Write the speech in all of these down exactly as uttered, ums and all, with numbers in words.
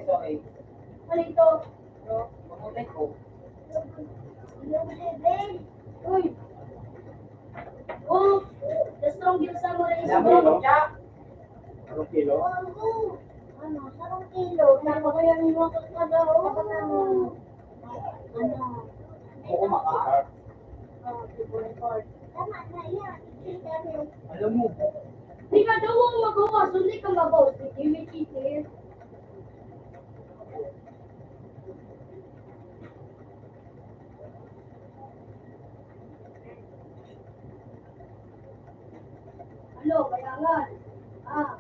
Ano ito? Uy! Oh, the strongest samurai is Alam mo, no? Ano, sarong kilo. Tapos kaya may mga kasama, oh. Ano? Buko maka? Oh, buko record. Tama na yan. Alam mo. Di ka daw ang magawa, so di ka magawa. Di ka may titi. Ano, kailangan? Ah.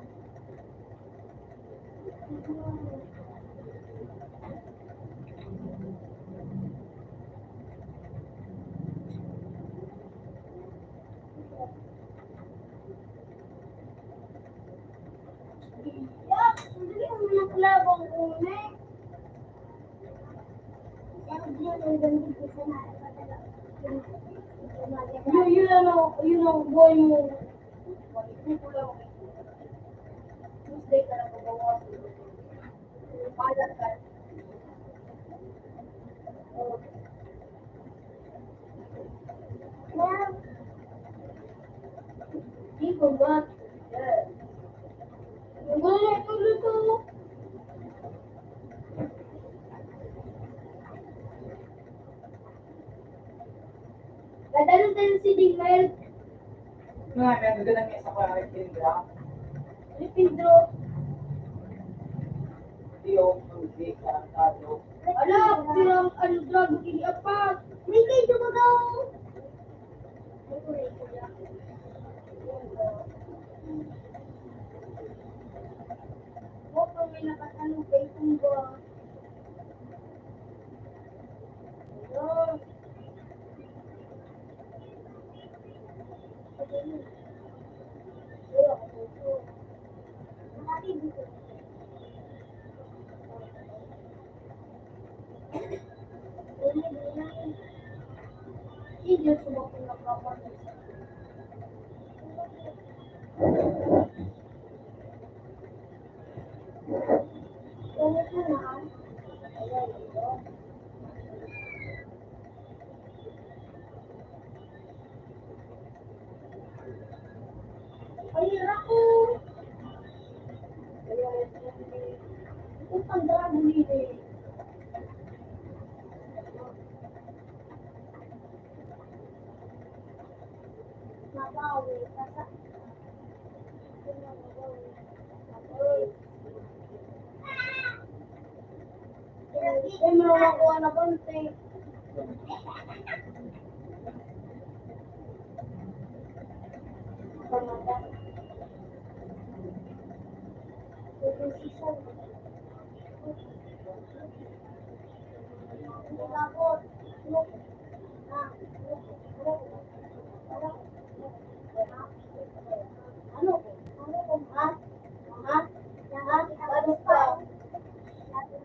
Yak, ang galing mo ng klabang, Umi. Yun, yun ano, yun ang buhay mo. Tuesday ka lang magawa. Balag ka. Di ko ba? Ang galing ko luto. Dadalhin tayo si Dingmel. Nga, may nagdala niya sa kwarang Indra. Ano yung Pedro? Di, oh, hindi, tarantado. Ala, pirang ano, dragon, hindi apat. May kayo dumagaw. Opo, may nakatalo, kay Tumba. Ayun. Ay, naku! Utang na bumili. Mabawi, basta. Ay, mga kuha na konti. Pamata.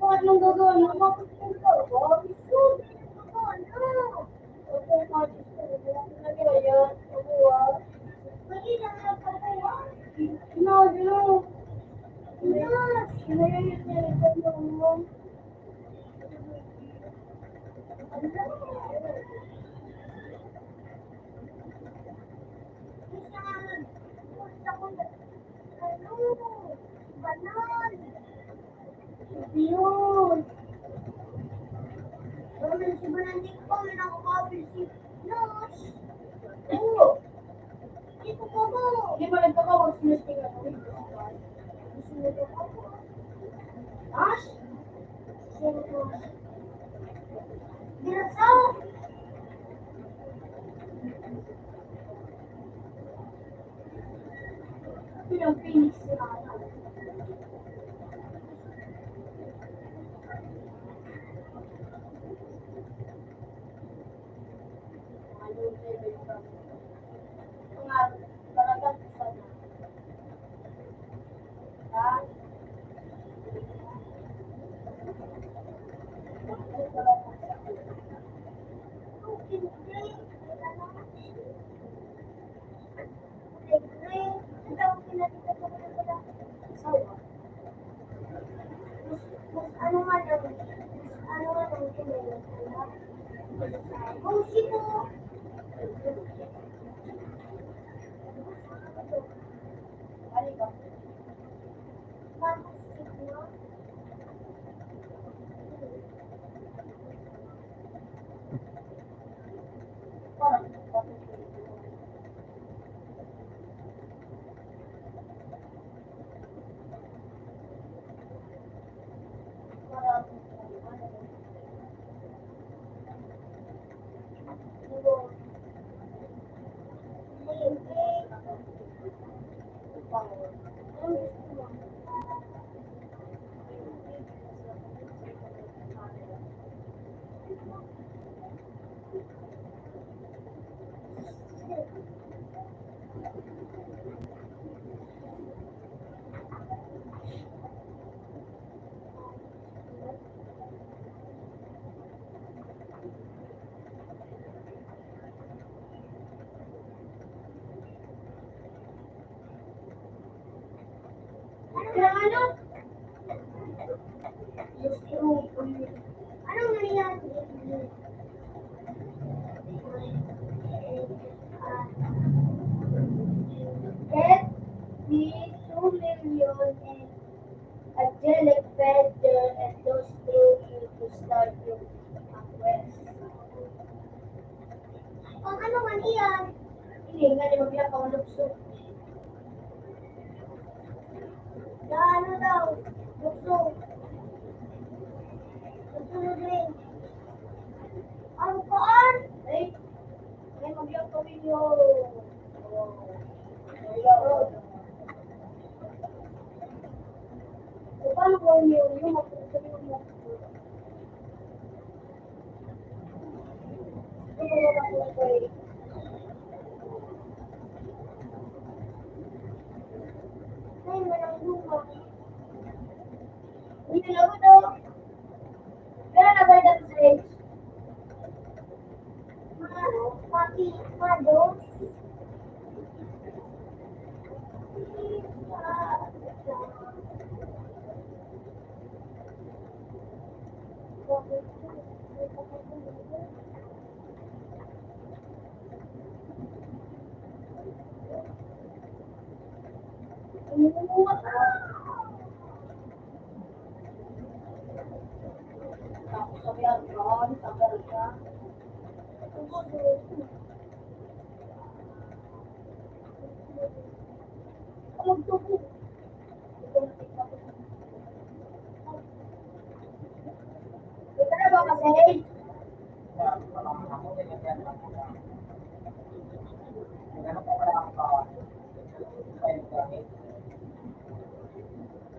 Anong gagawin mo? Yun. Pero may sibanan din ko, may nakakapil si Nos. Oo. Hindi ko pa ba? Hindi ba nagkakawag si Nos kay ano? Gusto mo ba? Nos? Sino Nos? Dinosaur? Pinang-Phoenix si Mama. Mga talagang isa na. Ha? Ano? Anong nangyari? Death with two million and angelic feather and those through to start yung quest. Ang ano man iyan? Hindi, nga di ba pinapaulog sa Gaano daw? Gusto. Gusto mo din. Ang paan? Ay, ay, magyang kami yun. Paano ko yung, yung, yung,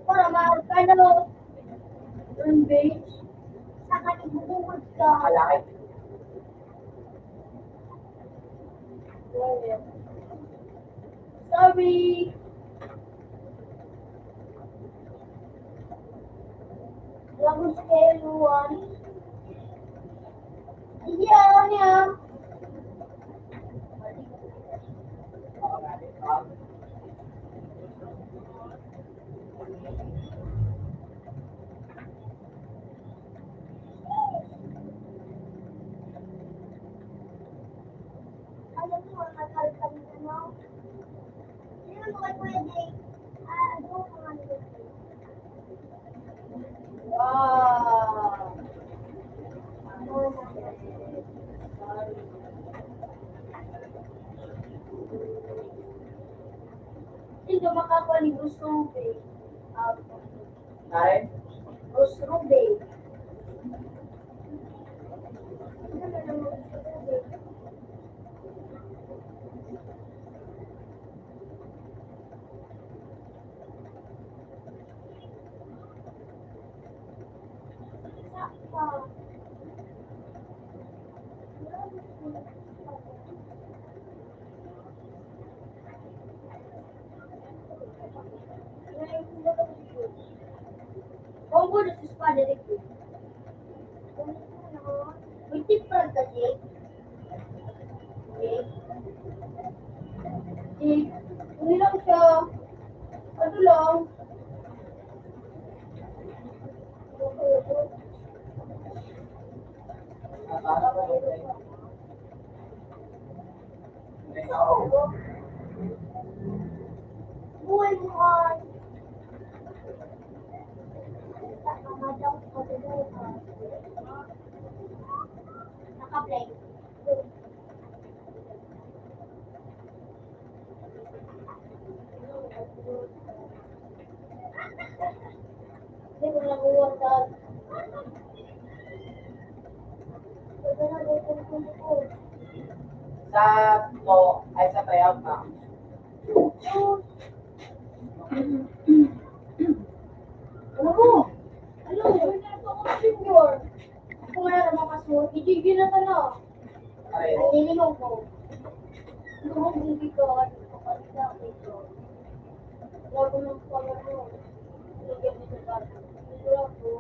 Para maano, yung beach, sa kalibungan ka. Sorry. Lagus kayo, Luan. Iya, niya. Alam mo, ang matagal kami, ano? Hindi naman pwede. Ah, ano, ano, Wow! Sino makakuha ni Bruce Rubin? Um, Ay? Bruce Rubin. Kung gusto sa espada, di ko. May tipad ka, Jake? Jake? Jake, uwi lang siya. Ano lang? Naka-play. Sa to, ay sa tayaw pa. Ano mo? Ano mo? Senior. Ako nga na makasuot. Gigigil na ka na. Ay. Ang nililong ko. Ano mo, hindi ka, ano ka, ano ka, ano ka. Lago ng pala mo. Hindi ka, ano ka. Lago.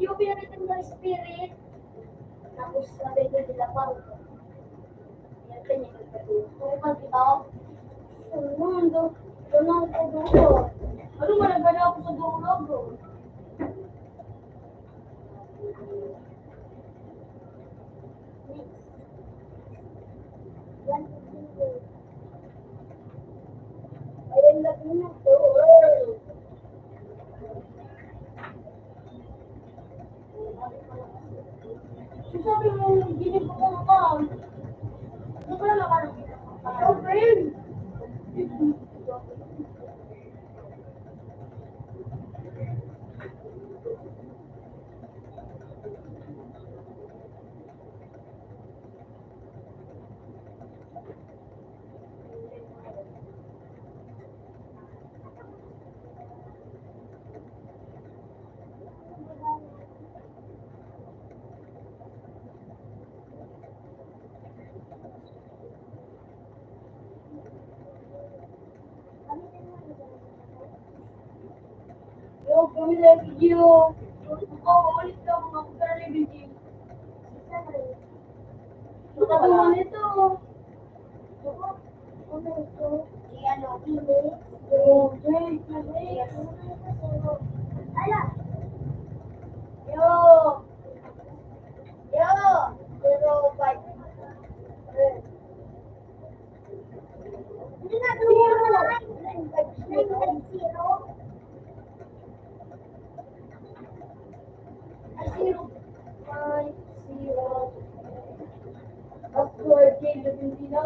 Yung pinakita mo ng spirit. Tapos, sabi ko, nila pa. Yan, ganyan, nagpatuloy. Kung pag ito, ano, ano, ano, ano, ano, ano, ano, ano, ano, Sabi mo, ginip ko ka. Ano ba naman? Okay. Yo, kami na video. Ikaw, ulit ka, mga kumpara na video. Ito, ito. Ano ito? Ano ito? Ano ito? Ala. Yo. Yo. Zero five. Zero five zero. Password, J seventeen.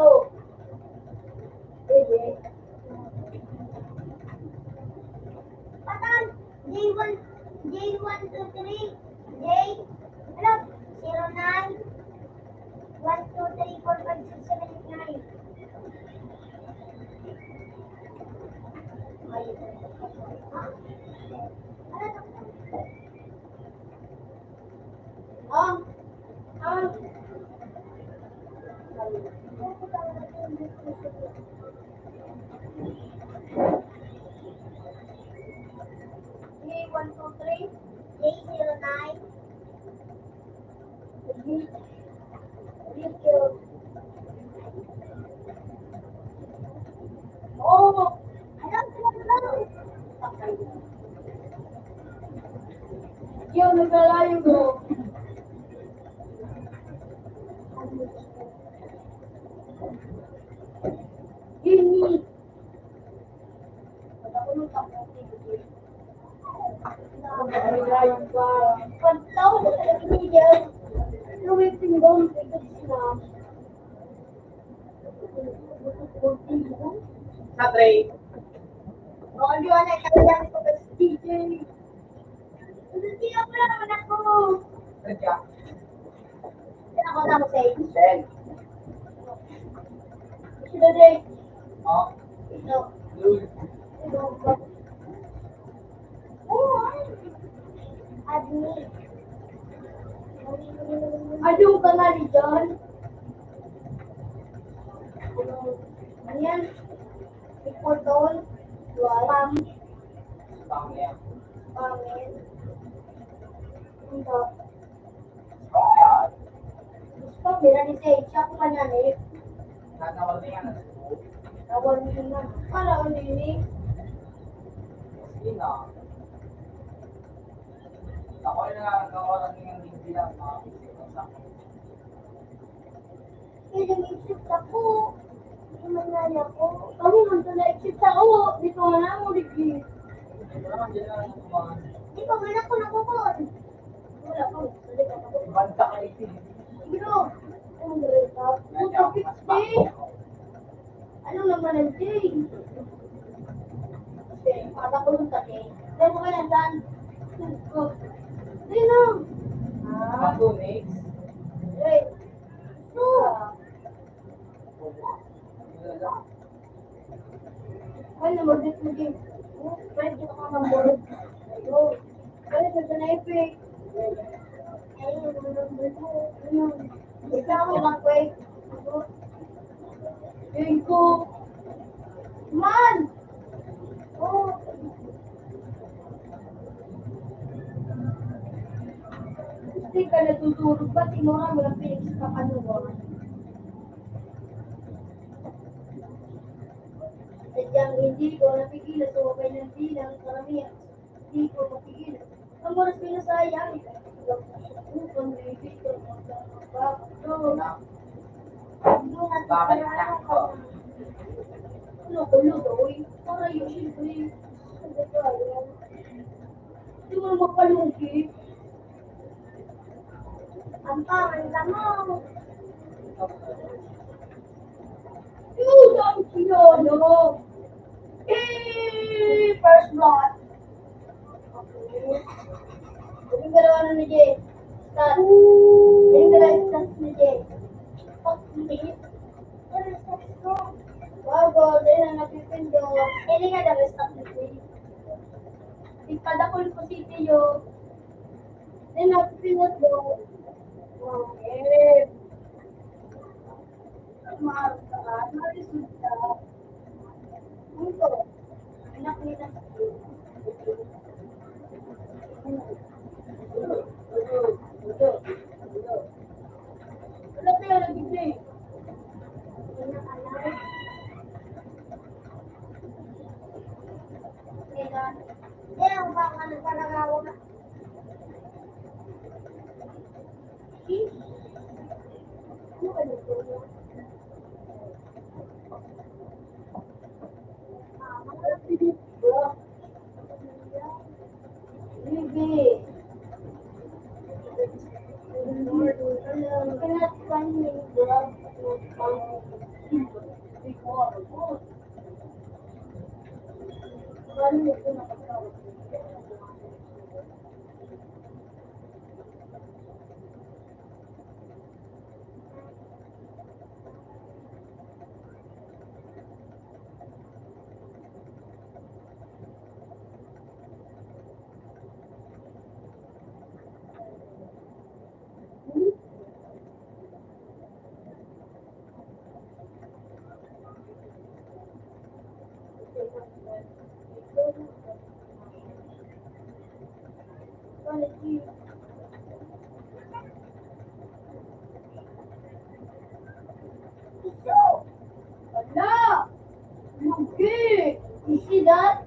Patan, J one, J one two three, J, ano, zero nine, one two three four five six seven eight nine. Ano to? Ah, ah. J one two three, J zero nine. J, J, oh. Yo, naglalayo, bro. Gini. Pagtao ko sa kanya, lumiting daw, ikot na. Sa tray. Oh, di ba na kaya ko sa D J? Hindi ako lang, anak ko. Sadya. Ako na, Jose. Then. Sino, Jay? Oh. Ito. Yun. Ito. Oo, ay. Admin. Adyo ka na ni John. Ano yan? Ipotol. Spam. Spam yan. Spam yan. Ito. Gusto ko, pira ni Sage. Siya ko pa niya, eh. Natawag niya na. Tawag niya na. Para ko din, eh. Sige na. Ako yung nakakagawa ng hindi lang, ah, sa akin. Pwede may shoot ako. Manaya ko. Kamo man to na-exit sa ulo. Di ko man ako nag-, di ko man ako nakukon. Wala ko. Banta ka ito. Bro, ang greta. Puta, fifty. Ano naman ang day? Okay, para ko yung tabi. Pero ko yan, saan? Dino. Ah. Ako, next. Wait. So, ano, mag-, mag-, pwede ka mag-, ano, pwede ka na epic. Ano, ikaw, mag-, wait. Tingko. Man! Oh. Hindi ka natutulog. Ba't imo nga walang pinagsasapanuhan? Sadyang hindi ko napigilan sa wakay ng bilang karamihan. Hindi ko mapigilan. Ang oras ko nasayang. Ang bibig ko, ang bibig ko. Bakit ako? Ano ko, lugaw, eh? Para yung siyempre. Hindi mo mapalungkit. Ang pangan ka mo. Yun ang sinono. Eh, first blood. Yung dalawa na ni Jay. Start. Yung dalawa start ni Jay. Pag-, bago, dahil na napipindot. Hindi nga daw start ni Jay. Ipadakol ko si Tiyo. Then, napipindot daw. Okay. Wala! Lugi! You see that?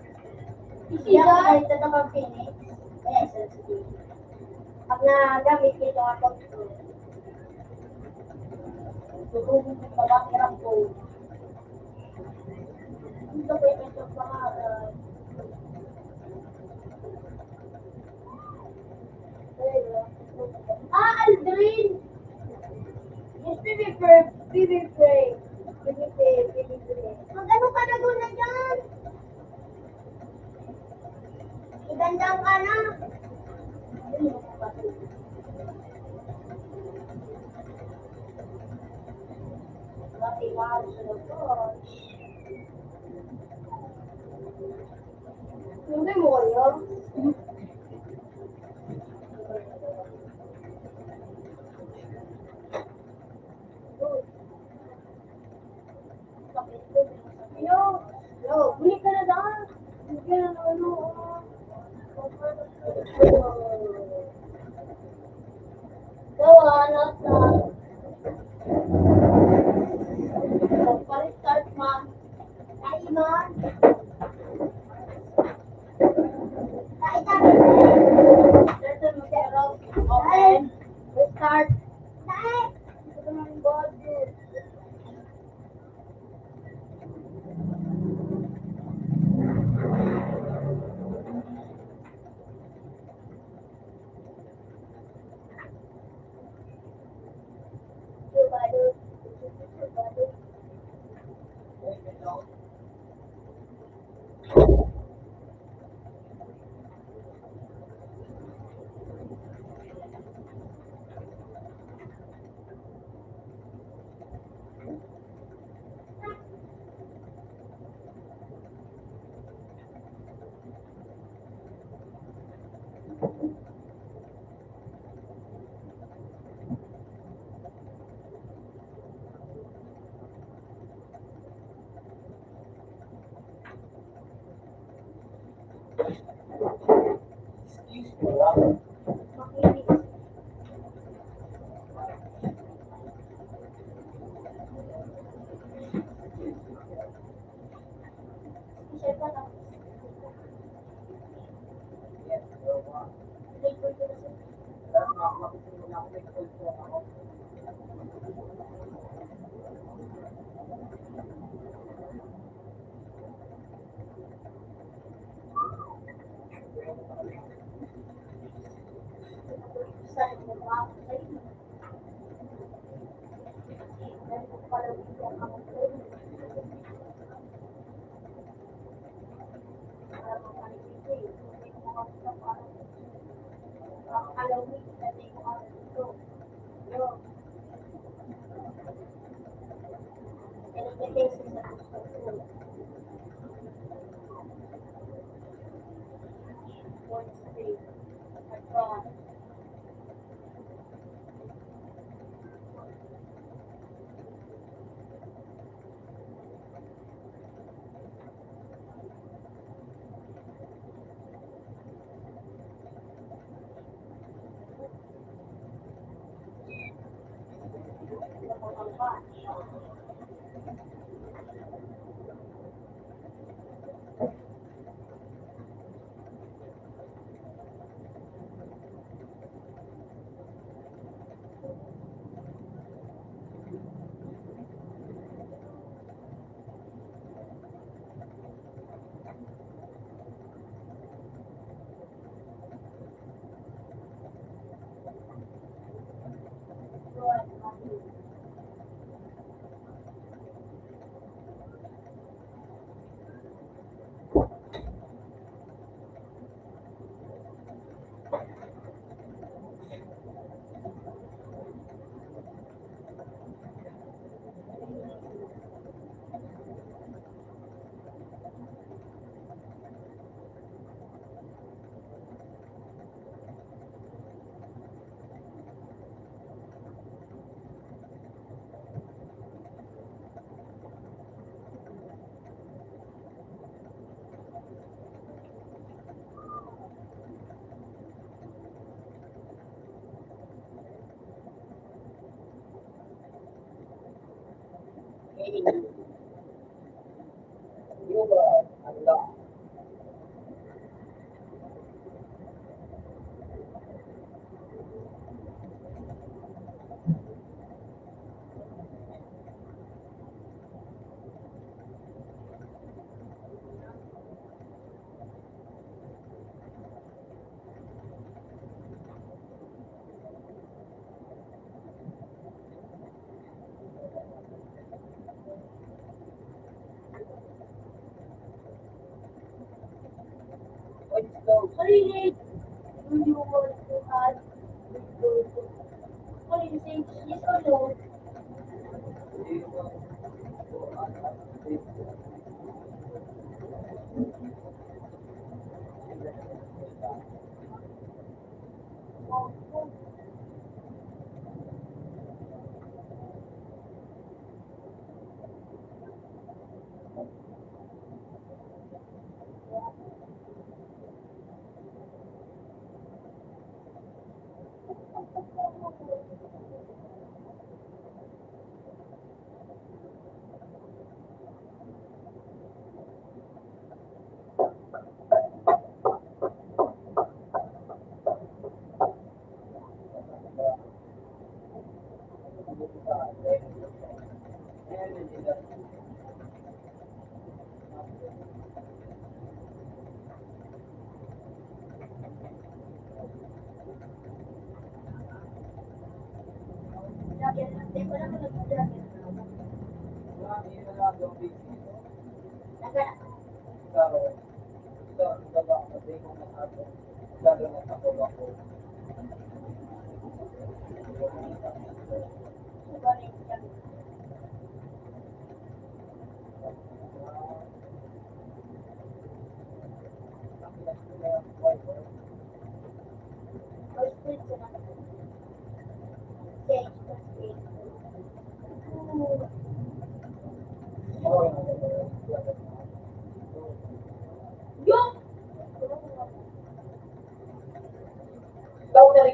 You see that? Ito na pag finish. Yes, sige. Pag nagamit ko ito ako, tutulog ko pa, hirap ko. Dito ko yung ito pa, ah, Ah, Aldrin! Yes, baby, pray. Baby, pray. Baby, pray. Baby, pray. Mag-ano ka na doon na dyan? Igandang ka na. Hindi mo kaya? Yo, yo, buli ka na daan. Buli ka na, ano, ah. Gawa, ano, sa, sa pa-restart man. Ay, man. Ay, sabi ko. Open. Restart. Ay. Ito naman yung ball, dude.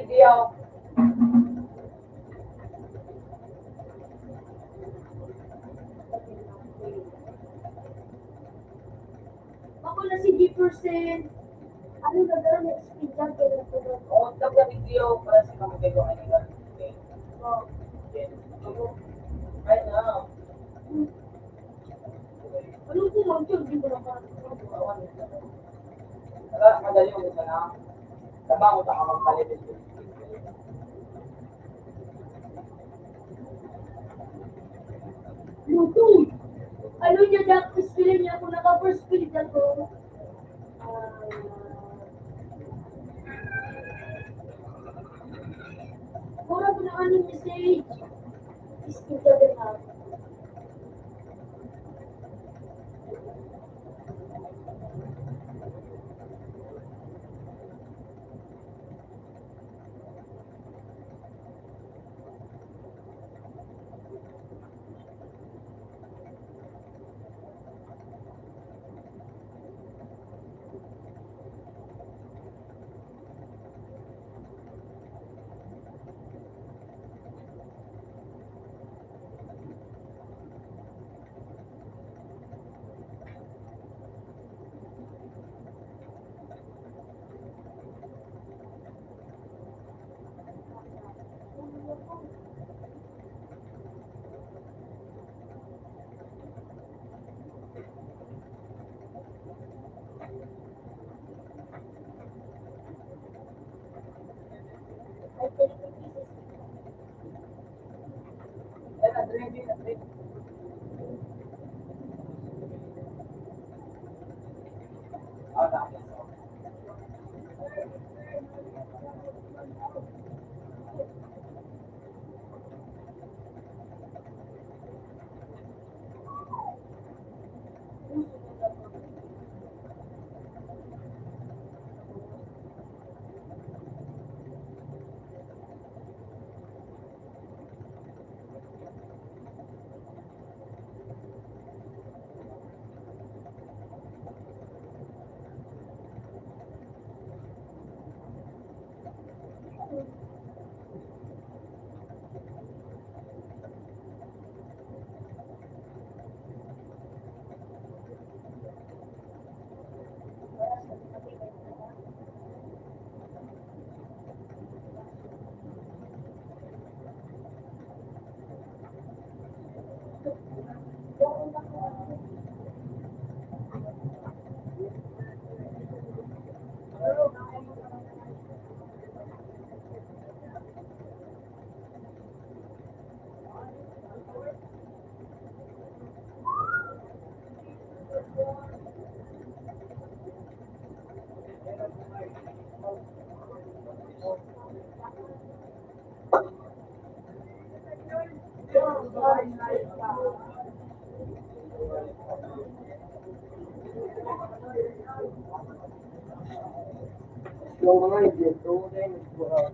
Diyaw. Ako na si Jefferson. Ano na daw na speed lang kaya na po? Oh, dapat video para sa mga tayo kanina. Oh. Ay na. Ano po, mag-, di ko na pa. Wala, madali yung isa na. Trabaho, baka magpalit. Luto. Ano niya, Jack? First film niya ako, naka-first film niya ako. Ah. Mura ko na ano, message. Is kita din ako. Yung mga hindi, so, then, uh,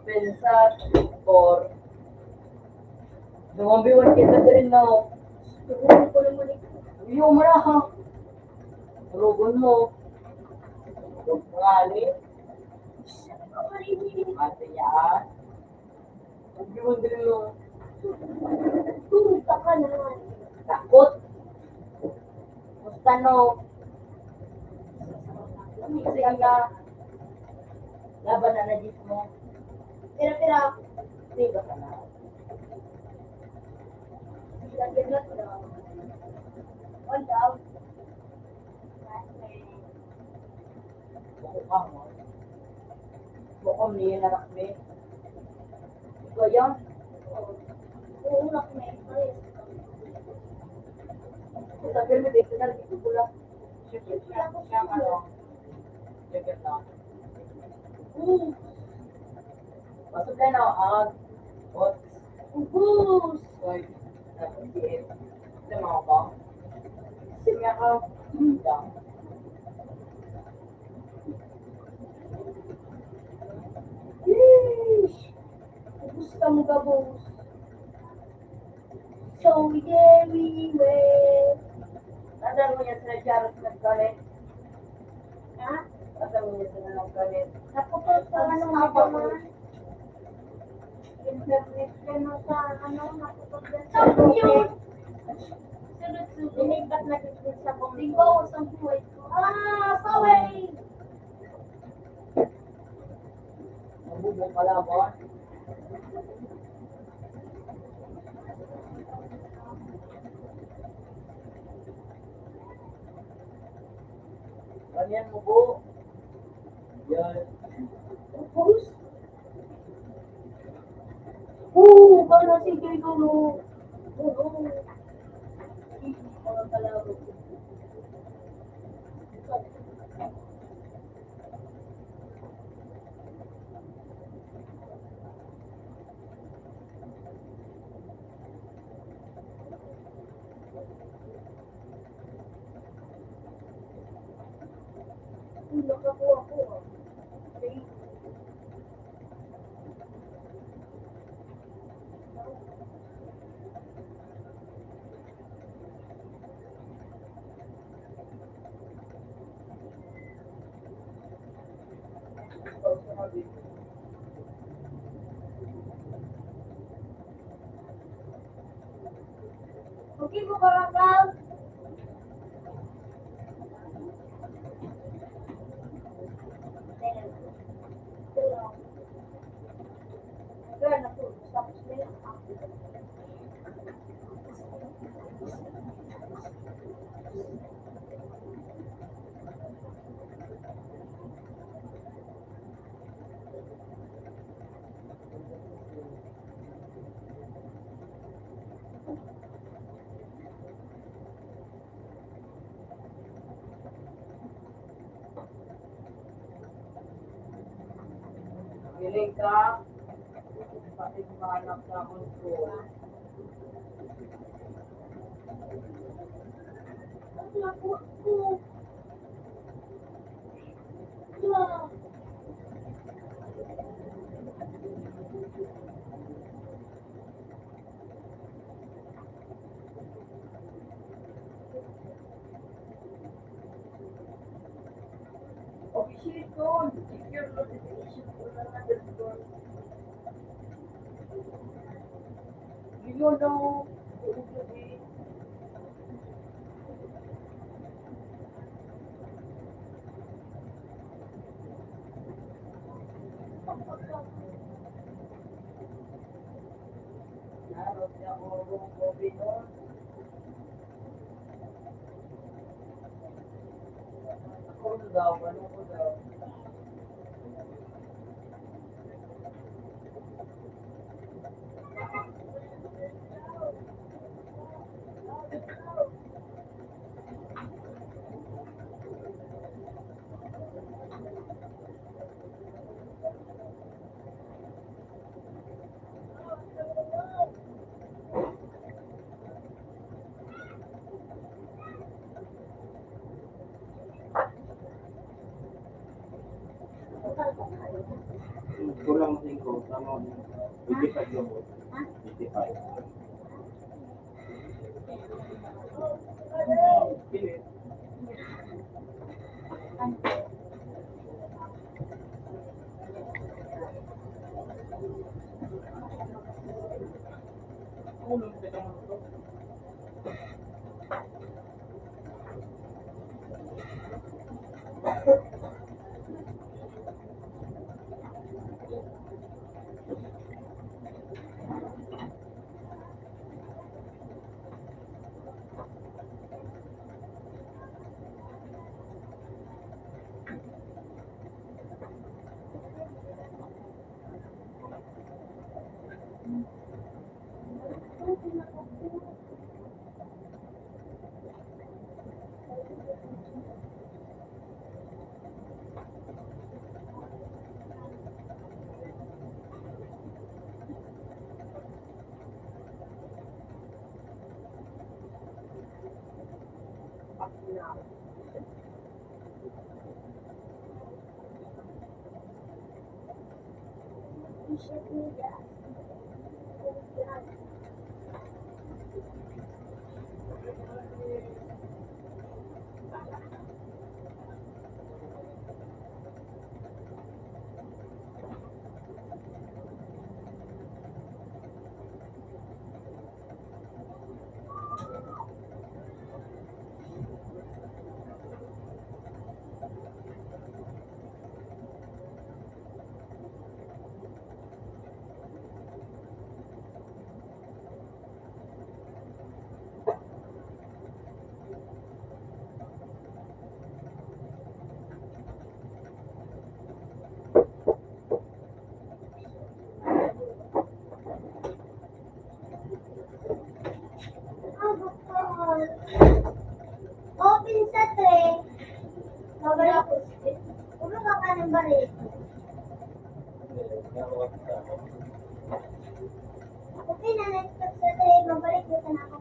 Pensar por Dumambi man kita diri, no? Tugon ko naman ito. Iyo, maraha. Turugon mo. Ngali. Mati yan. Ang giwan din mo. Tulog ka ka na. Takot. Gusto no. Sige ka. Laban na na mo. Pira-pira. Sige ka na. Lagyan na to. One down. Buko ka mo. Buko niya na rakme. Ikaw yun? Oo, rakme. Sa film, dito na, dito ko lang. Siyempre, siya, siya, ano, siyempre, no? Mm. Pasok na, no? Ah, what? Ubus! Oy, tapos si Ed. Sa mga ba? Kasi nga ka, hmm, ba? Yeesh! Ubus ka mo, gabos. So, yeah, we win. Tanda mo yan sa Jarot nagkalit? Ha? Tanda mo yan sa nagkalit? Naputol sa ano, Ang mga haba ko. Internet, ano, sa ano, naputol yan sa Ang cute! Sunod-sunod. Linipat na dito sa Bongo. Tingko, sa buhay ko. Ah, sorry! Mabubo pala ba? Ganyan mo po. Yan. Tapos, oo, para si Diego, no? Oo. Mga kalaro. Uy, nakakuha ko, ah. Okay mo, Karakal? Hiling ka, pati mga anak namon ko. Ang labo ko. Official code, secure notification ko na nga, you know, Kulang singko, tama mo. Eighty-five lang po. Eighty-five. Open sa three. Mabalik. Ulo ka pa ng baril. Open na next sa three. Mabalik na sana ako.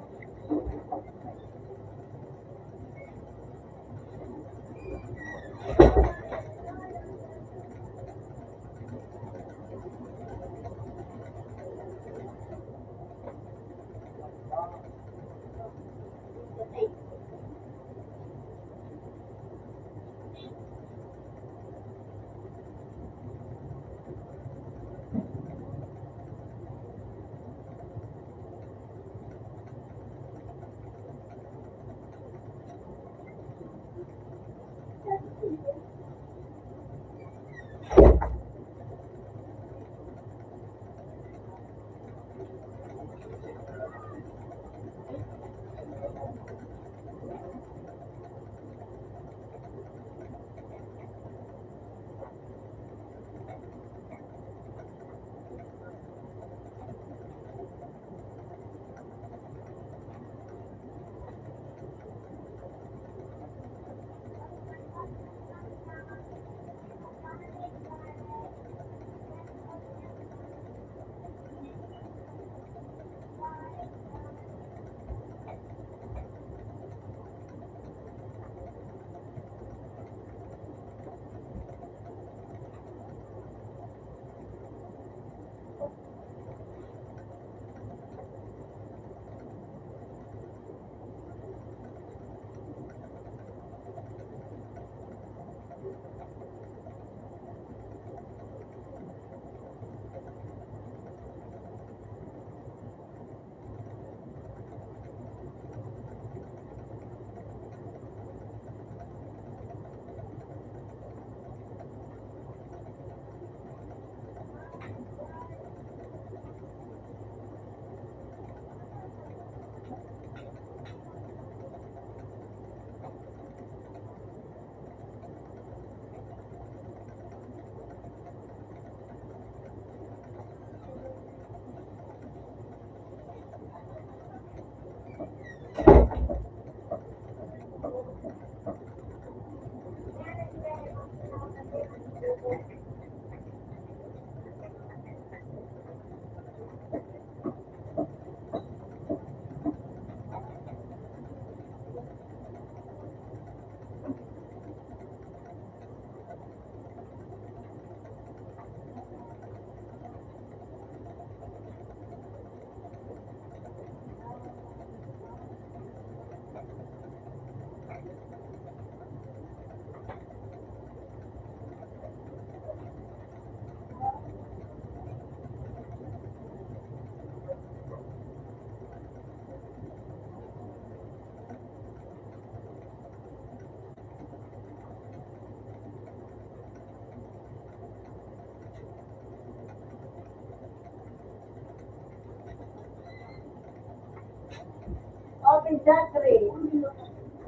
Exactly.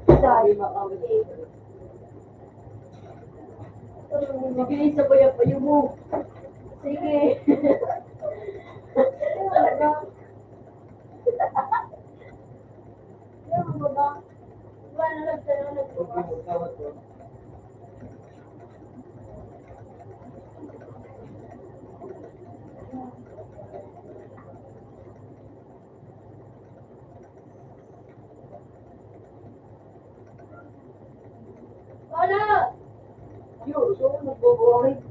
Dali makaulit. Sige, isa pa yung payo mo. Sige. Ano ba? Wala na, nagtanong, nagbukas. Wala! Yun, so, nagboboring.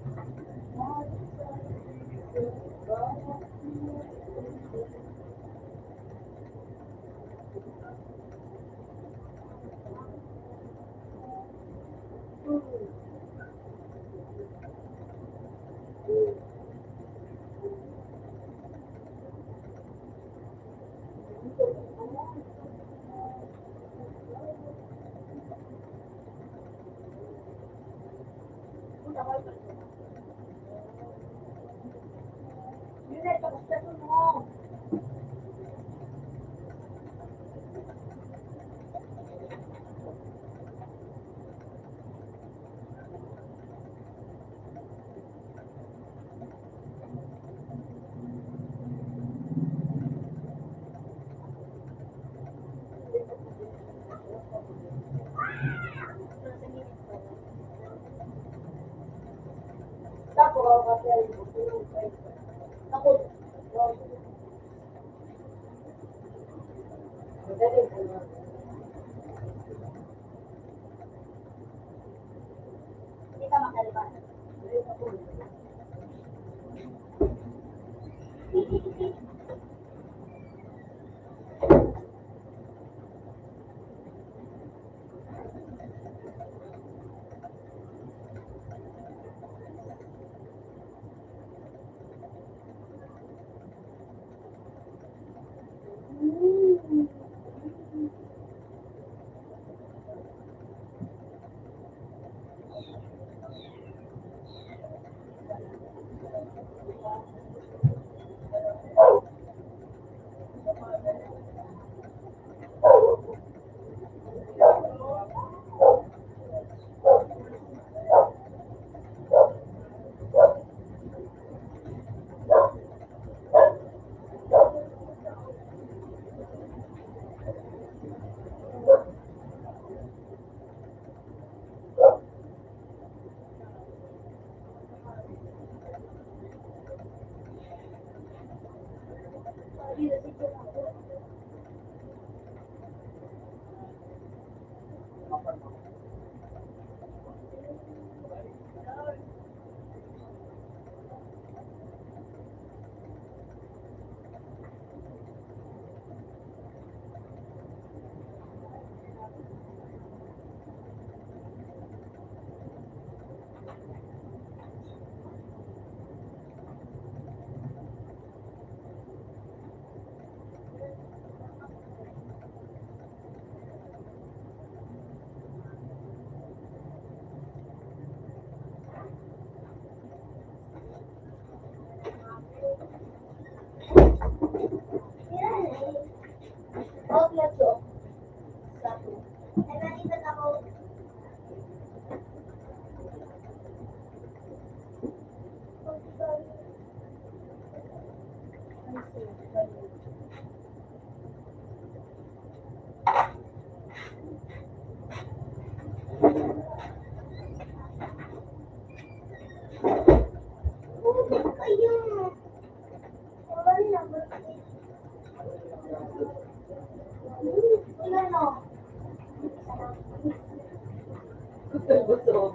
Busog.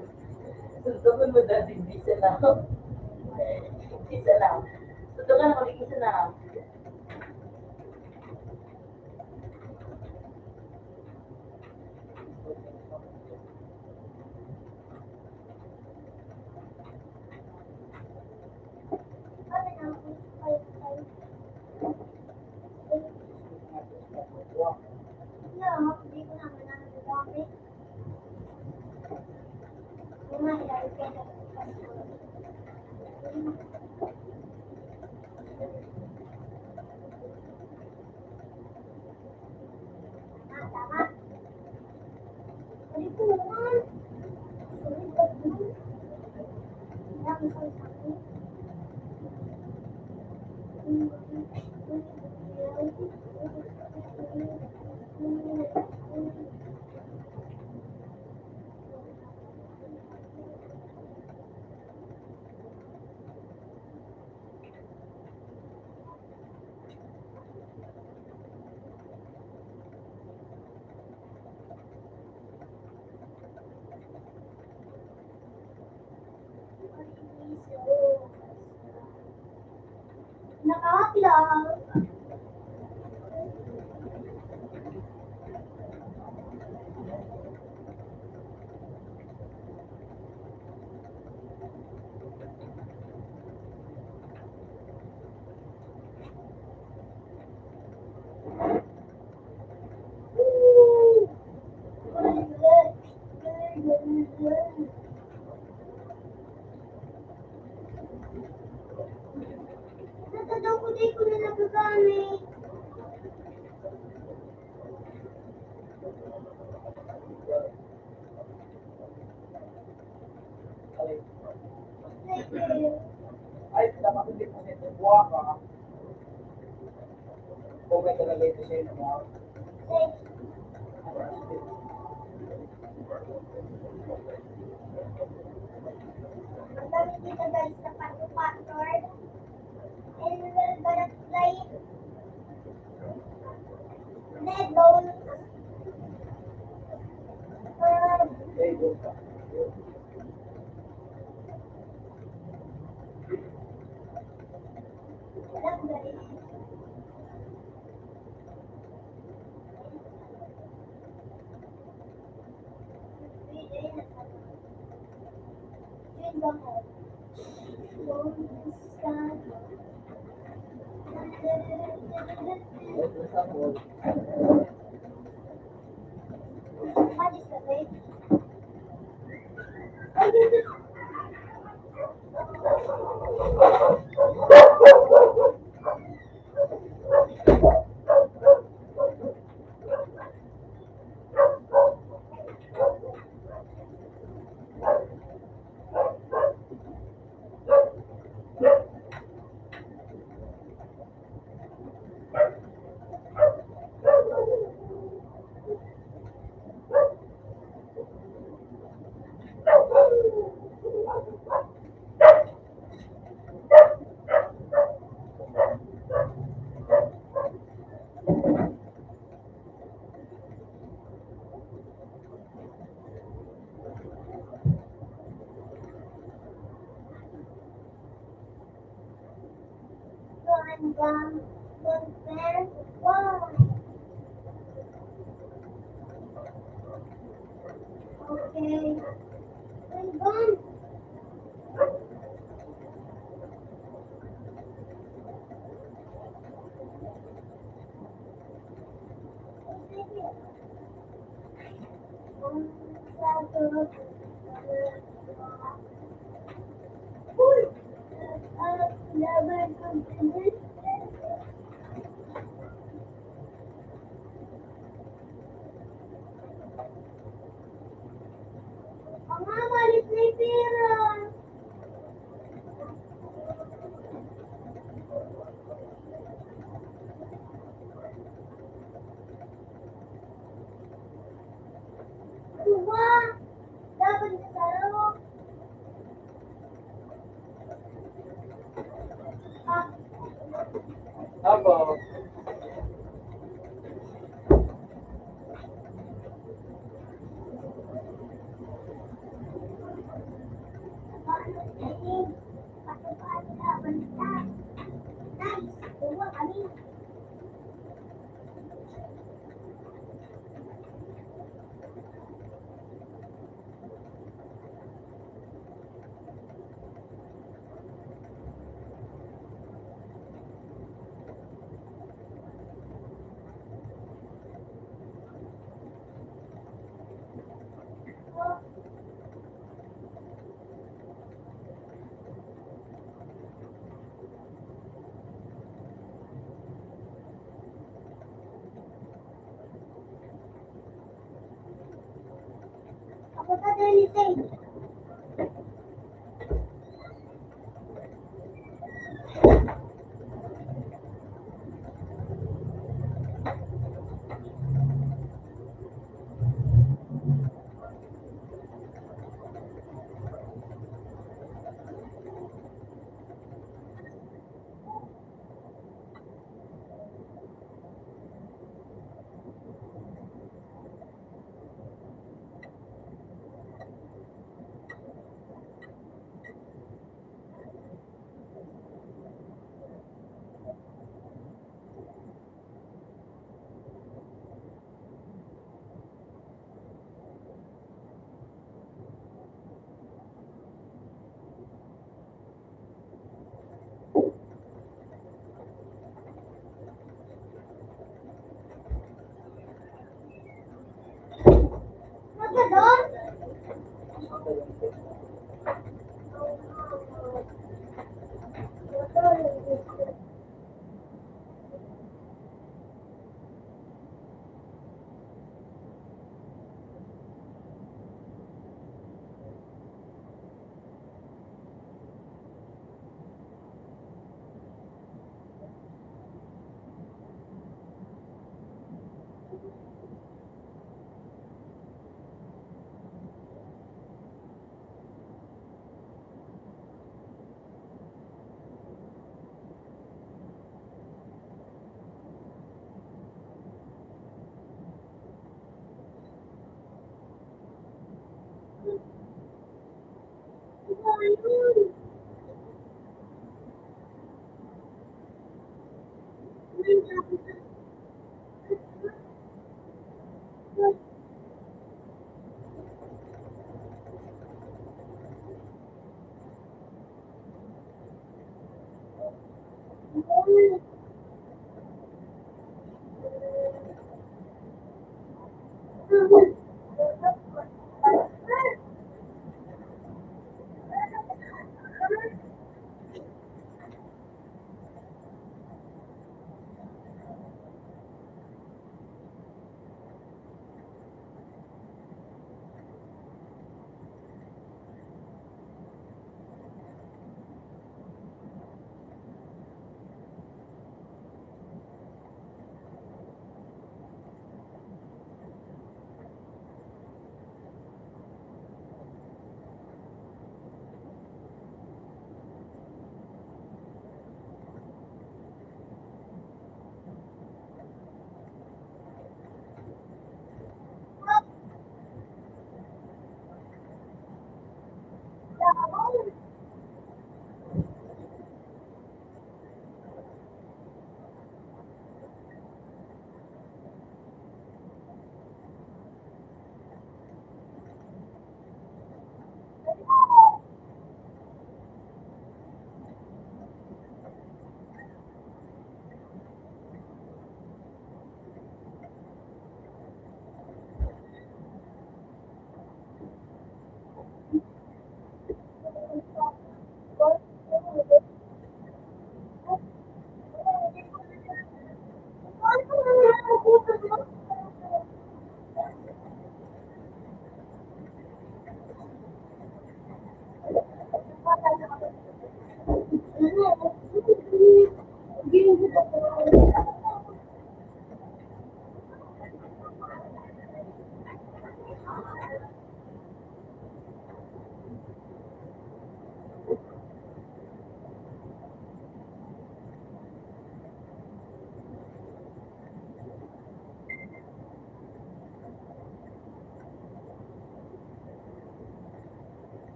Suntokan mo, Daddy, di siya na. Di siya na. Suntokan ako, di siya na. Nakakilala. Nagkadaw ko, di ko na nagagamit. Ay, dapat hindi po nito. Buha ka. Kung may taga-latest sa'yo na buha. Ang gamit dito, guys, sa pag-factor. And we're gonna play Legos. Um, One, one, one, one. Okay. One, one. Ang amalit na pera. Duwa. Dapat sa sarong. Apo. Ako pa, Dennis, eh.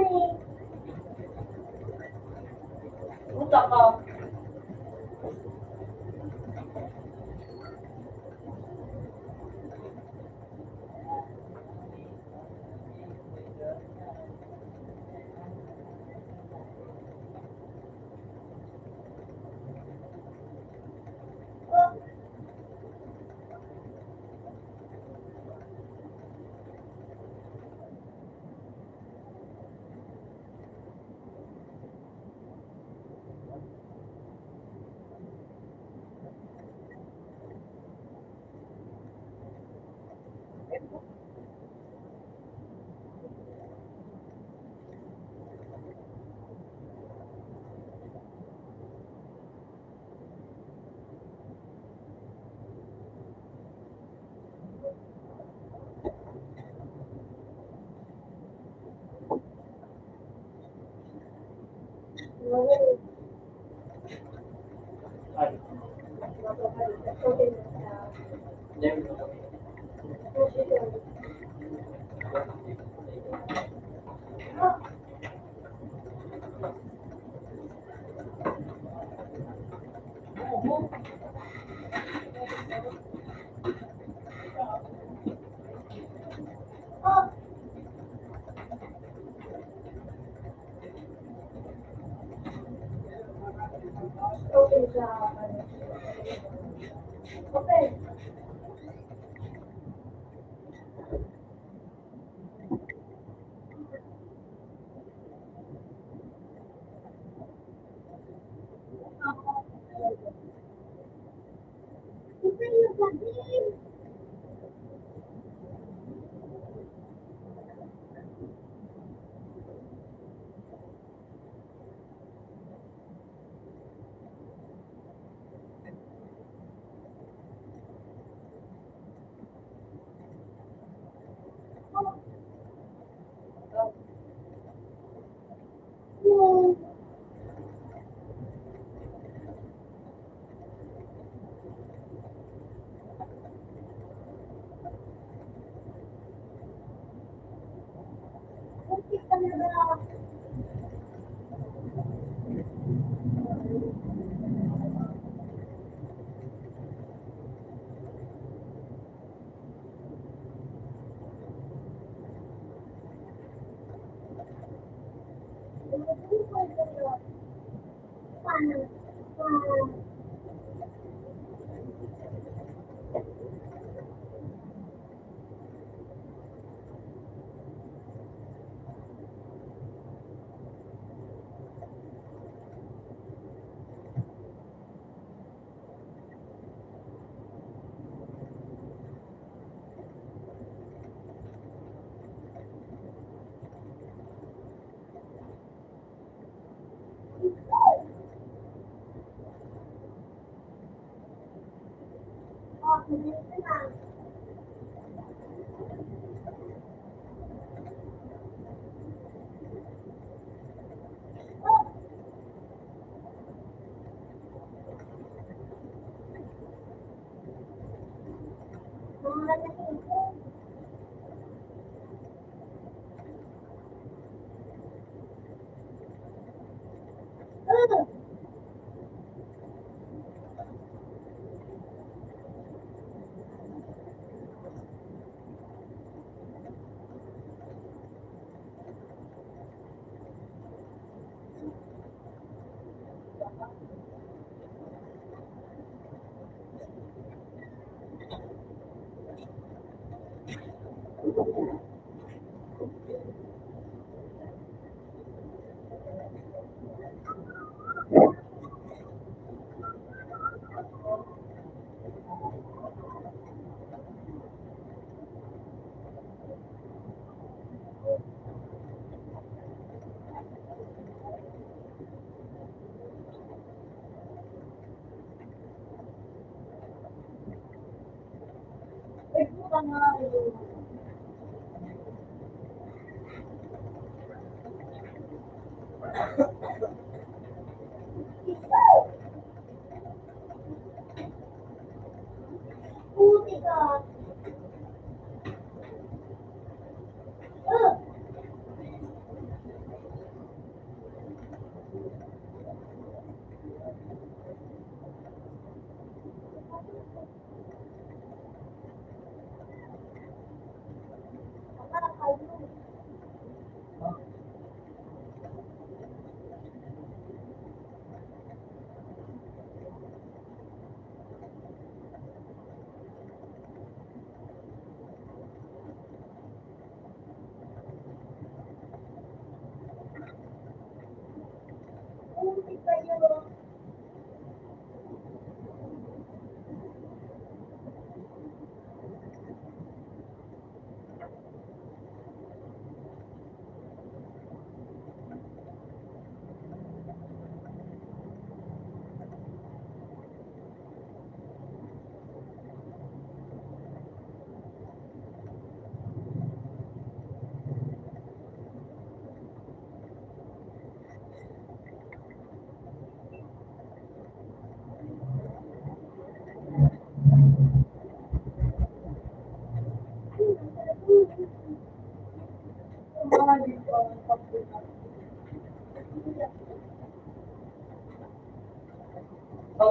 Puta ka.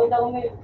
Ano yun?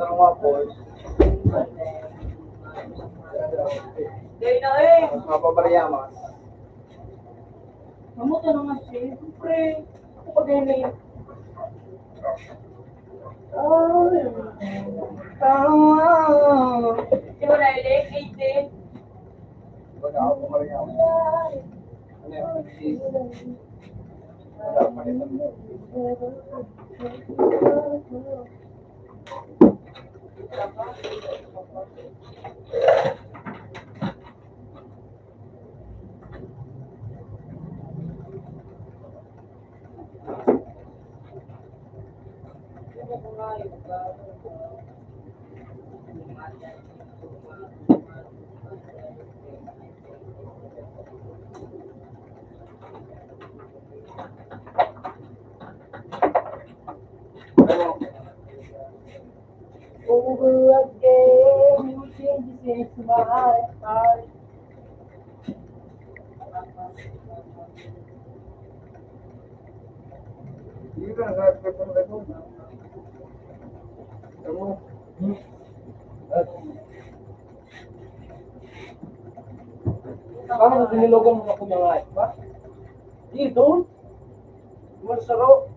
Ang mga boys. Dahil na eh. Mas mapabaryaman. Mamuto na nga siya. Siyempre, ako pa din eh. Ay, tama. Di ba na, Alex? Eighteen? Wala ako, Maria. Ano yan? Wala pa rin. Over again, you change the things to my heart. Parang dinilogan mo na kuya nga, di ba? Di, doon. Marsaro.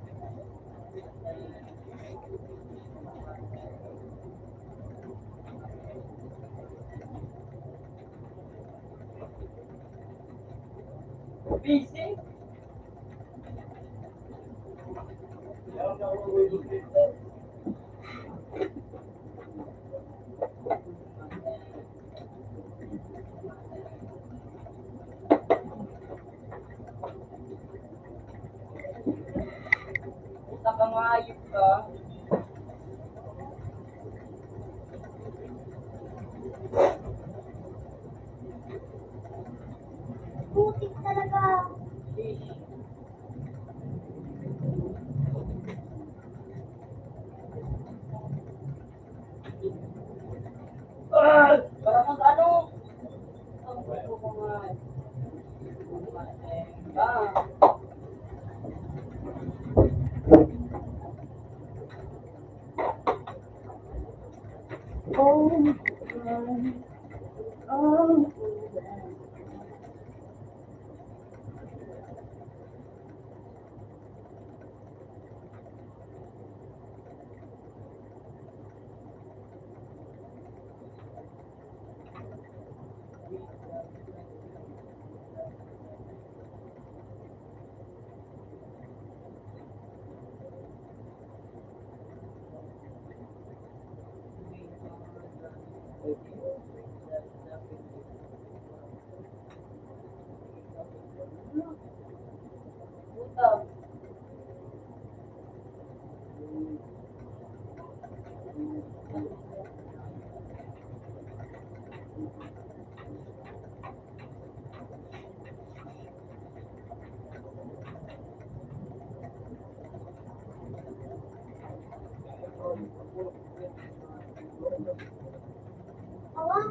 Busy? Nakangayod ka. Putik talaga.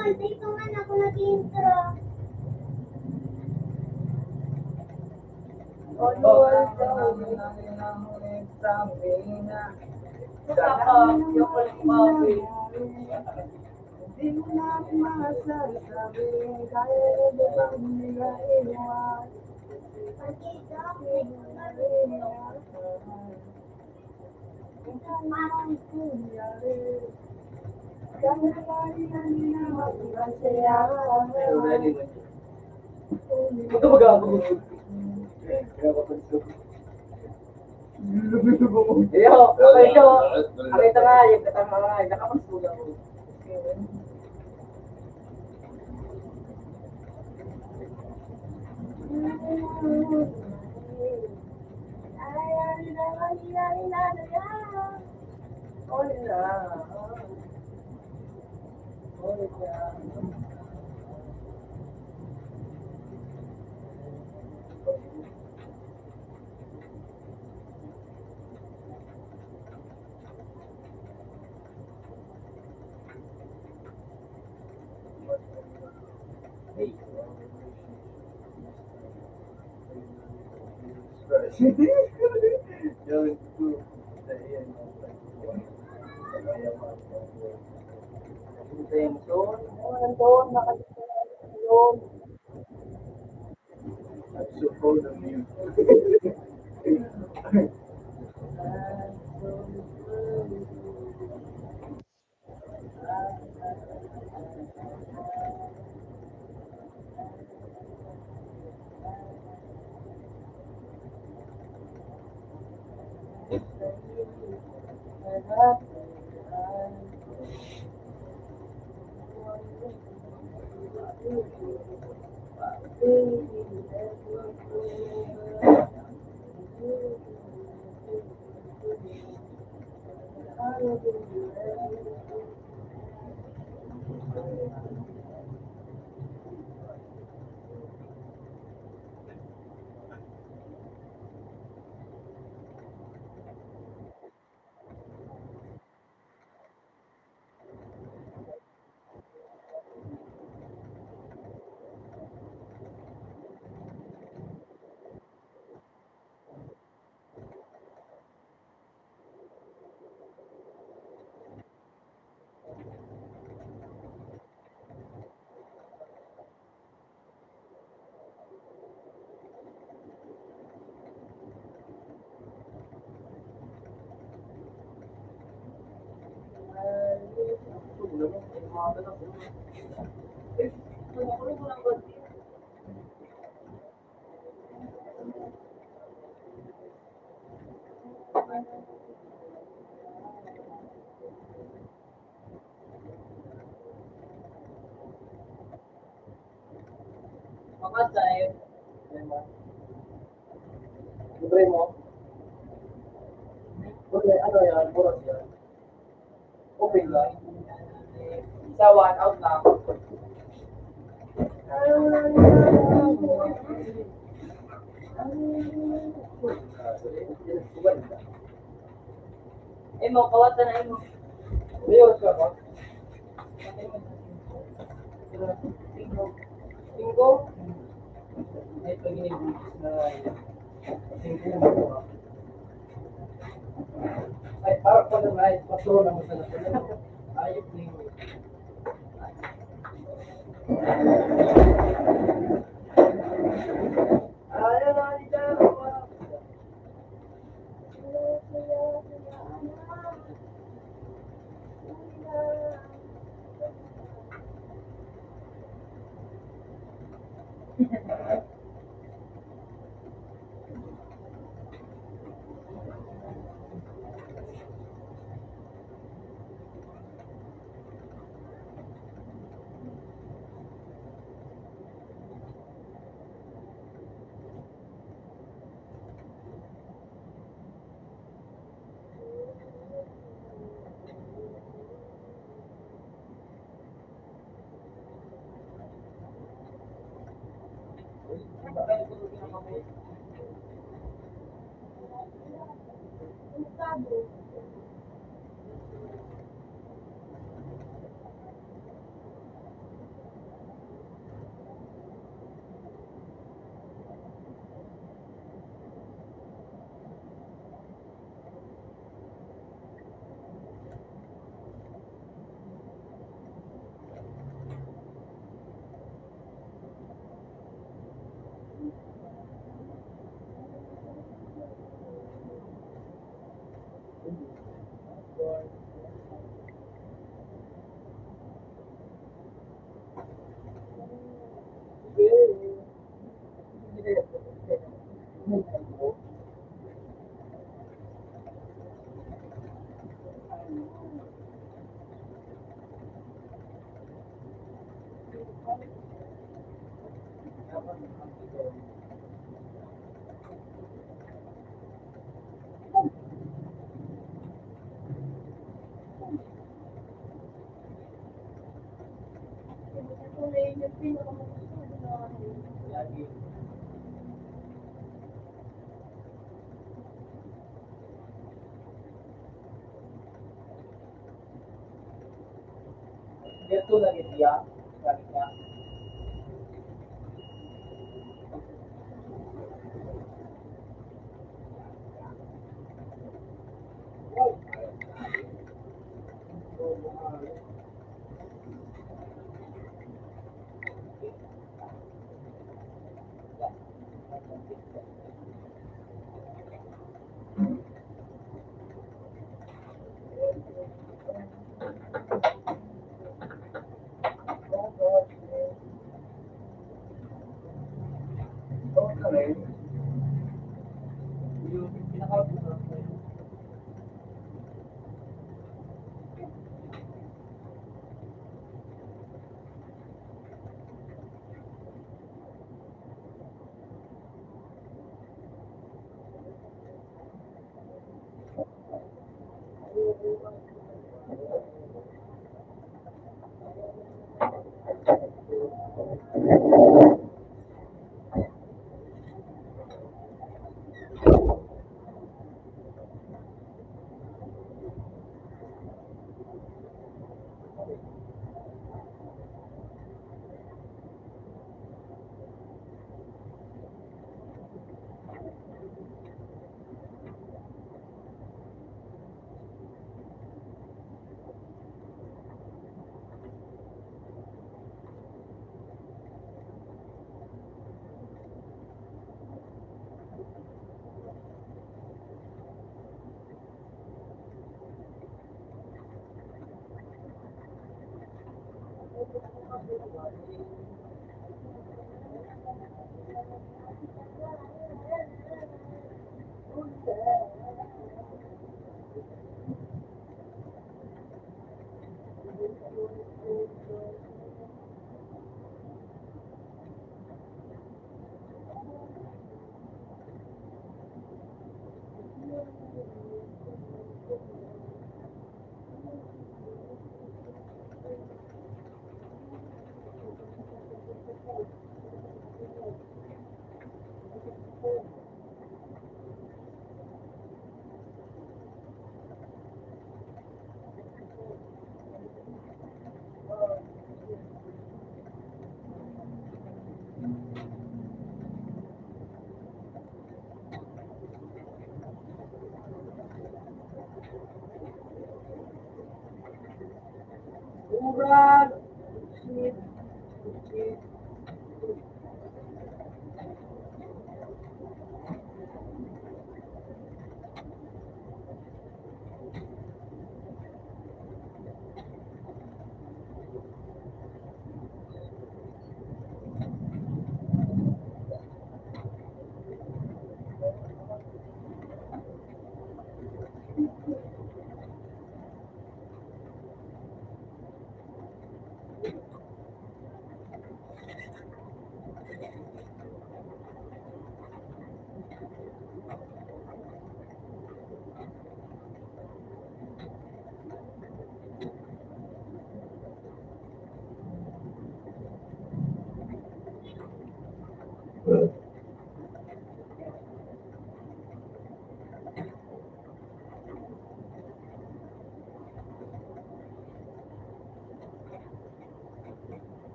Ay, dito nga na ako nag-intro. Ito ba gagawin ko? Iyo, okay, ito. Pakita nga, yung katama nga, nakapagsulat ko. Makasay. Libre mo? Okay, ano yan? Buras yan? Okay lang. Isa, one out lang. Imo, kawatan na imo. Ayun, siya ba? Singko. Singko? Ay, pag inibigis na singko mo ba? Ay, para pa naman, ay, patro naman sa natin. Ayok na yun. Ayaw na, di ka, Dito na niya, sabi niya.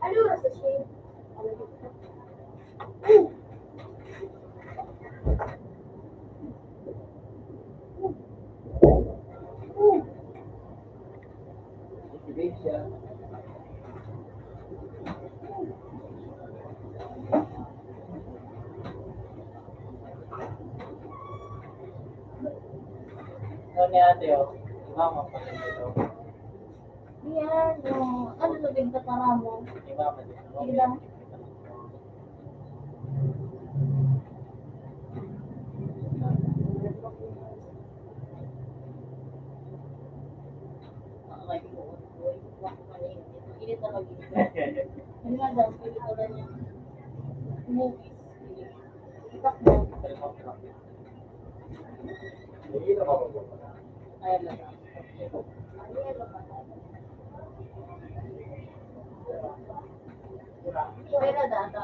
Ano oras na siya? Ano ni ate, oh? Mama pa rin ito. Yan, yung, ano na din, kataramo. Di ba, mali? Sige lang. Init na mag-init. Yun nga daw, pelikula niya. Movies. Ipak mo. Ayan na. Pera data.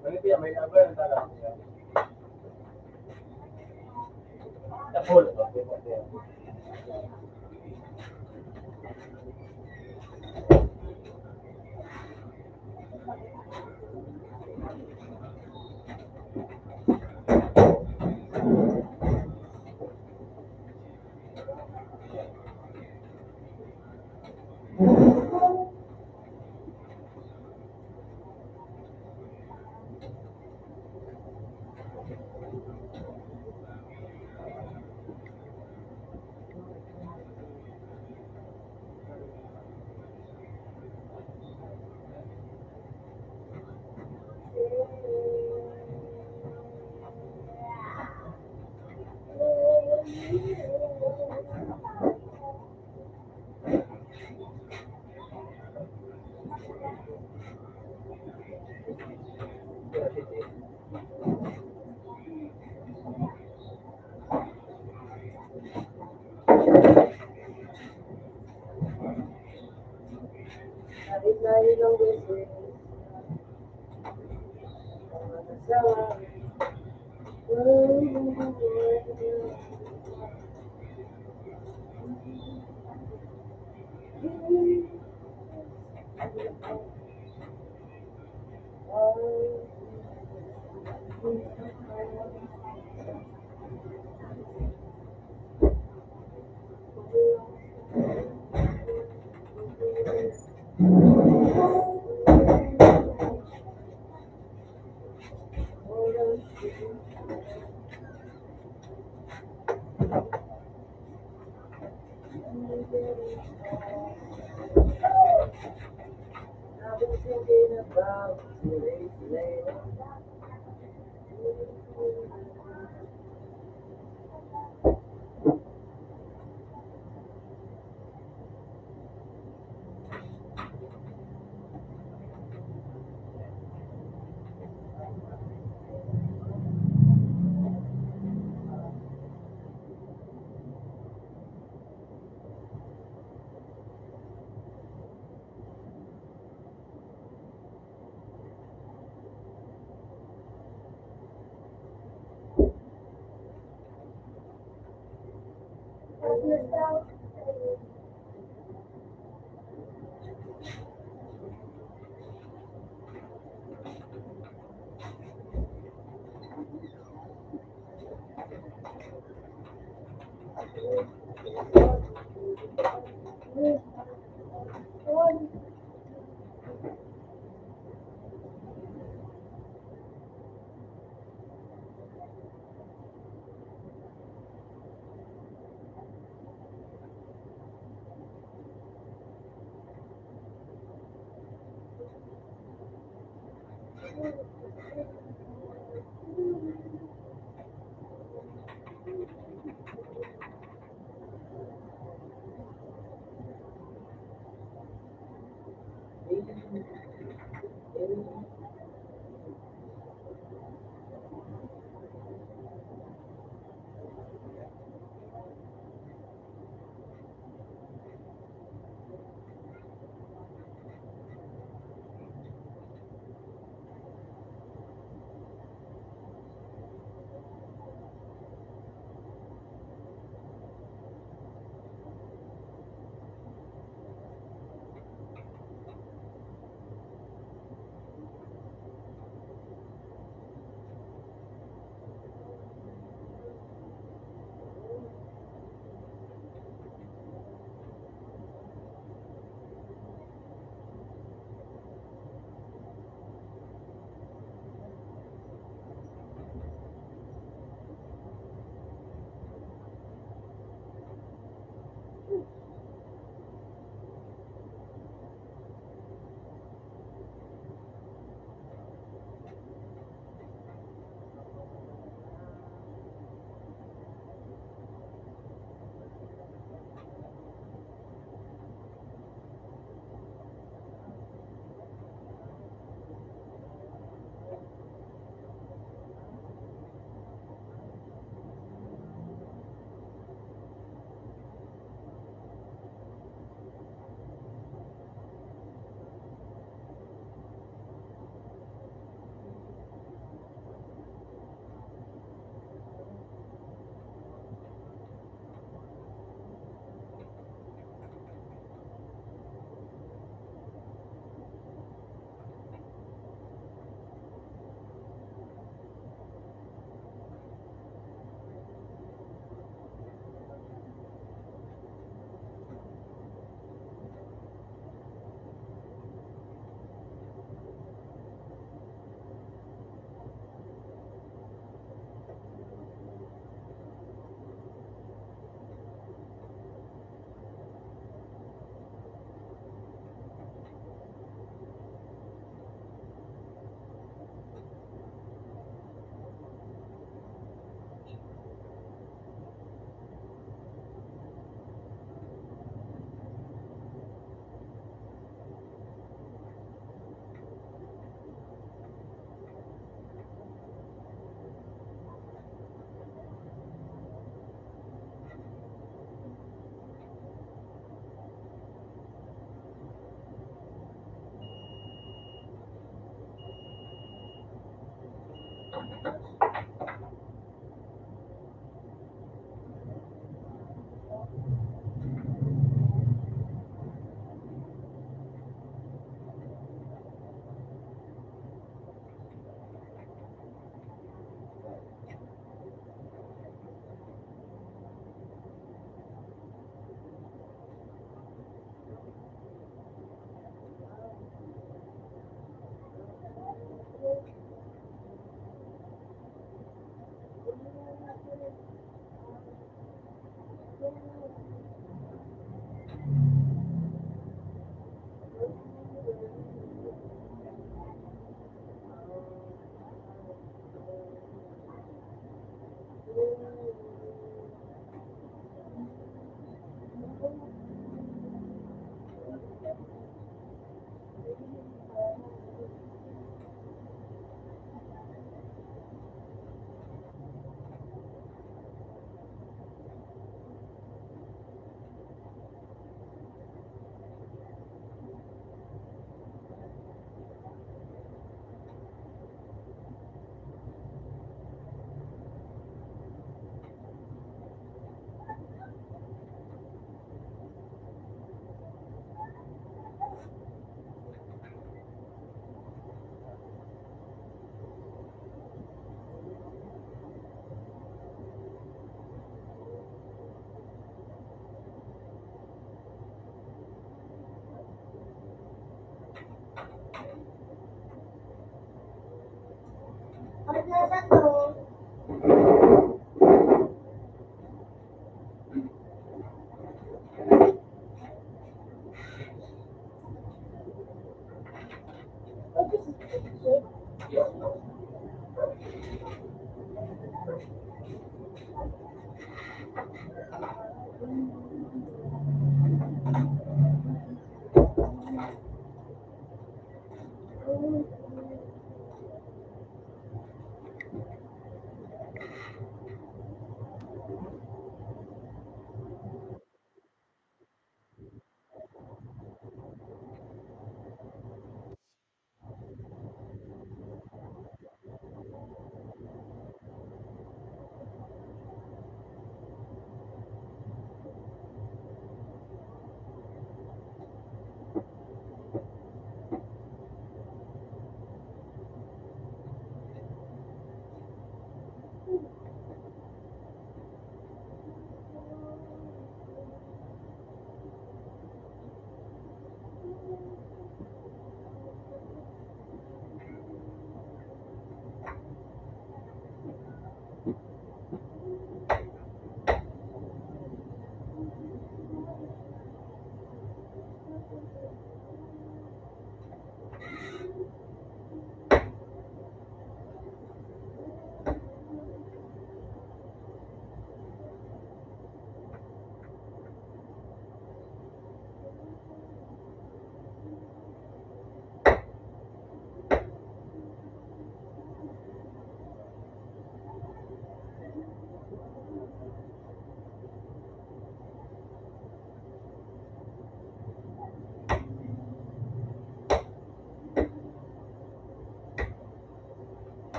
Ano kaya may abal ang tala?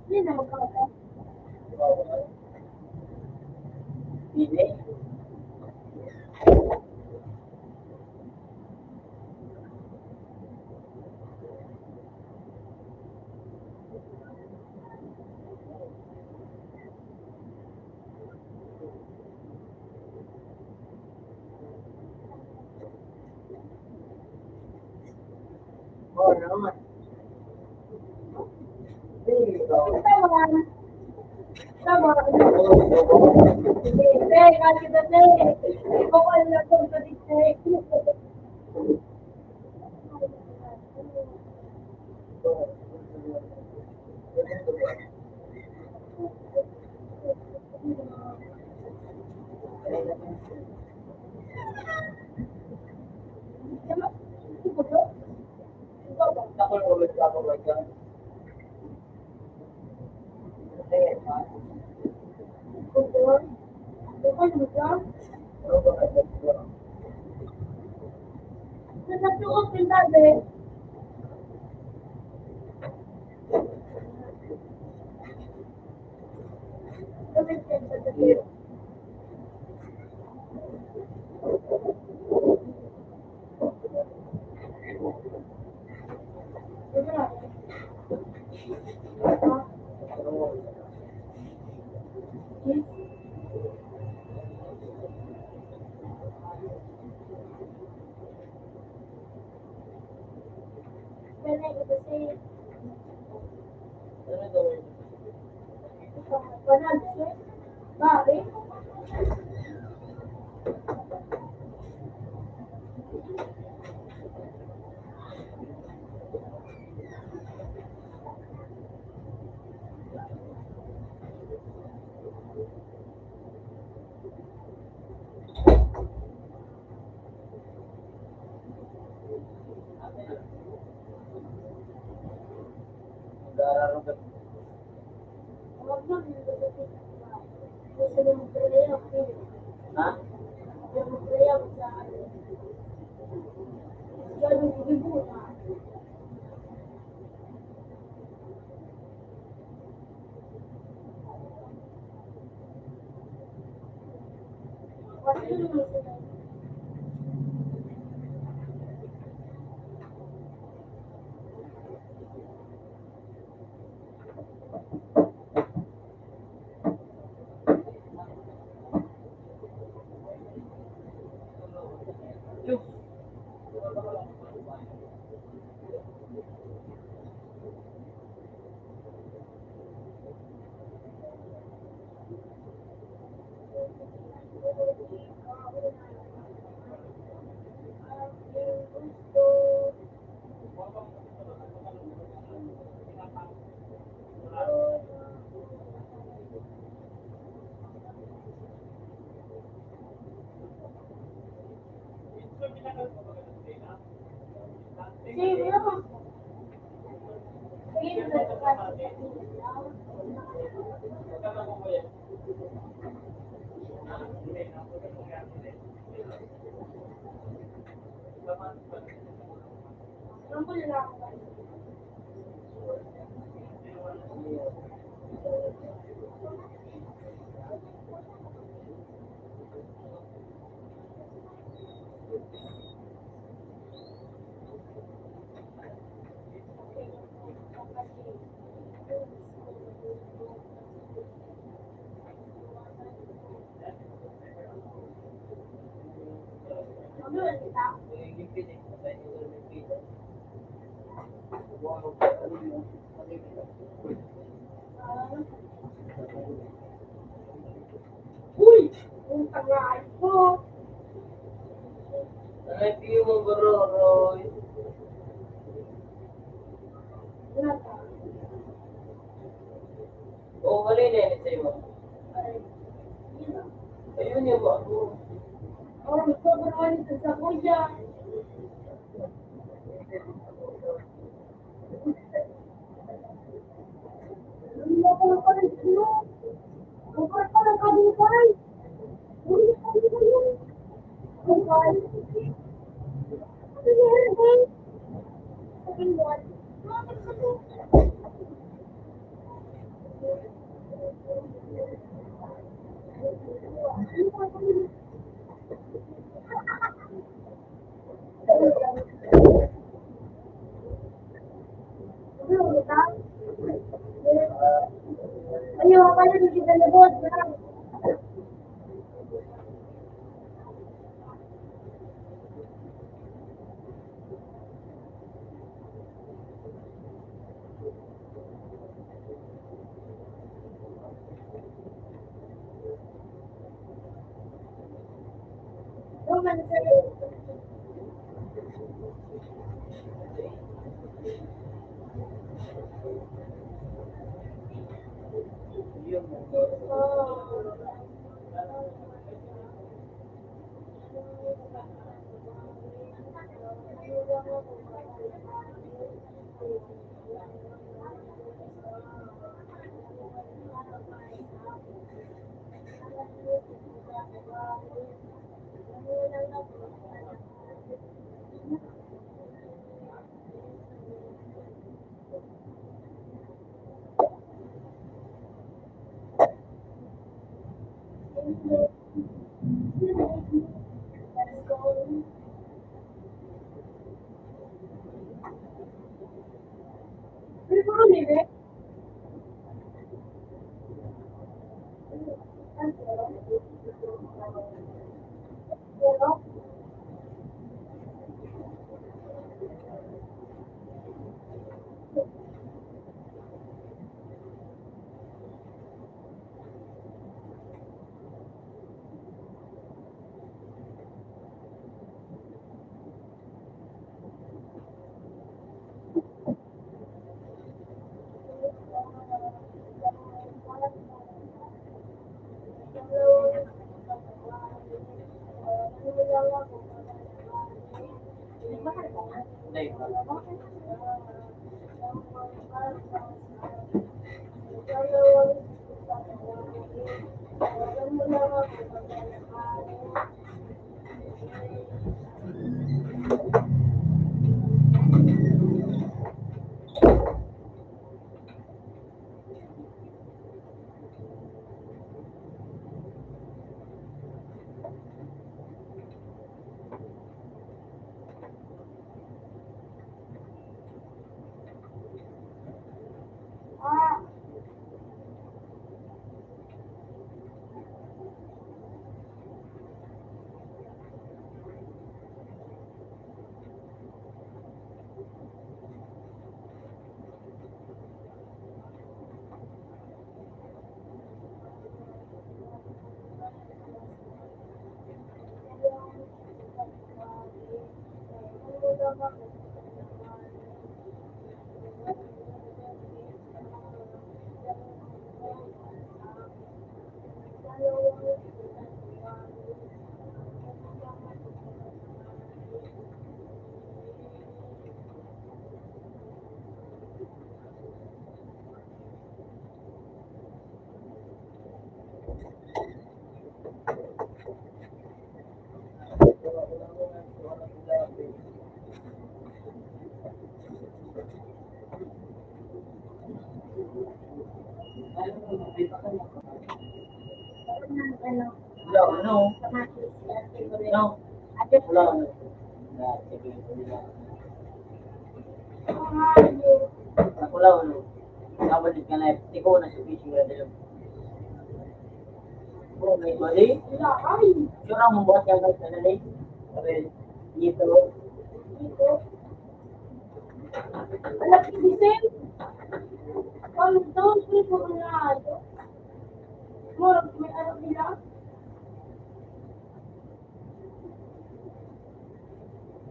Hindi na magkakataon. Hindi. Oo naman. Tama. Tama. Hindi, kasi dati, ikaw ang nagpunta dito. Uy! Ang tangahan ko! Ay, piyo mo, bro, Roy. Wala pa. Oo, wala na yan sa'yo. Ayun yung ba? Oh, gusto ko naman ito sa kuya. Wala, ano? No. Wala, ano? Wala, ano? Nabalik ka na, tiko na sa bisyo, wala, ano? Oh, may mali? Sure ang buhat niya, guys, na nali? Sabi, dito. Anak, gising. Pang doon, free ko na. Murag may anak nila.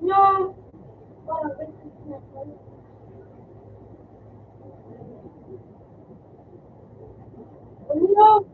No. Ano?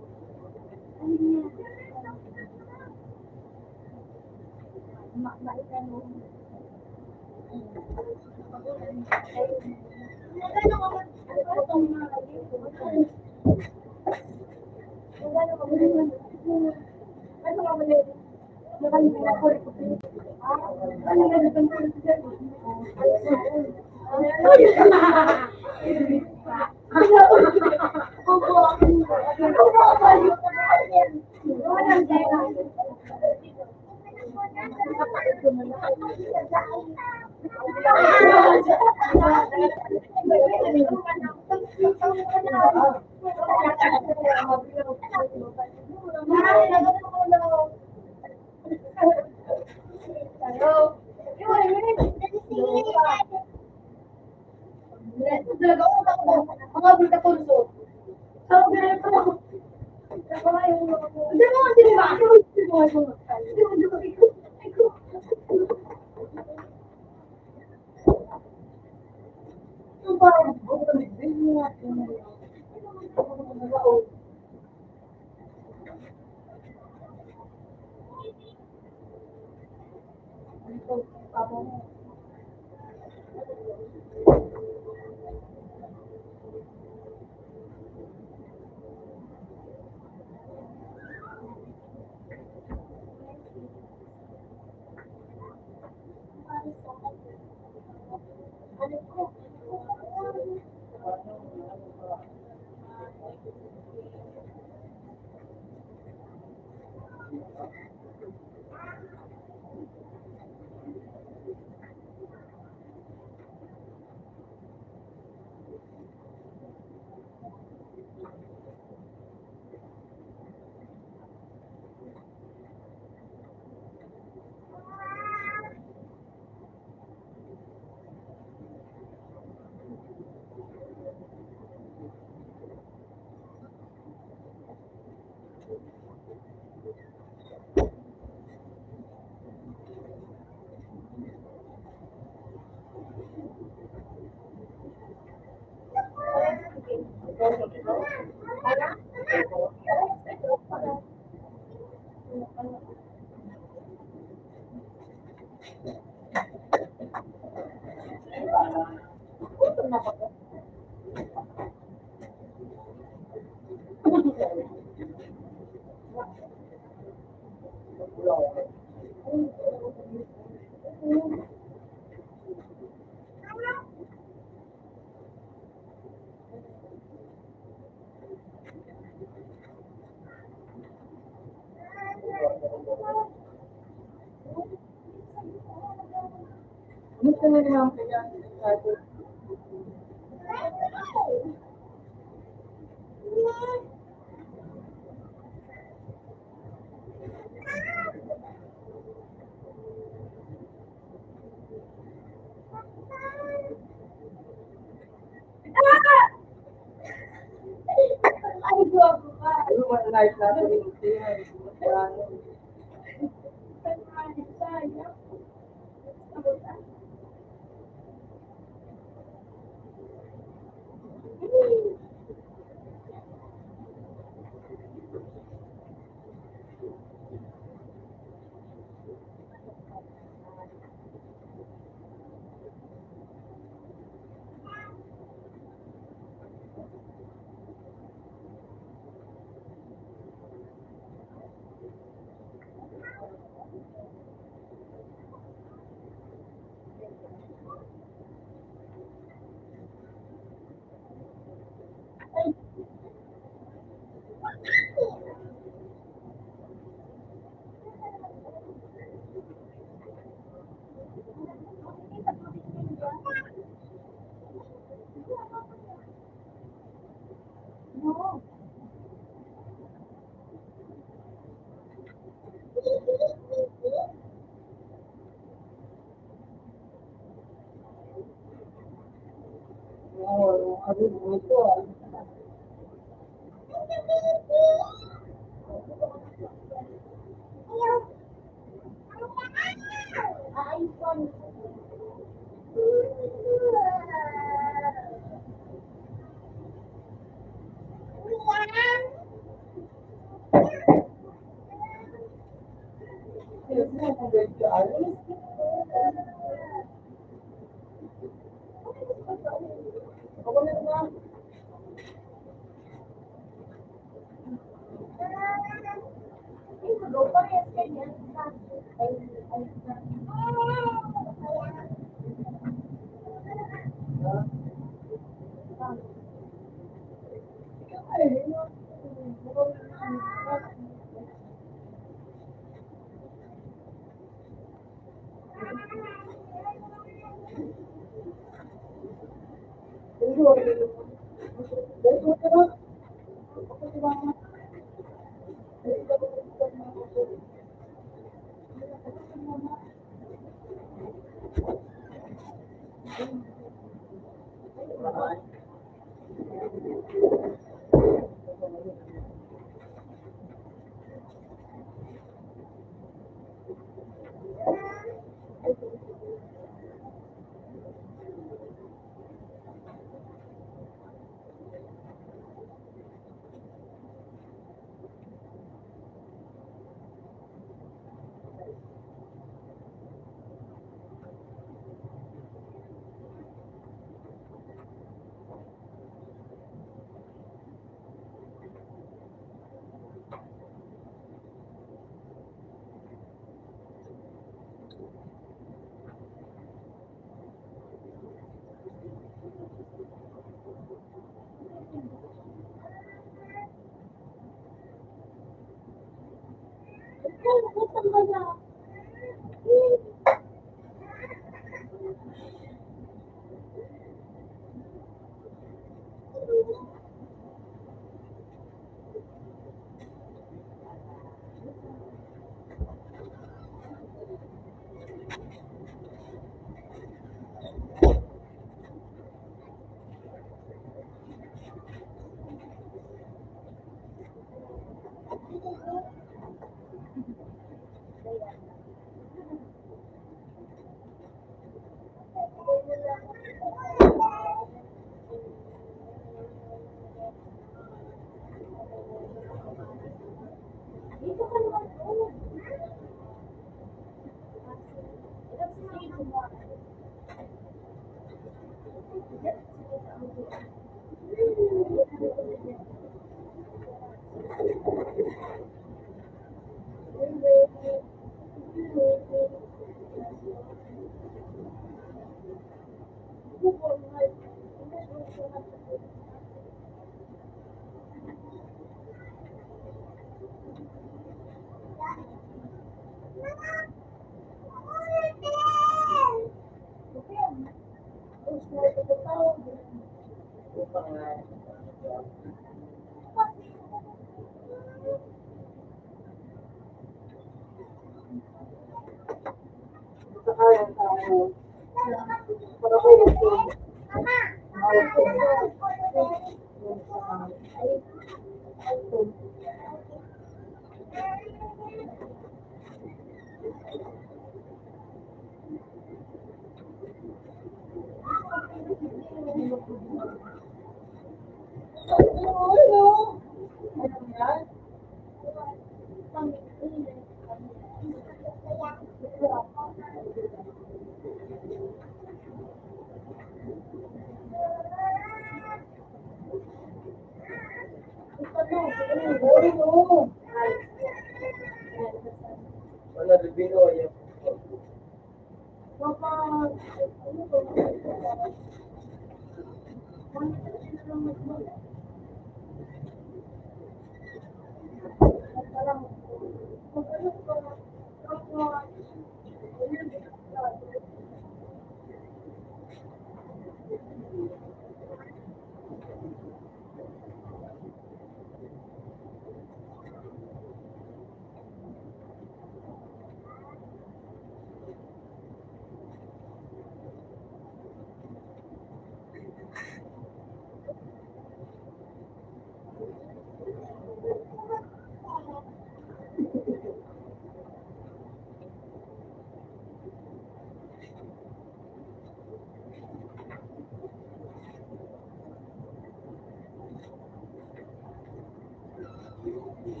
Kasi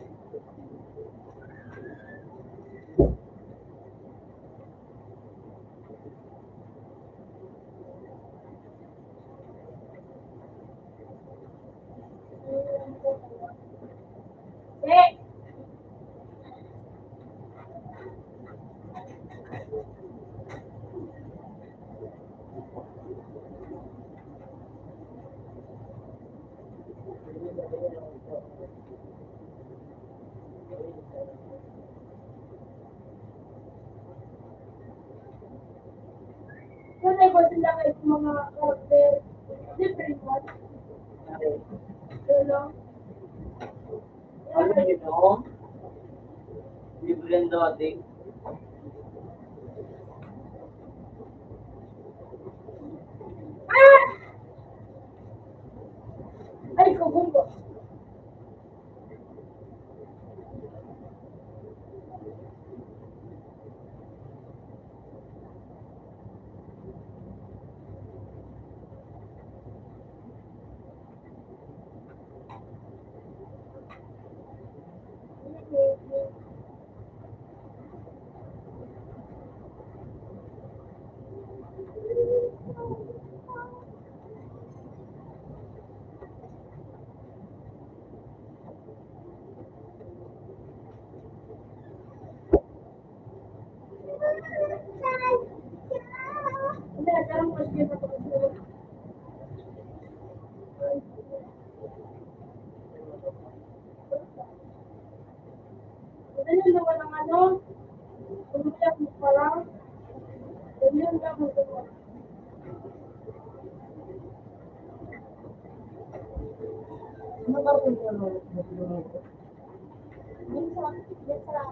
ko sila kahit mga karakter, different one. Yun lang. Ano yun, no? Different dating. Ah! Ay, kagumba. Ganyan naman ang ano, umiyak mo pa lang. Ganyan ka mo. Ano ba ang pinag-, minsan, minsan,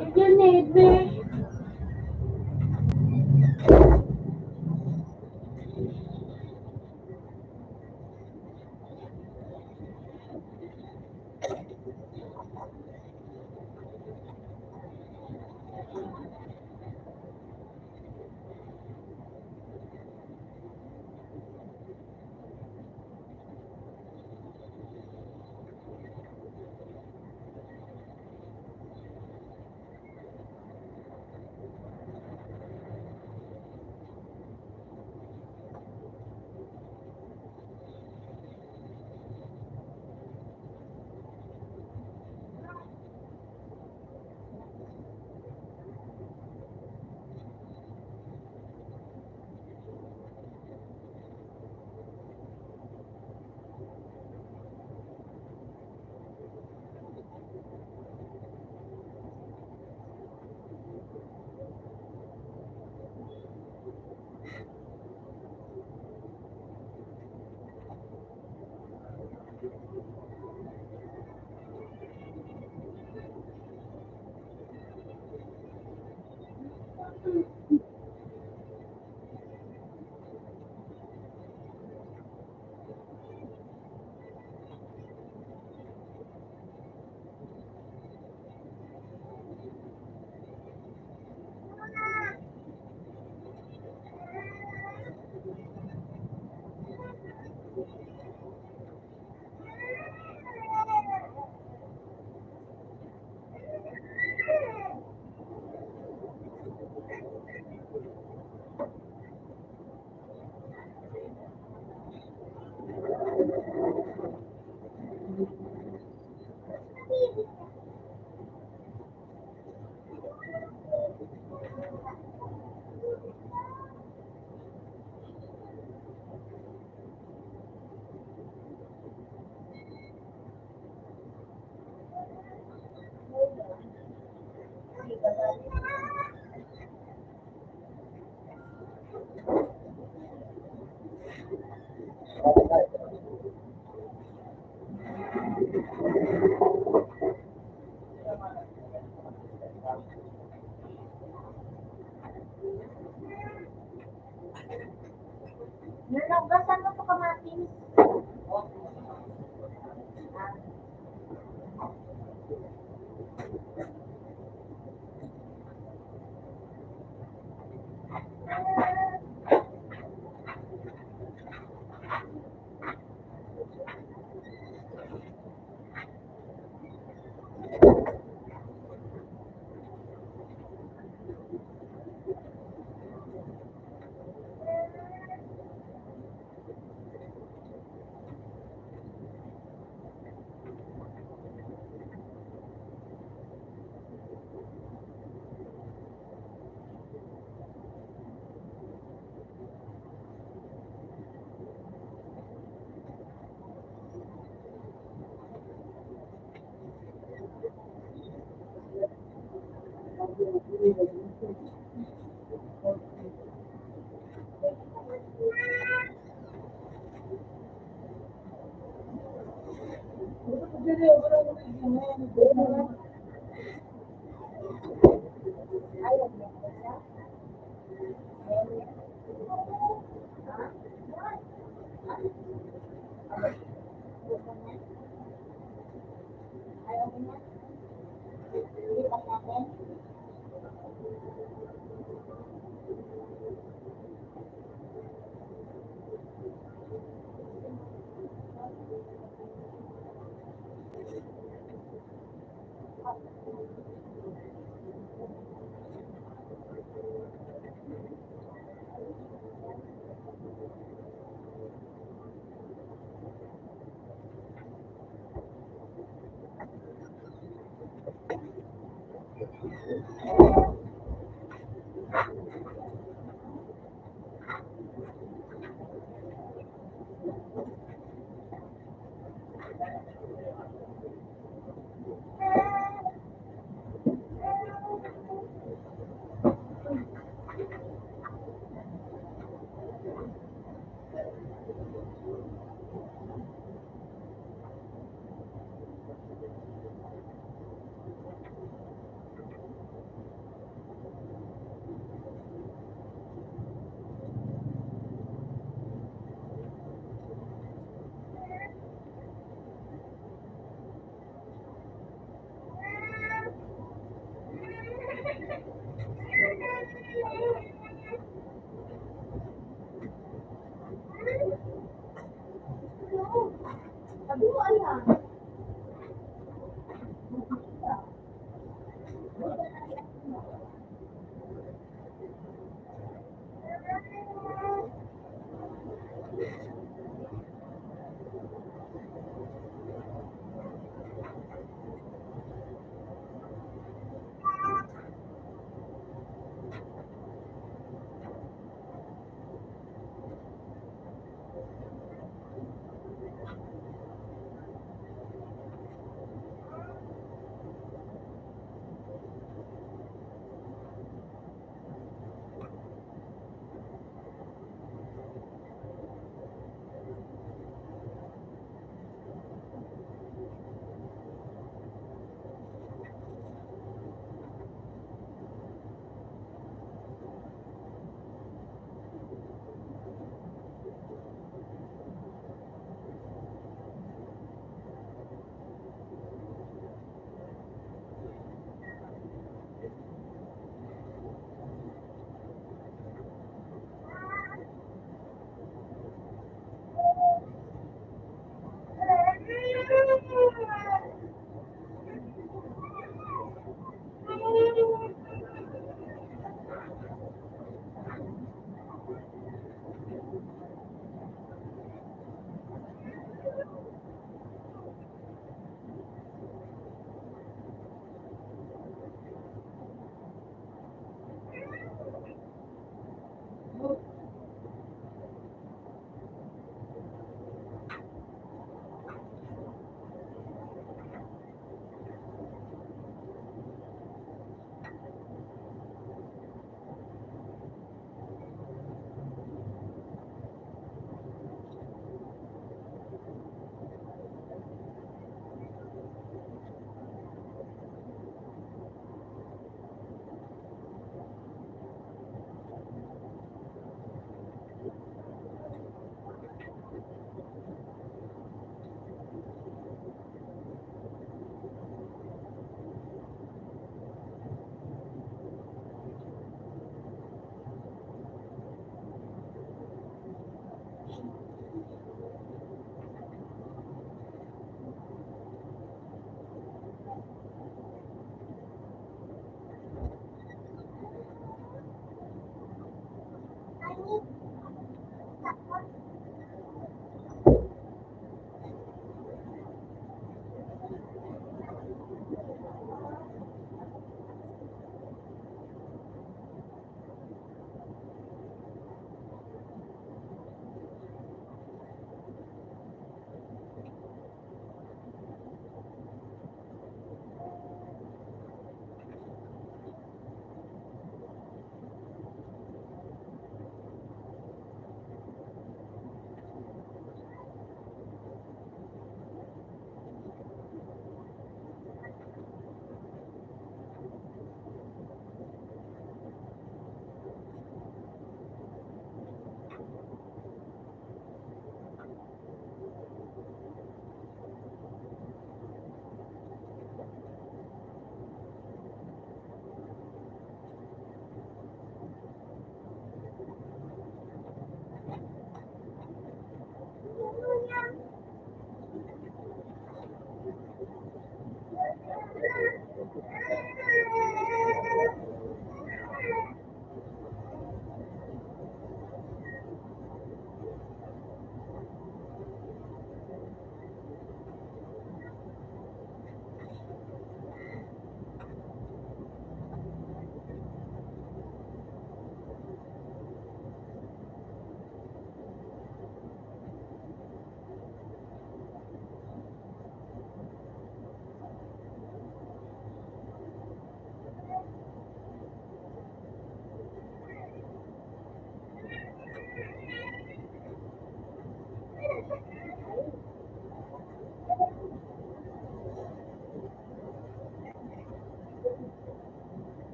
If you need me. Nanugasan mo sa kamatis.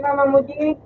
Mama mo, Jing.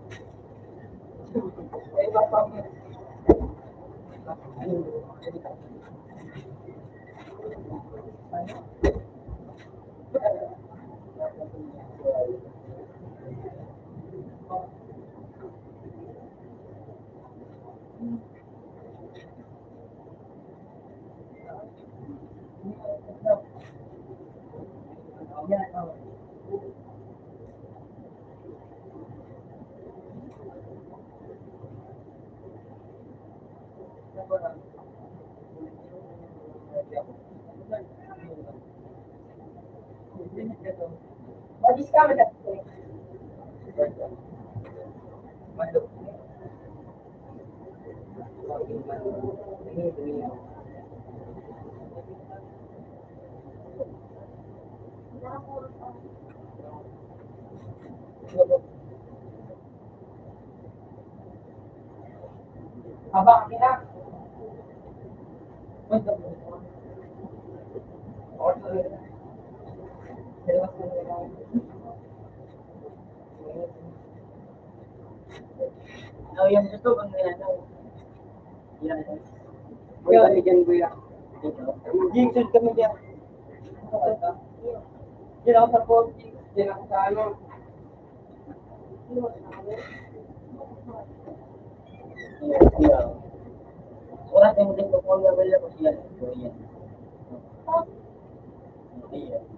Haba kami na. Oh, yung gusto kong ano. Yan. Uy, kami dyan, kuya. Gingsod kami dyan. Yan ako sa fourteen. Yan ako sa ano. Wala tayong din po kung wala ko siya. Yan. Yan.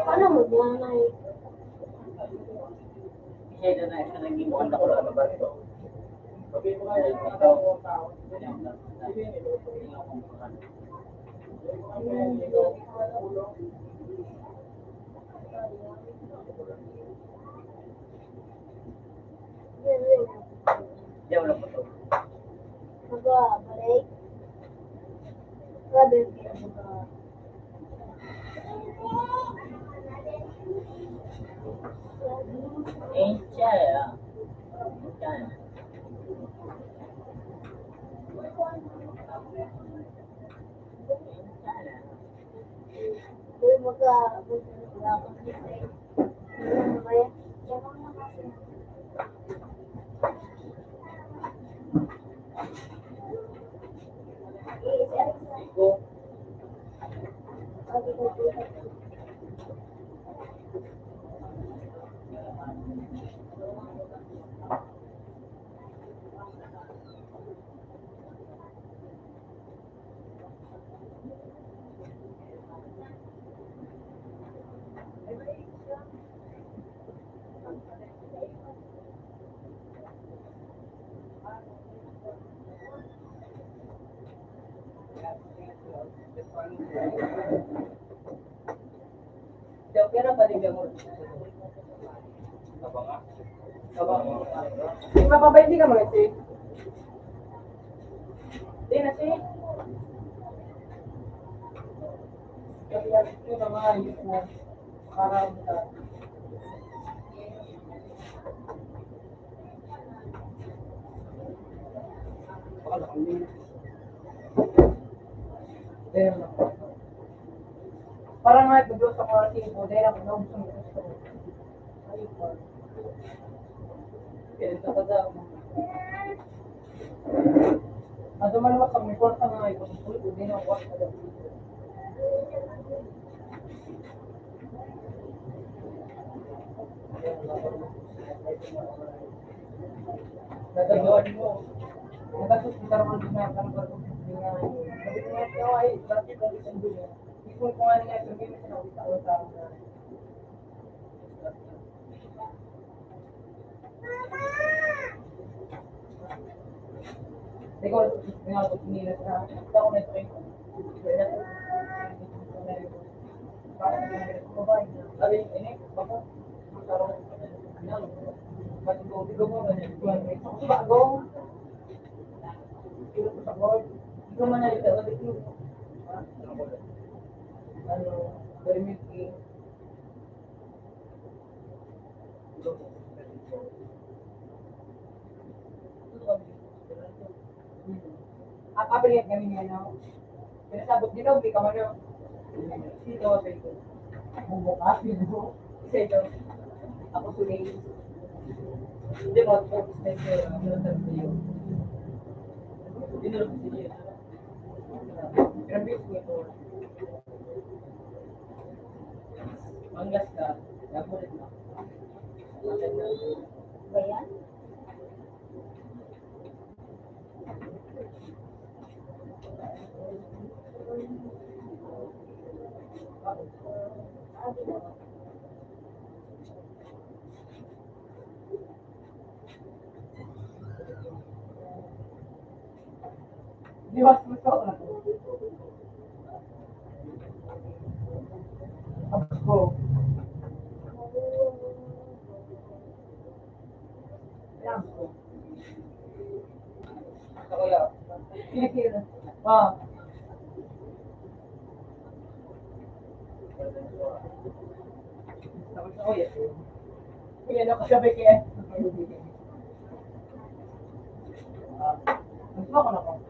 Paano mo yan, Nay? Diyan, wala po to. Magbabalik. Grabe yung pinagbabago. Eh, siya, ah. Siya. Pero pwede ka mo. Ipapabay, hindi ka mga ito. Hindi na, sige. Kaya yung mga ayos mo, para Parang nga, ito sa mga tipo, dahil ako naubos ang gusto ko. Ayun pa. Kaya sa kada, Ano man naman kami, kwarta nga ito, kung di na kwarta na. Nagagawa mo. Nagagawa mo, ginagawa mo, ginagawa mo, ay, bakit ang isang dulo? Ipon ko nga niya, sabihin mo, sinabi sa utak na. Ano, permit. Ang apelido kami niya, no? Pero sabot din, no? Hindi ka man, no? Sino, sino? Bubukas, sino? Isa ito. Ako si Ray. Hindi mo, ako si Ray. Hindi mo, ako si Ray. Pero mismo ito. Manggas ka, dapat na. Ba yan? Di ba, gusto ko na. Tapos ko. Ayan ko. Ako yan. Sige, sige na. Ah. Tapos ako yan. Yan ang kasabay kaya. Gusto ko na po.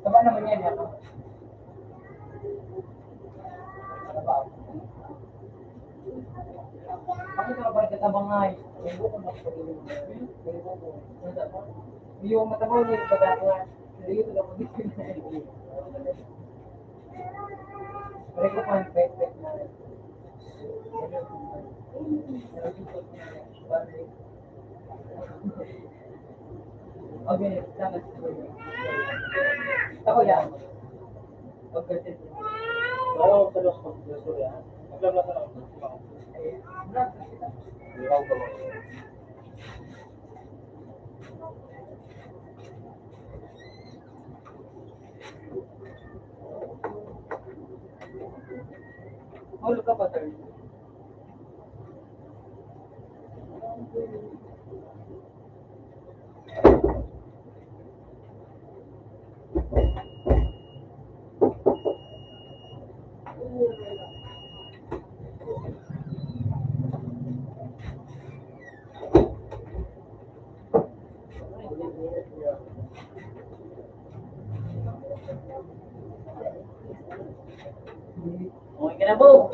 Tama naman yan, eh. Bakit ka parang katabangay? Yung mata mo, yung pagkakawa. Yung pagkakawa. Pare ko pa, pet, pet na. Okay, salamat. Ako yan. Oo, sa dos ko, sa dos ko yan. Naglablasa na ako. Ay, vlog na kita. Ikaw ba? Mahulog ka pa, sir. Okay ka na, Bo?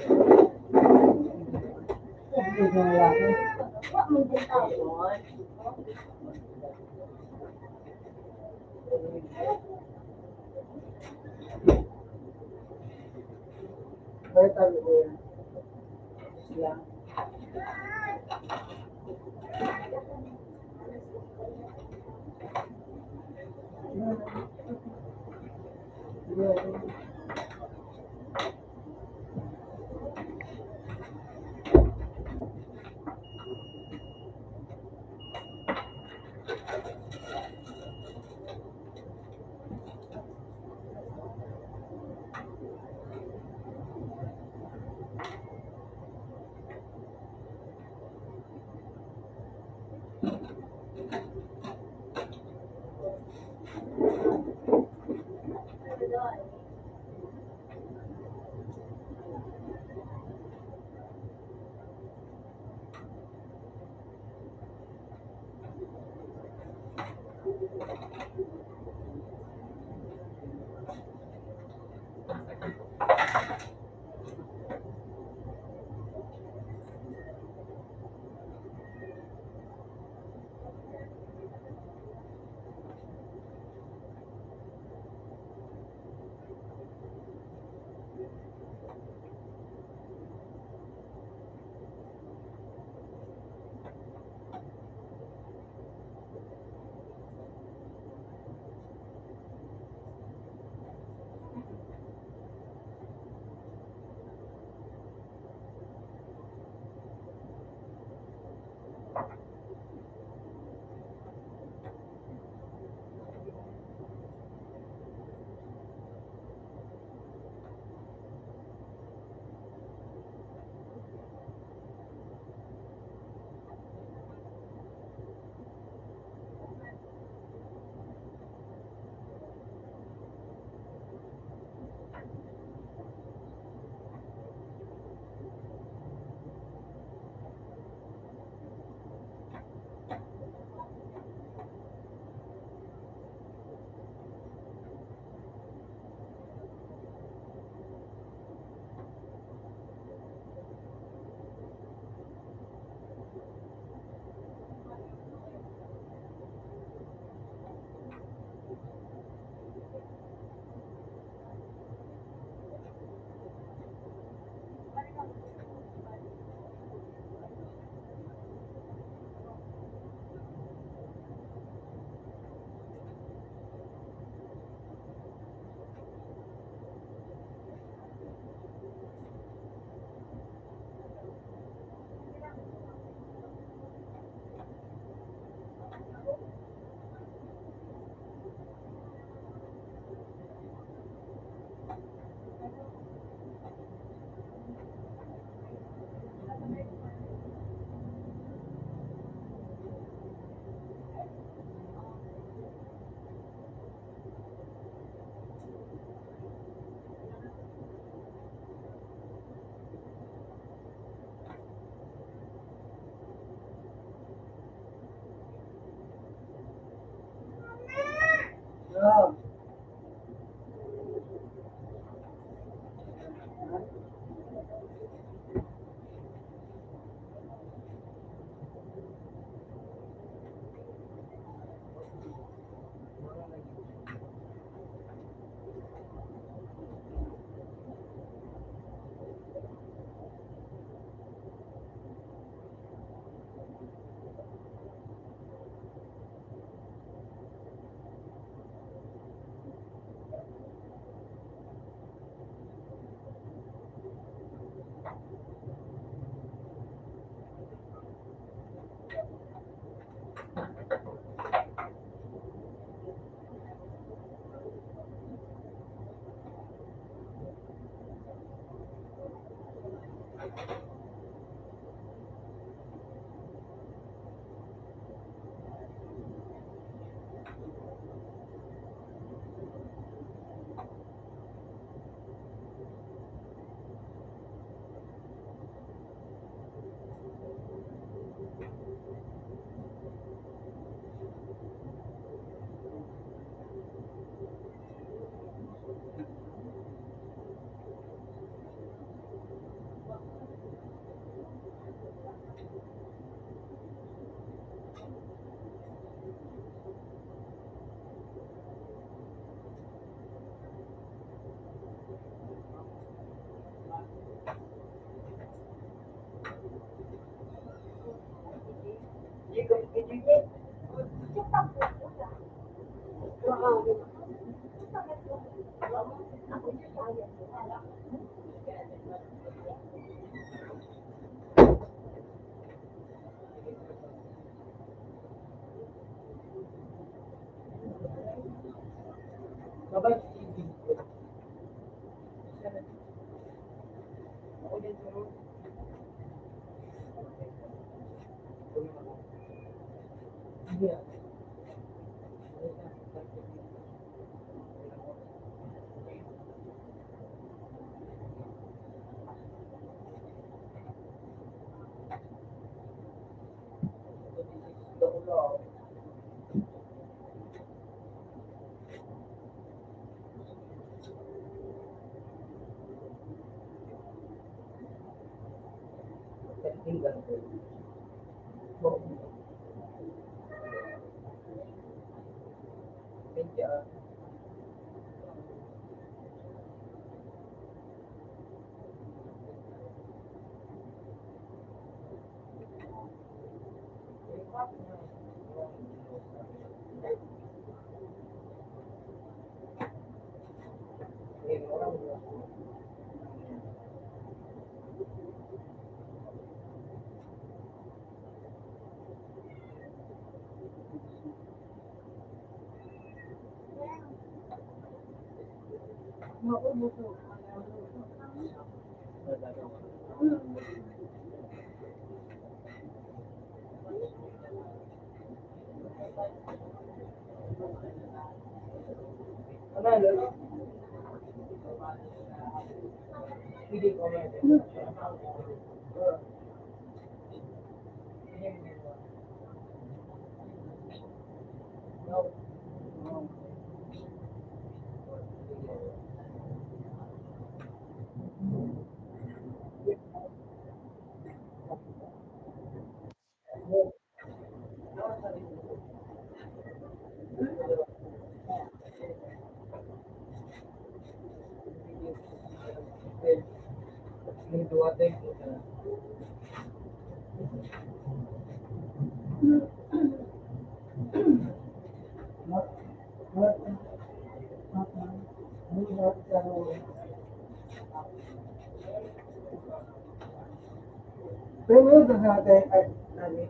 Pero doon sa ating, ay, nani?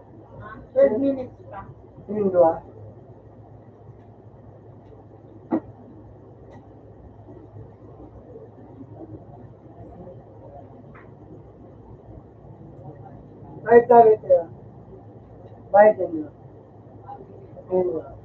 Third minutes pa. Yung dua. Ay, sabi ko. Bye din. Ayun.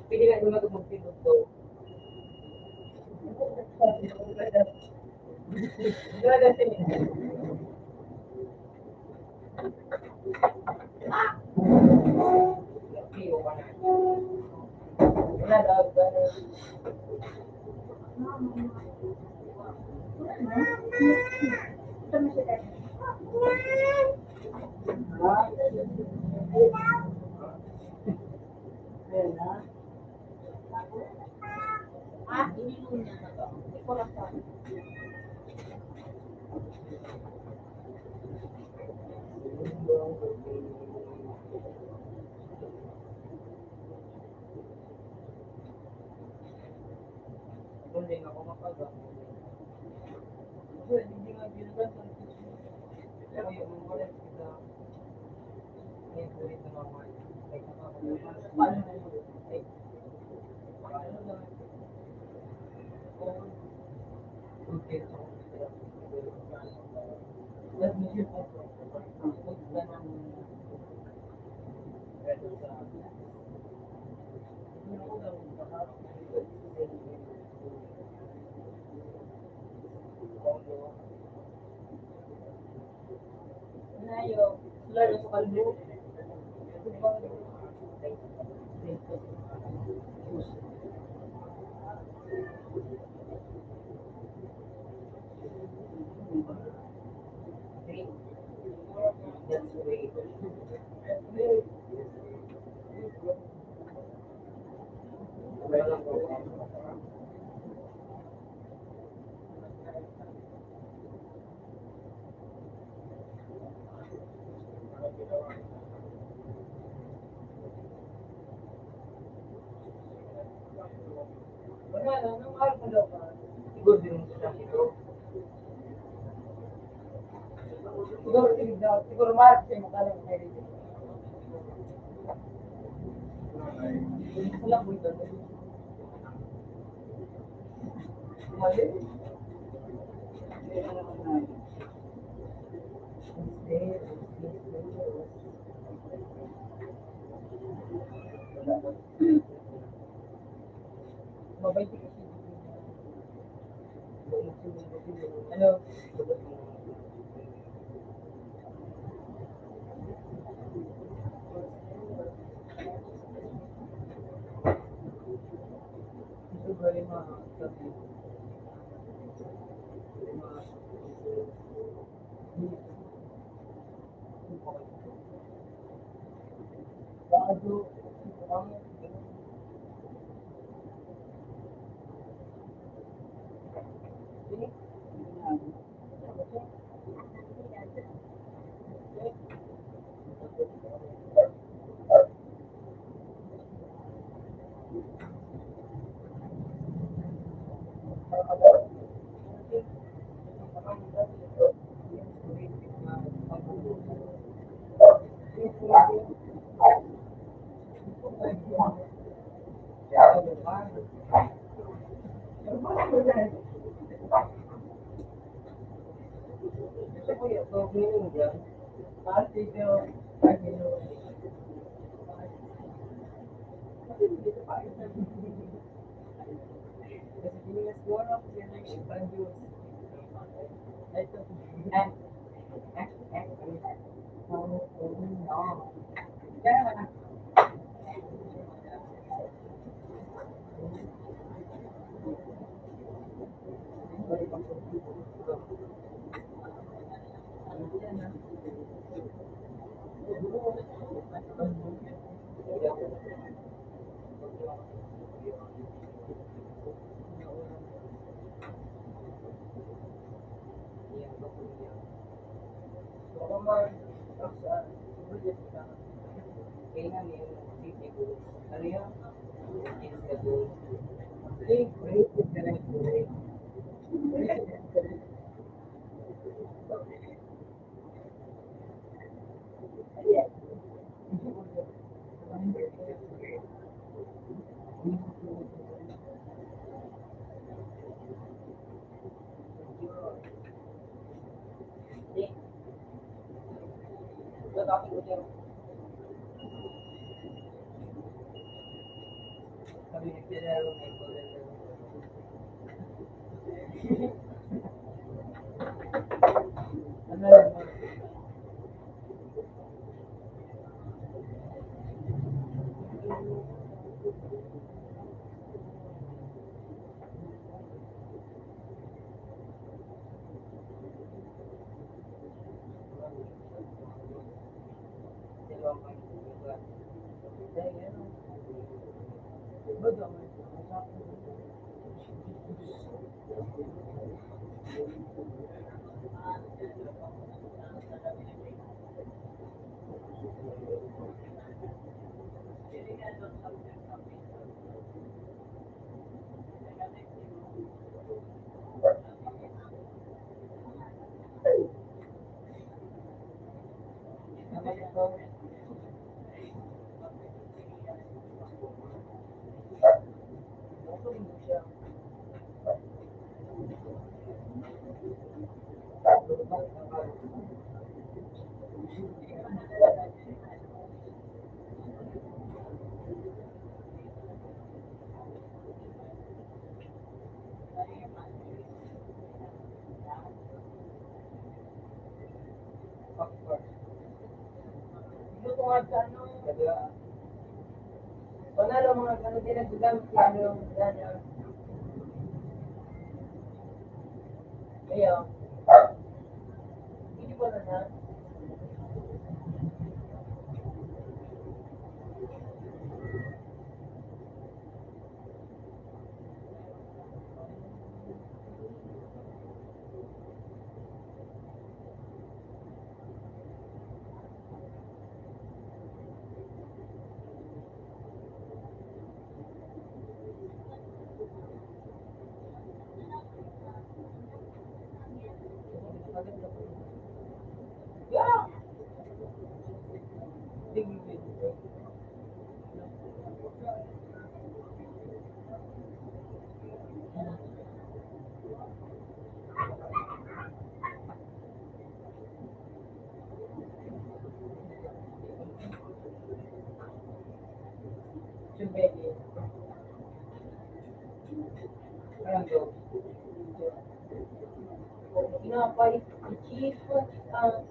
Pwede nga naman magpindot daw. Gusto ko nga sa ano, panalo mga ano din ang ginagamit sa ano, ano. Kaya, hindi ko na na. Tinapay, chief, ah,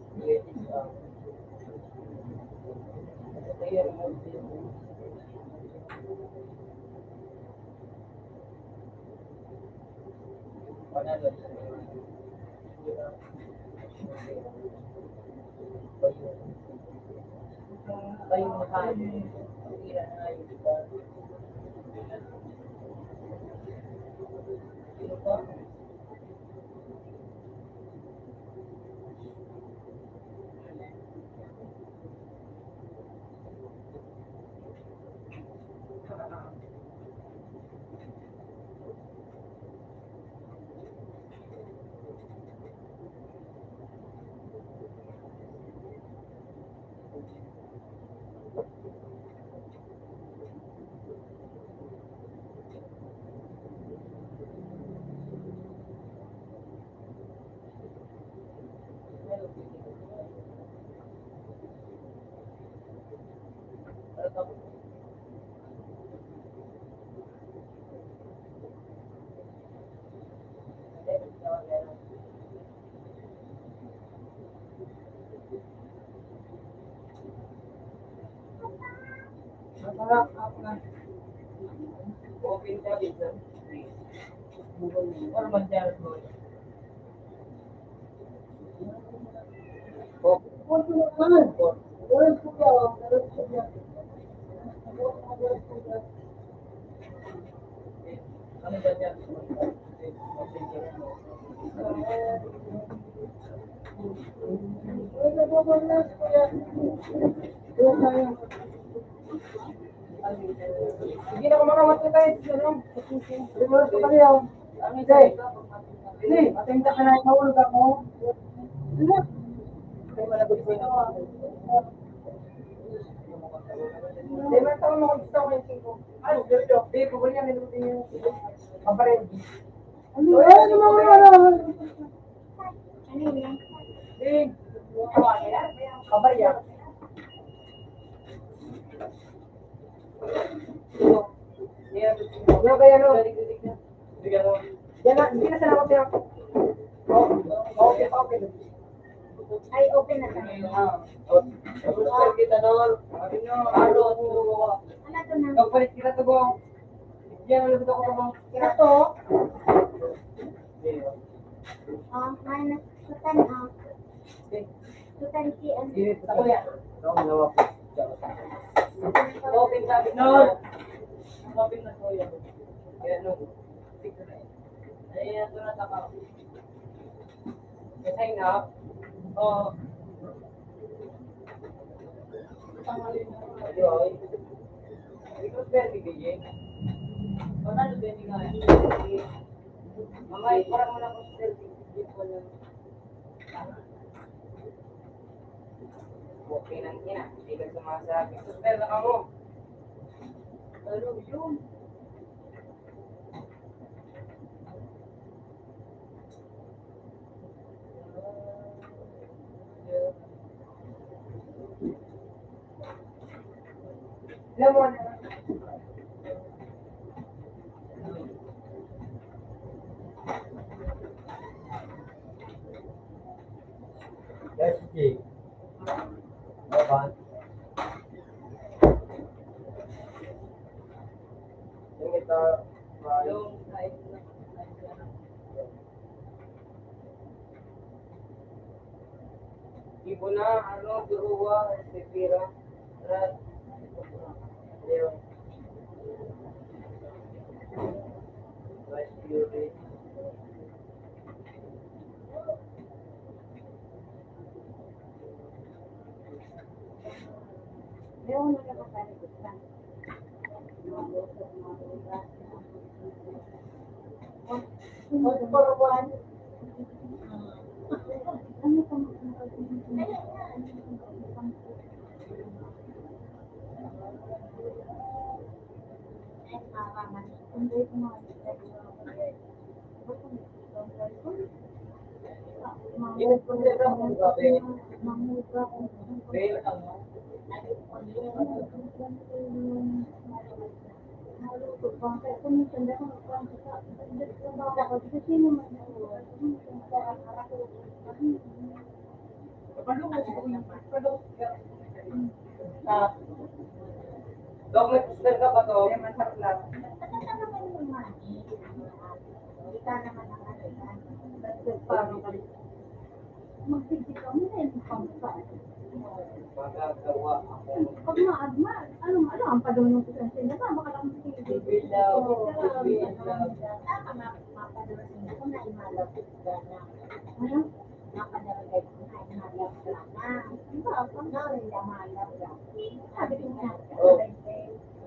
Masarap ako na. Open ka dito. Or manjaro ko. Sige na, kumakamot na tayo. Ano? Remorse ko pa niya. Ang isa eh. Hindi, matinda ka na, nahulog ako. Hindi. Hindi, may tao mo gusto ko yung singko. Ay, ganito. Babe, pabor niya, may luto yung singko. Paparin. Ano yan? Ano mga ano? Ano yan? Babe, paparin. Yan na, sige na, salamat sa'yo. Oh, okay, okay. Ay, open na tayo. Ah. Kita doon. Ano? Ano to na? Nagpalit kita to, Bong. Yan, ano to, Bong? Ito? Ah, minus two ten, ah. Two ten P M. Init na kuya. Open sabi na. Open na kuya. Ayan, no. Ayan, ito na taka. Sign up. Oh. Ayun. Ikaw, Sir, bigay. Paano, Sir, bigay? Mga iparang mo na po, Sir, bigay. Okay lang, ina. Hindi ka sumasabi. Suspel na ka mo. Lalo yun. Alam mo na. That's it. Pan. Yung ito, yung Ibona, ano, Duruwa, Rivera, Brad, yung Vice Fury. Dok, may sister ka ba to? Hindi man sa class. Magpipigil kami na yung pangsa. Magagawa ako. Pag maagma, ano, ano, ang padunong ko sa inyo, ba? Baka lang sa inyo. Bibila, bibila. Ah, mga, mga padunong ko na imalapit ka na. Ano? Mga padunong ko na imalapit ka na. Di ba? Pag na, imalapit ka. Sabi ko nga, Oh.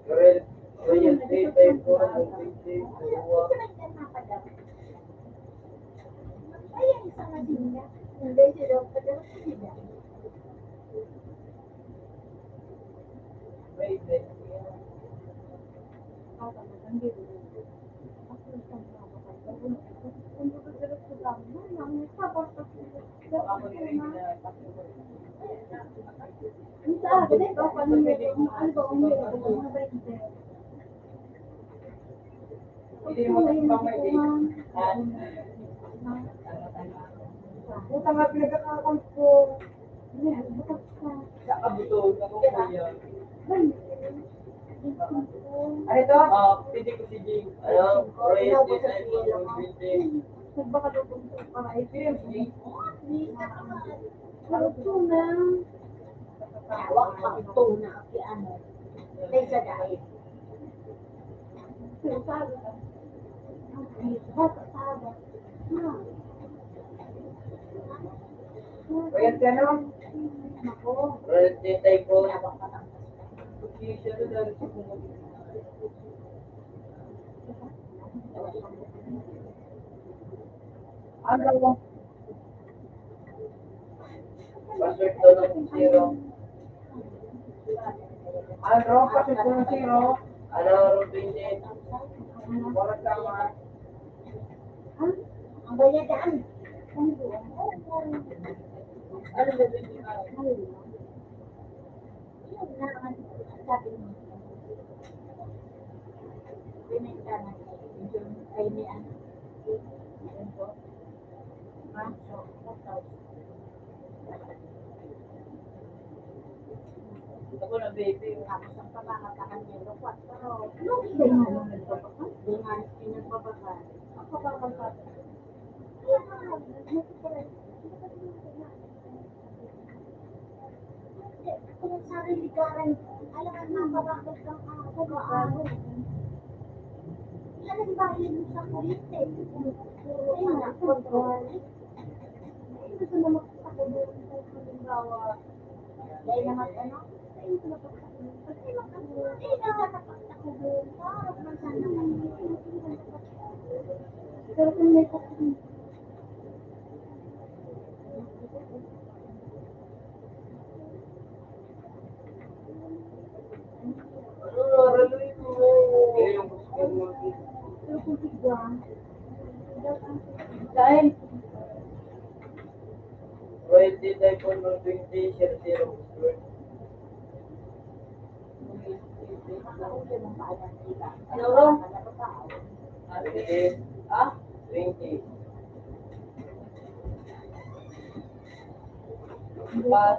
Pero, pero yun, day, day, four, day, day, day, four. Hindi mo sa pamay, eh. Puta nga, pinagkakakal ko. Sa kabuto, sa kuya. Ano ito? Ah, pwede ko si Jing. Ano? Royal Design, Royal Design. Nagbaka daw kung para ito yung Pero ito na. Hawak pa ito na, si ano. Kaysa dahil. Royalty ano? Royalty type po. Ano? Password to ng zero. Ano? Password to ng zero. Ano? Room twenty. Oras tama. Ang bayadan. Ano ba yun? Yun na ang sabi mo. Binenta na. Ay, may ano. Ayun po. Ako na, baby. Tapos ang pangangatakan niya, lukot. Pero, nung hindi nga nung nagpapakal, hindi nga nagpapakal. Ang pagkakal pa. Kaya nga, nagpapakal. Kung sarili ka rin, alam mo, mapapakit kang ako, baka ako. Alam ba yun sa kulit eh? Ayun nga, pag-, ay, gusto na magpapakit. Halimbawa, dahil naman ano, ay, gusto na pagpapakit. Pag-, ay, gusto na pagpapakit. Pero kung may pagpapakit, Royalty type one twenty, zero zero. Ano ron? Twenty. Ha? Twenty. Bus.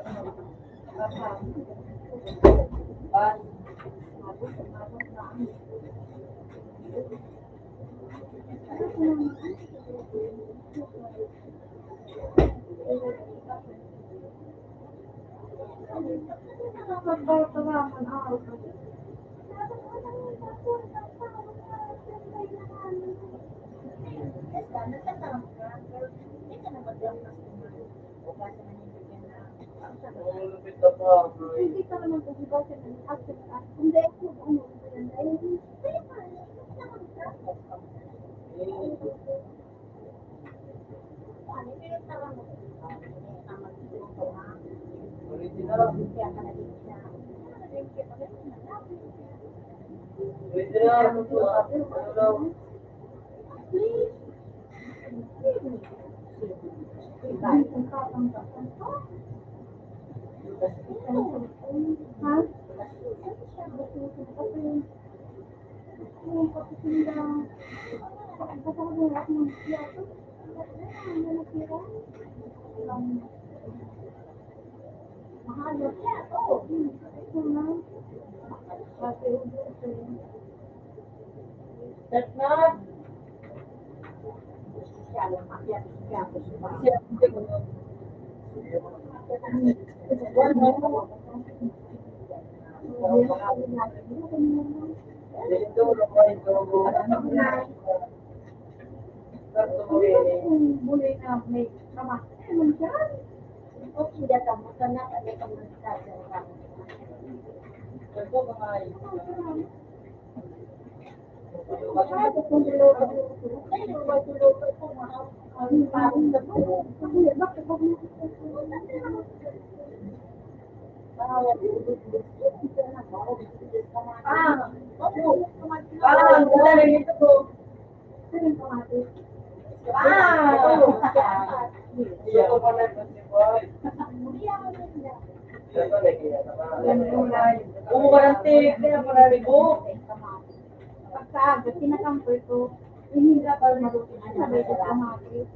Pagkaaga, kinakampoy ko. Ininda pa maluto na may kamatis.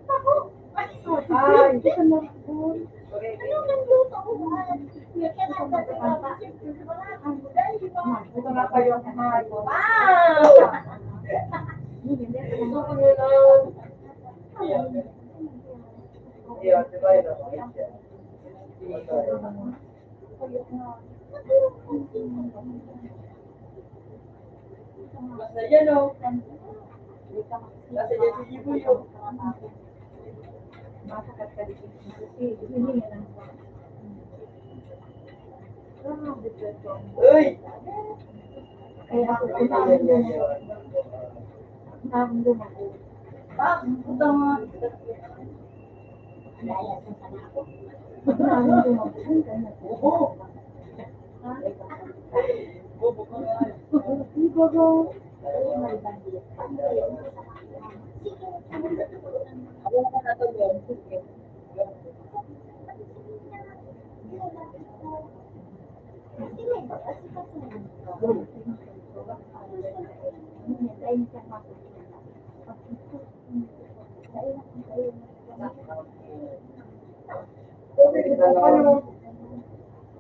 Ako, ay, ito na po. Ano nang luto ko? Ito na kayo, kumain. Wow! Ito ko na lang. Ayan, di ba, yun ako, yun siya. Basta yan, oh. Basta yan, sige po yun. Uy!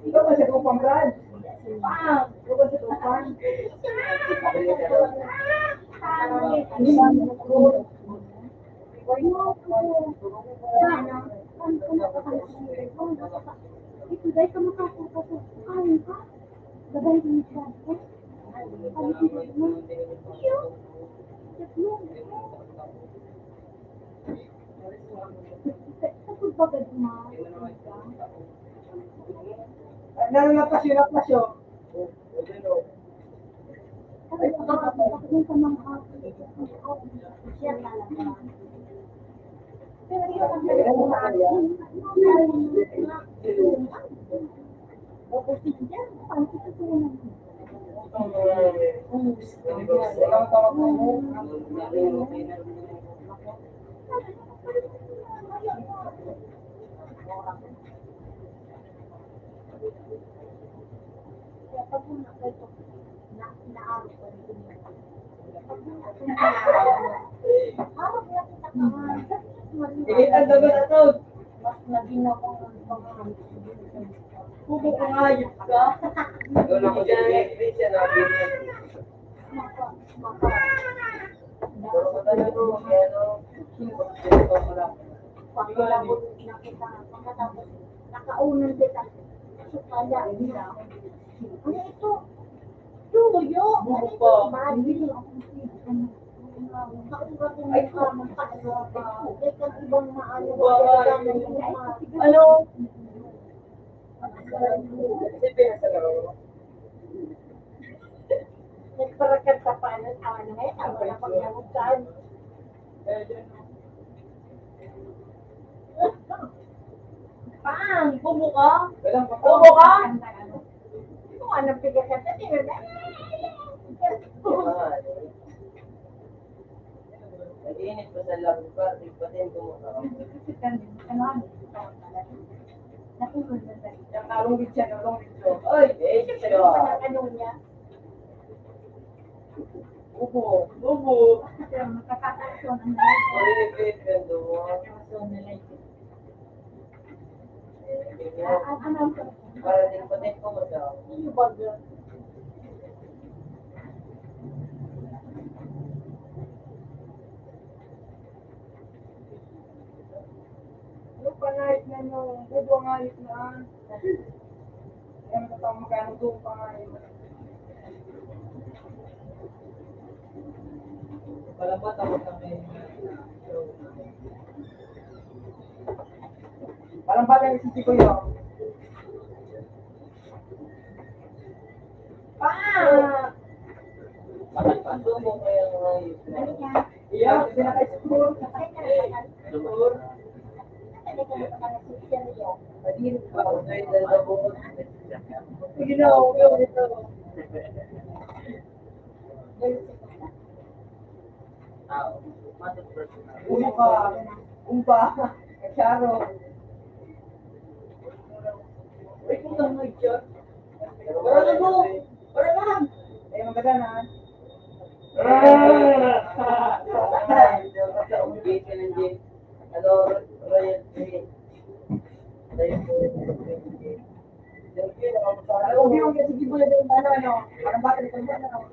Ikaw ba sa Tupang, Brad? Ikaw ba sa Tupang? Nang napasyo, napasyo. Sige, ang gabal ako. Mas naging ako ng pangangaibigan. Kubo ka, hayop ka. Ikaw na ko, Jay. Mapa, mapa. Pero sa talaga, ano, Pakilabot na kita. Pagkatapos, nakaunan kita. Sukaya nila. Ano ito? Tuyo. Buko pa. Bali. Ay, ko. Ay, kang ibang maano. Ano? Nagparakat sa paano, ano, eh, tama na pagdamutan. Pang, bubo ka? Bubo ka? Kung anong pagkakatabi na. Nag-init pa sa love pa, di pa din kumuha. Yung kalong bitya, kalong bitya. Oy, eh, siya. Ano niya? Bubo, bubo. Oy, eh, eh, eh, doon. Para din pa din kumuha. Ano ba yun? Ano pa nga yun, ano, bubo nga yun na. Ayan, magkano doon pa nga yun. Palabat ako sa may. Parang bata yung isip ko yun. Pa! Bakit pa? Sumo kayo ngayon. Iya, kasi naka-score. Score. Sige na, okay, ito. Tao. Umpa. Umpa. Klaro. Uy, putang may Diyos. Para na mo. Para na. Eh, maganda na. Ano, Royal Green. Ay, yung kasi di mo na din, ano, ano, parang bakit ito, ano, ano.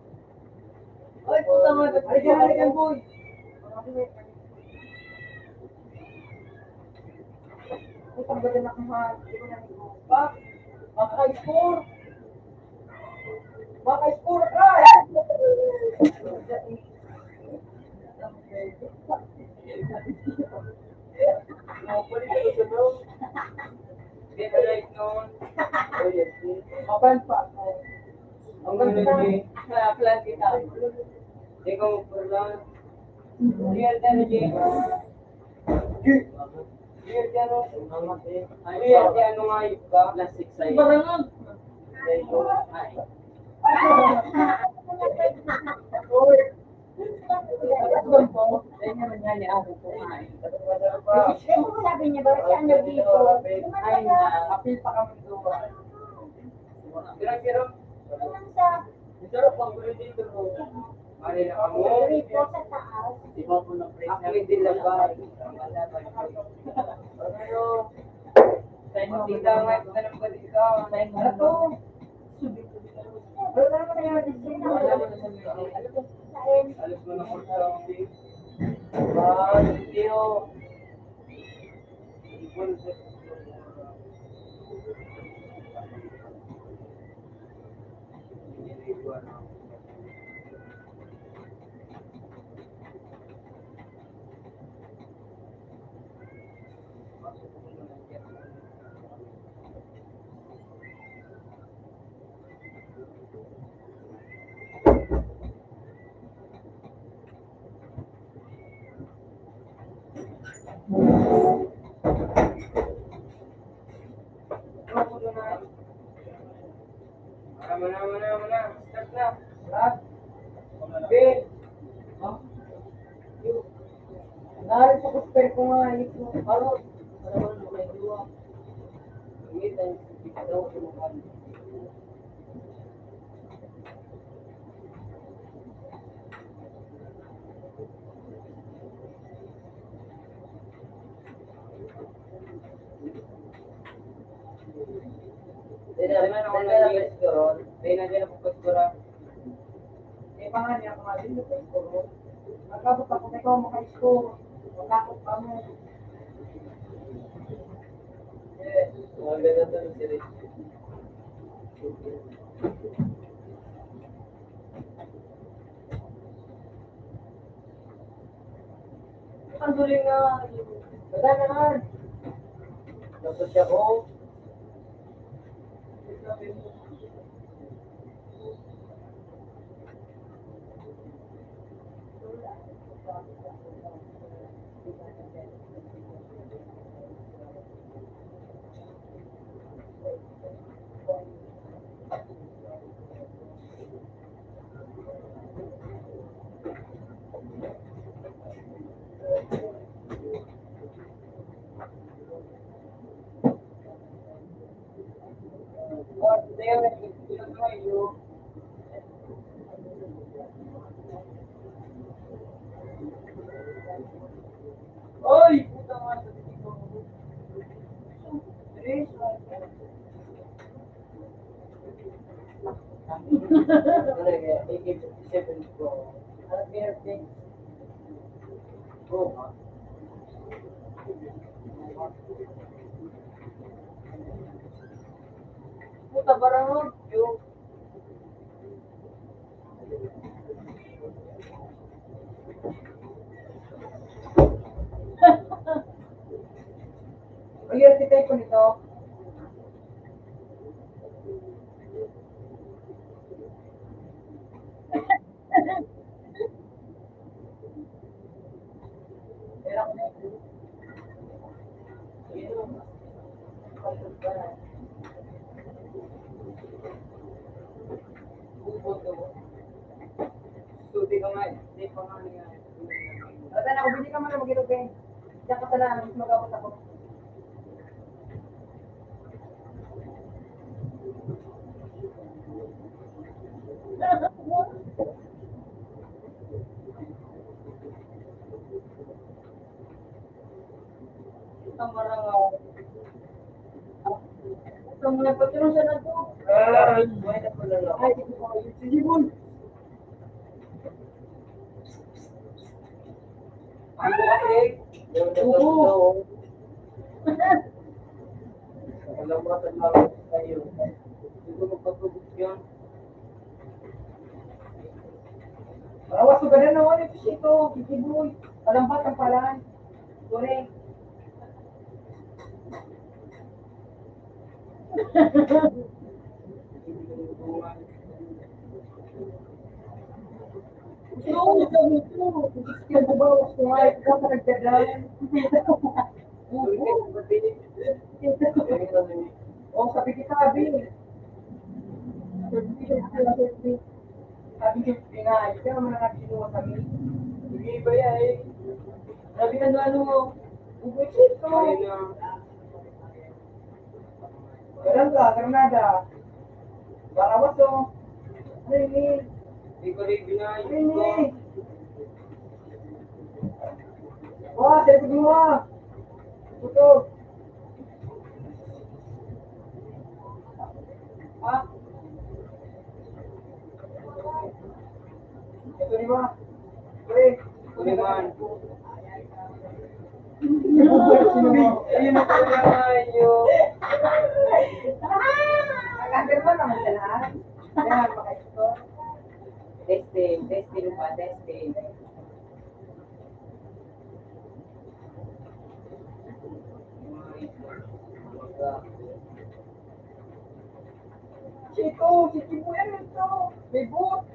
Ay, puta nga, ba't Ay, kaya nga, boy. Ay, pagbaga na kung ha, di ko na nag-, Bak-, baka score. Baka score ka. No, pwede ka sa bro. Get a light noon. Oh, yes, yes. Mapan pa ako. Ang ganda. Kaya plan kita. Ikaw, Fernand. Real energy. Real ano? Real ano nga yun ba? Plastic sa'yo. Iba na nun. Ay. Sabi niya, "Bakit ka nandito?" Ay, na, apil pa kami doon. Pero, pero, ang sarap ang gulo dito, bro. Mali na kamo. Dito sa taas. Di ba po na-press na? Ako, hindi lang ba? Ano? Makita nga, ito na lang ba dito? Ano to? Alas mo na po sa. Ah, thank you. Mana, mana, mana, mana. Start na. Start. Ben. Nari sa gospel ko nga, ito. Ano? Ano ba, may duwa? Hindi, tayo sa pagkakatawa ko naman. Tayo na naman na yung score. Tayo na dyan ang pagkura. Eh, pangan niya, kung alin yung score. Magkabot ako, may kaw makaisko. Magkakot pa mo. Eh, maganda to, si Rich. Ang galing nga. Wala naman. Tapos siya, oh. Oy, puta nga, sa tingin ko. Ano yan? A K fifty-seven ko. Ano, meron din. Oo, ha? Puta, barang, oh, yung Ayun, si Tay ko nito. Suti ka nga eh. Hindi pa nga niya. Tata na, bili ka muna, mag-inom, eh. Diyan ka sana, mag-abot ako. Ang marangaw. Ang mga patrusya na to. Ay, ay, sige, boy. Ano kasi? Yung nagkakataon. Alam mo, tanda ko sa'yo. Hindi ko magpatubig yan. Awas ko ganun naman ito, Chito. Kikiboy. Palampas ang palan. Correct. Gusto ko sa gusto. Gusto ko ba? Gusto ko nga. Ikaw ka nagdadaan. Oo. Oh, sabi kita, sabi. Sabi kita, sabi. Sabi ko, "Pinayos ka naman ang kinuha kami." Hindi ba yan eh? Sabi ka, ano, ano mo? Bubuisit ko. Ayun na. Garang ka, Granada. Barawas, oh. Ano yun eh? Hindi ko rin binayos ko. Ano yun eh? Wah, sabi ko, wah. Puto. Ha? Ito, di ba? Pre, ito naman. Ayun na pala, ayo. Nakakirma naman ka na. Kaya, maka-score. Testing, testing pa, testing. Chito, si Kibuyan ito. May buhok.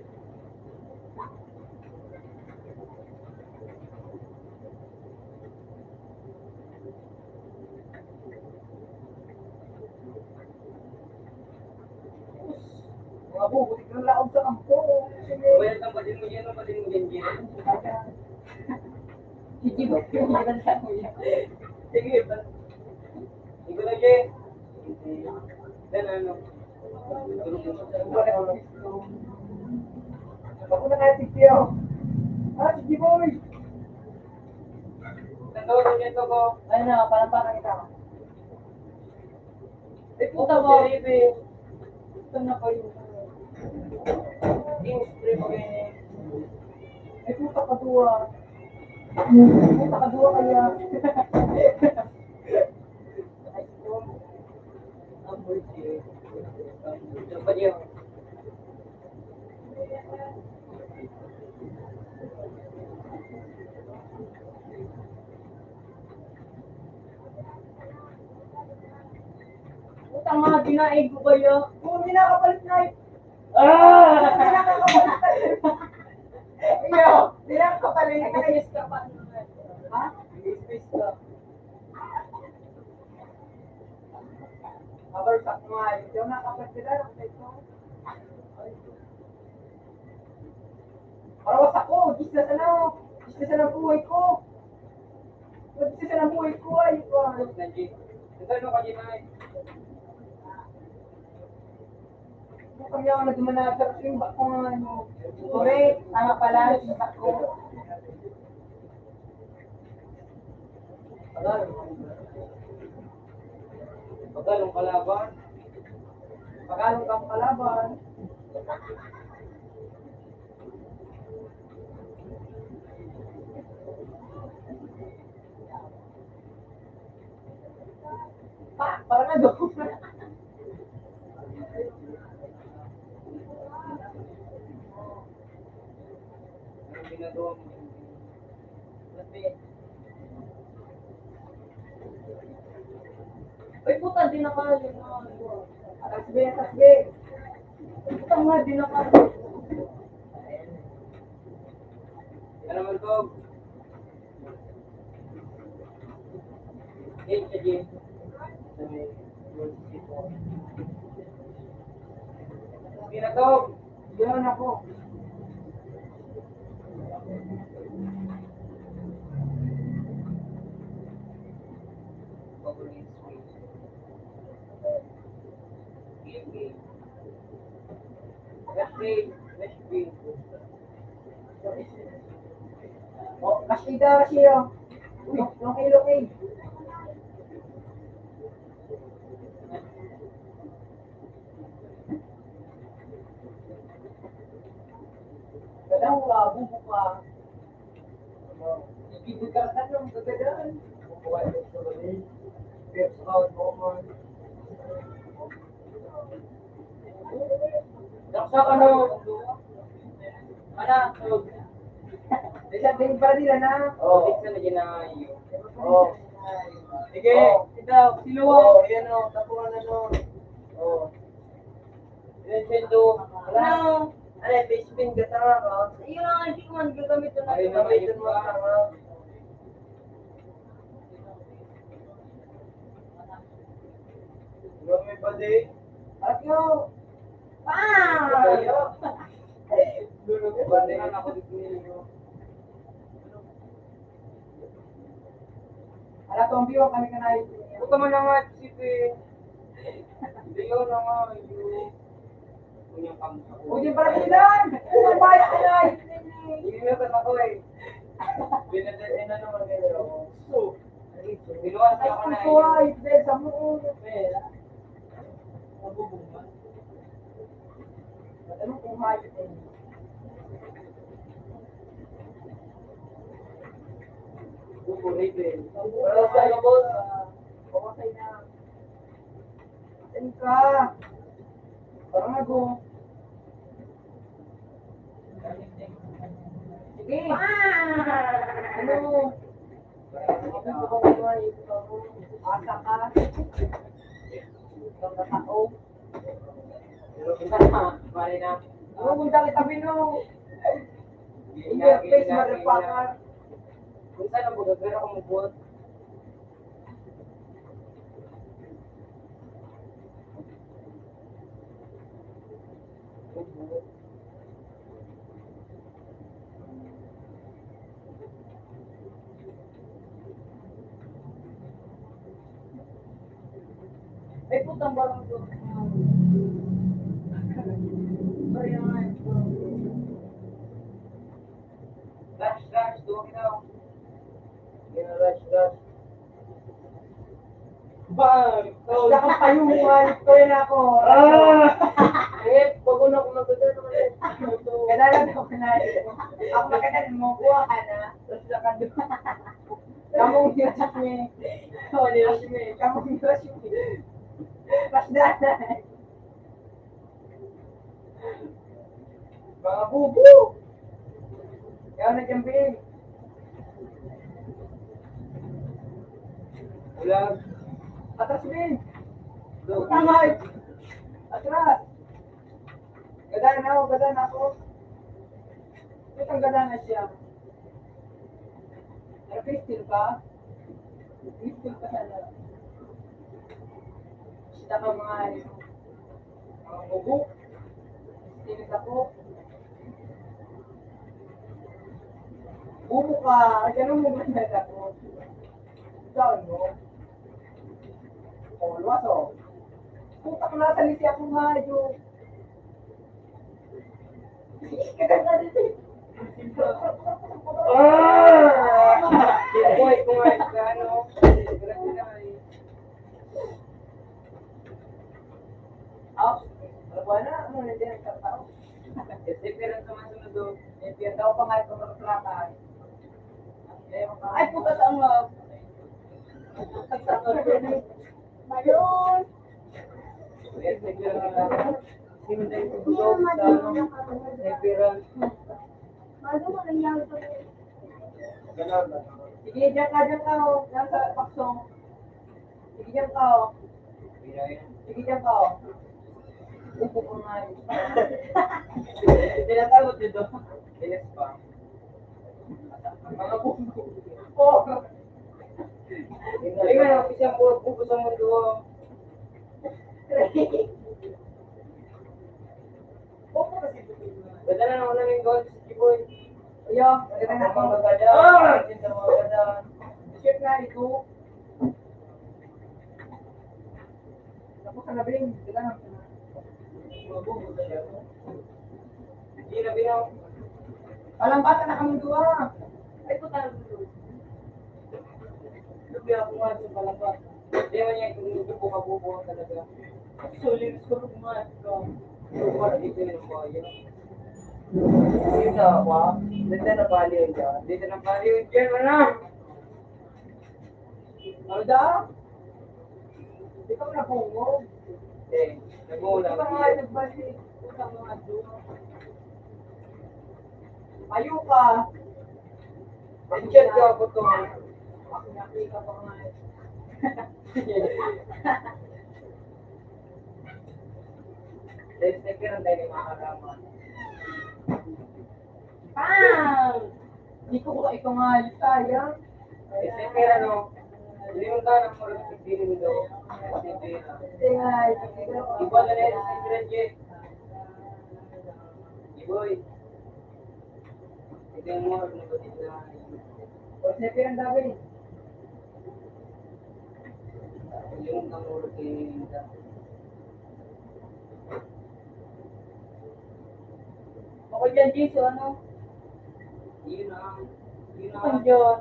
Mga bubuti ng laog sa kampo. Well, ang badin mo yan, ang badin mo yan, yan. Hindi mo pingilan sa kuya. Sige, ba? Ikaw na, Jay. Yan, ano? Ako na nga, Tito. Ah, sige, boy. Nandun, nandun ko. Ayun na, parang parang ito. Eh, puta mo. Baby. Ano na kayo? Team spray mo ganyan. Ay, puta ka duwa. Puta ka duwa kaya. Ang birthday. Dapat yun. Utang mga dinaig ko ba yun? Kung hindi nakakapalit na eh. Ah! Hindi nakakapalit na eh. Iyo, hindi nakakapalit na eh. Nag-miss ka pa. Ha? Nag-miss ka. Abay, sakto nga, hindi ako nakapagkilala sa ito. Parawas ako, Diyos na sana, Diyos na sana ang buhay ko. Diyos na sana ang buhay ko, ay, ito, ano. Nandito. Ito, ano, kanina, eh. Kami ako nagmanasar sa yung bakong ano. Correct, tama pala, yung bako. Pagalong kalaban. Pagalong kang kalaban. Pa, parang ano? Ang ginagawa mo. Ay, puta, di na kaya. Atas, be, atas, be. Puta nga, di na kaya. Ano man to? Pinatog! Yan ako. Oh, kasida siya. Uy, okay, okay. Kadang wala, bubo pa. Ibibigay ka ng kagadahan. Pero sa kawat mo, man. Daksa ka, no? Ana, so, isa din pa rin, ana? Oo. Isa na ginayo. Oo. Sige, ikaw, sino? Oo, yan, o, tapuan na, no? Oo. Yan, Sendo. Ano? Ano, face pin ka, tanga ka? Ayun na nga, hindi ko man gagamit na. Ay, gagamitin mo, tanga. Ano, may bali? At yung, ah! Bali na ako dito. Ala, tombi, wa kami kanay. Puta man na nga, sige. Hindi yun na nga, yun. Uy, yung pamilya. Uy, yung pamilya! Uy, yung pamilya! Hindi na ba ako eh. Binadala na naman nila ako. So, binuhat niya ako na yun. Ay, dahil sa muong. Ang bubong ba? Ano kung hayop eh? Kukulit eh. Wala sa labot. Pamatay na. Saan ka? Parang ako. Sige. Ano? Asa ka? Ikaw na tao. Pero punta na, mali na. Oo, punta kita, Pino. Hindi, hindi, please, hindi, motherfucker. Punta na, bugagan ako, mubot. Ay, putang barang ko. Sorry naman. Rush, rush, duwag na. Hindi na rush, rush. Bang! Basta kang payuhan, ito yun ako. Ah! Una ko magdadala naman eh. Kadala daw ka na. Ako magkadala mo, kuha ka na. Tapos lakad doon. Kamong Yoshimi. Oh, Yoshimi. Kamong Yoshimi. Pasdanan. Mga bubo! Kaya na dyan, Bing. Wala. Atras, Bing. Tamay. Atras. Gada na ako, gada na ako. Itong gada na siya. Pero pistol pa. Pistol pa sana. Sita ka mga ano. Mga bubo. Pistol ako. Bubo ka. Ay, ganun mo ba na ako? Ikaw, no? O, luwas, o. Putak na, salisi ako nga, medyo. Ah! Boy, kung ay, ano, ah, ano ba na? Ano na din ang tao? Kasi pero sa mga sunod, eh, pinataw pa nga itong mga plata. Ay, puta, saan nga? Ayun. Sige, diyan ka, diyan ka, oh. Nasa paksong. Sige, diyan ka, oh. Sige, diyan ka, oh. Upo ko nga, eh. Tinatagot nyo to. Tigas pa. Mga bubo. Oh! Hindi nga, isang bubo sa mundo. Ganda na naman namin gawin sa Kiboy. Iyo, ganda na. Ang mga ganda. Ah! Ang mga ganda. Shit na, ito. Tapos sa gabi, ganda na. Hindi na binaw. Palambatan na kami duwa. Ay, puta. Lubi ako nga sa palambatan. Hindi man yan kung hindi ko kabubuhan talaga. Actually, gusto ko kumain ko. Para dito yung bayan. Dito na ba? Dito na bali yun dyan. Dito na bali yun dyan, ano? Ano daw? Ikaw na po, oh. Eh, nag-uulam. Ikaw nga nagbalik. Ikaw nga doon. Ayaw ka. Ang chat ko ako to. Ako nakita pa nga eh. Dahil sa kailan tayo makakaraman. Bang! Di ko ko ito nga yung sayang. Dahil sa kailan, no? Hindi mo ka nang marunong sa feeling mo. Kasi pera. Kaya, hindi ko Iba na rin sa Grande. Iboy. Ito yung mga nagkatid na. O, siya pinang dami. Yung ang ulo kay Ako dyan, Jason, ano? Yun ang, yun ang Ang Diyos.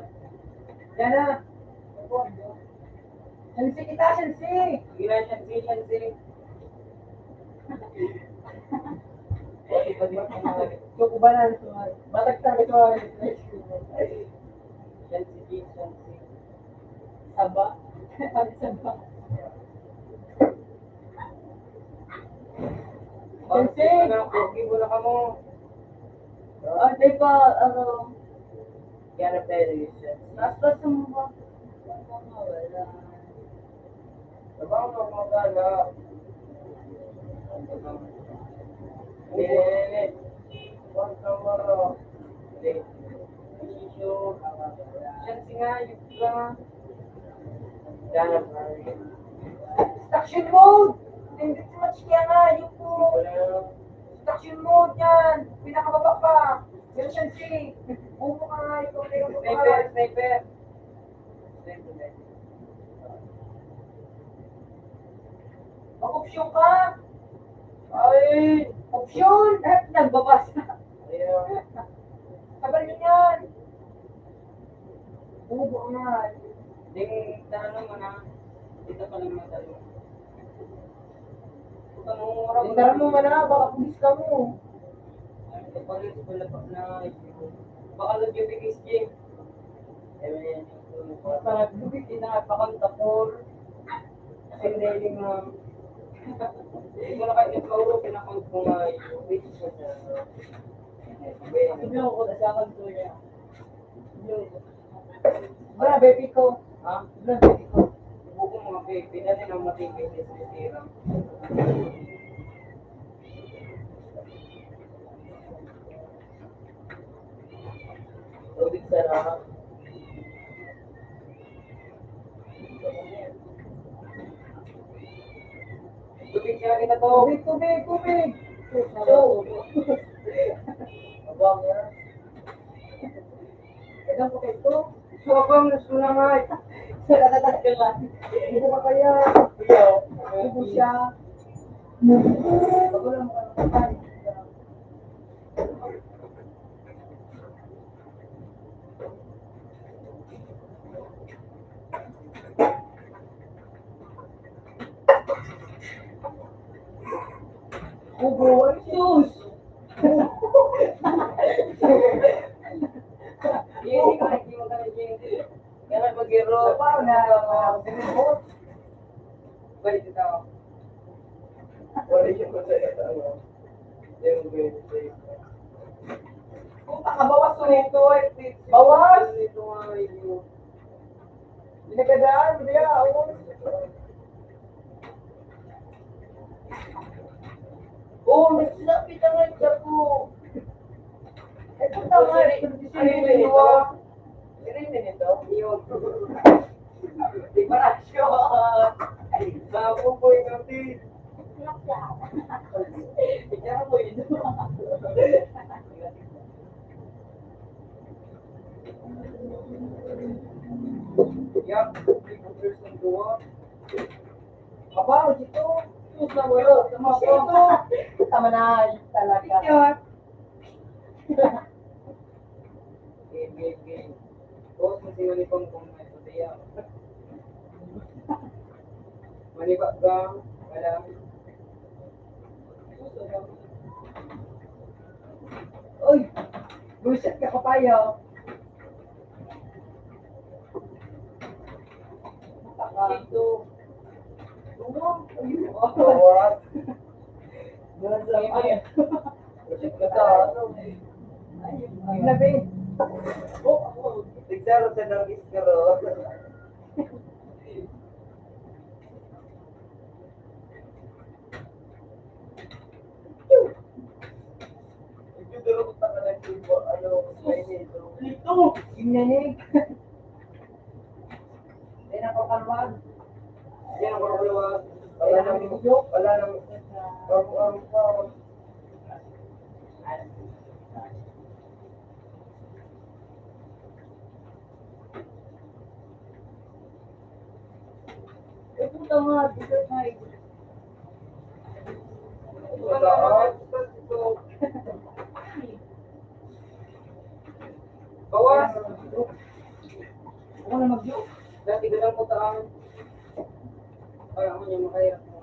Yan na. Shansi kita, Shansi! Sige na, Shansi, Shansi. Choco banana, ito nga. Batag sa ito nga. Shansi, Shansi. Saba? Ang saba. Shansi! Ano, pogi mo na ka mo. Ah, di pa, ano, Yan ang pwede yun, sir. Mas gusto mo ba? Trabaho ka, gumagala. Hindi, hindi, hindi. Huwag kang maro. Hindi. Sure. Siya, singa, yung ka. Yan ang pwede. Instruction mode! Hindi si Match kaya nga, yung po. Instruction mode yan! Pinakababa pa! Version three. Bumo ka nga, ikaw na yung Sniper, sniper. Sniper, sniper. Mag-option ka. Ay, option. At nagbabasa. Ayun. Sabi niyo yan. Bubo ka nga. Ding, tanong mo na. Dito pa lang matanong. Tara mo man na, baka pulis ka mo. Ano pa rin, wala pa na, baka nag-U P K S G. Eh, may, baka nag-U P K na, baka nag-tapor. Kasi hindi yung, um, hindi ko na kayo nagkauro, pinakang ko nga yung U P K S G. Sabi ako, sa akin, kuya. Bra, baby ko. Ha? Bra, baby ko. Buko mga baby, dali nang matibay ni Sisira. Tubig sarap. Tubig sarap kita to. Tubig, tubig, tubig. Ito. Abang yan. Kadang ko kayo. Suwabang na sunangay. Sa katatas ka lang. Hindi ko kaya. Iyo. Hindi siya. Pag wala mo ka ng Kubo, ay sus! Yan, ikaw, hindi mo kami, Jing. Yan ang mag-iro. Paano na, paano na, balik ito. Wala yung masaya sa ano. Yung grade six. Puta ka, bawas ko nito, eh. Bawas? Nito nga, eh. Pinagadaan, diya, oh. Oh, may sinabi na nga siya po. Eh, puta nga, eh, ano yung ito? Ano yung ito? Yun. Dekorasyon. Bago po yung natin. Ikaw po yun. Yan, computers ng duwa. Aba, dito. Ito, ito. Tama na, talaga. Picture. Eh, eh, eh. Boss, kasi mali pang kung may pati yan. Mali ba, gang? Wala. Uy! Bullshit ka, kapayo. Ito. Ano? Ayun. What? Bullshit ka sa ano? Ayun, labi. Oh, ako. Nagsaro sa nangis ka ro. Ito, yung nanig. Yan ang pagkaluwag. Yan ang pagkaluwag. Wala nang video. Wala nang pagkaluwag. Eh, puta nga, dito na eh. Bawas. Ako na mag-joke. Dati ganun ko taon. Kaya ako niya makahirap mo.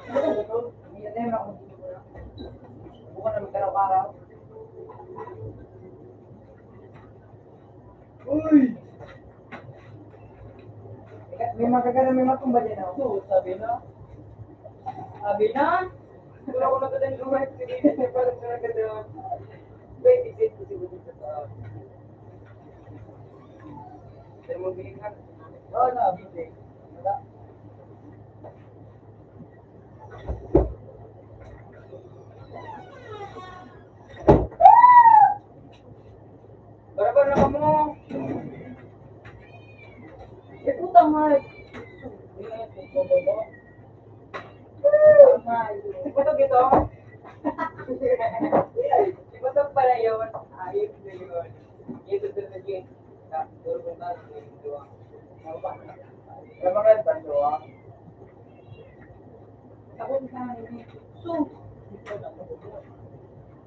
Ano ba ito? Ang iya na yun, ako. Ako na magkaraw-karaw. Uy! May magagana, may matumba dyan, oh. Oo, sabi na. Sabi na. Wala ko nagkadang lumay, pinili niya para sa nagkadang. Wait, isip ko siguro sa taas. Pero mabilis na. Oo, na, busy. Wala. Barabar na kamo. Eh, puta nga. Ibato gito. Ibato pala yun. Ayun na yun. Ito, ito, ito, ito.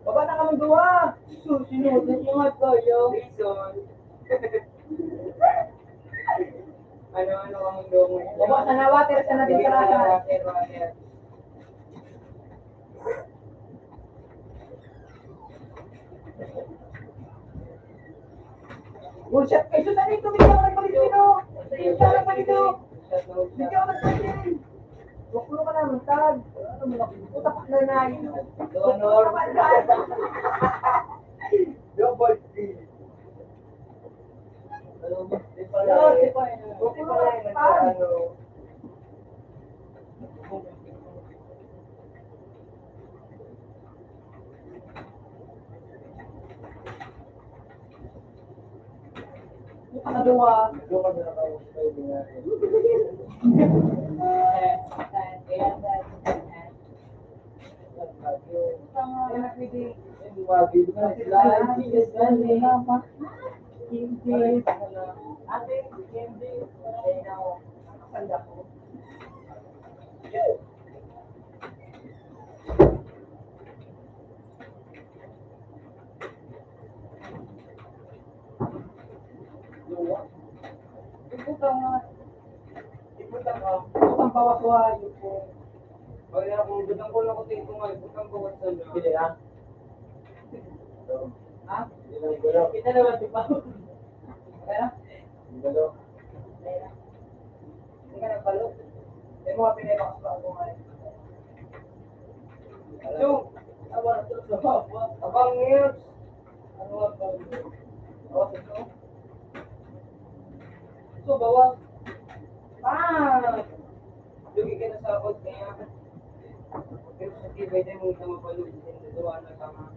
Baba na kami duwa. Susunod na yung mga toyo. Reason. Ano, ano ang duwa mo? Baba na, water sa natin. Water, water. Bullshit, kayo sa ito, hindi ako nagpalit sino. Hindi ako nagpalit sino. Hindi ako nagpalit sino. Baklo ka naman, tag. Ano mo na, puta pa na na yun. Honor. Double P. Ano, di pa na, di pa na, ano. Nakadua. Ibutang nga. Ibutang ka. Ibutang bawas wa, ibutang. Pag na kung ibutang ko lang ko tingko nga, ibutang bawas na. Pili na. Ha? Kita naman, di ba? Kaya? Ang gulo. Hindi ka nagbalo. May mga pinay bakas pa ako nga. Yung, abang news. Ano nga ba? Bawas ito. So, bawas. Ah! Lugi ka na sa abot kaya. Pero sa tibay din mo na mapalog. Hindi na tama.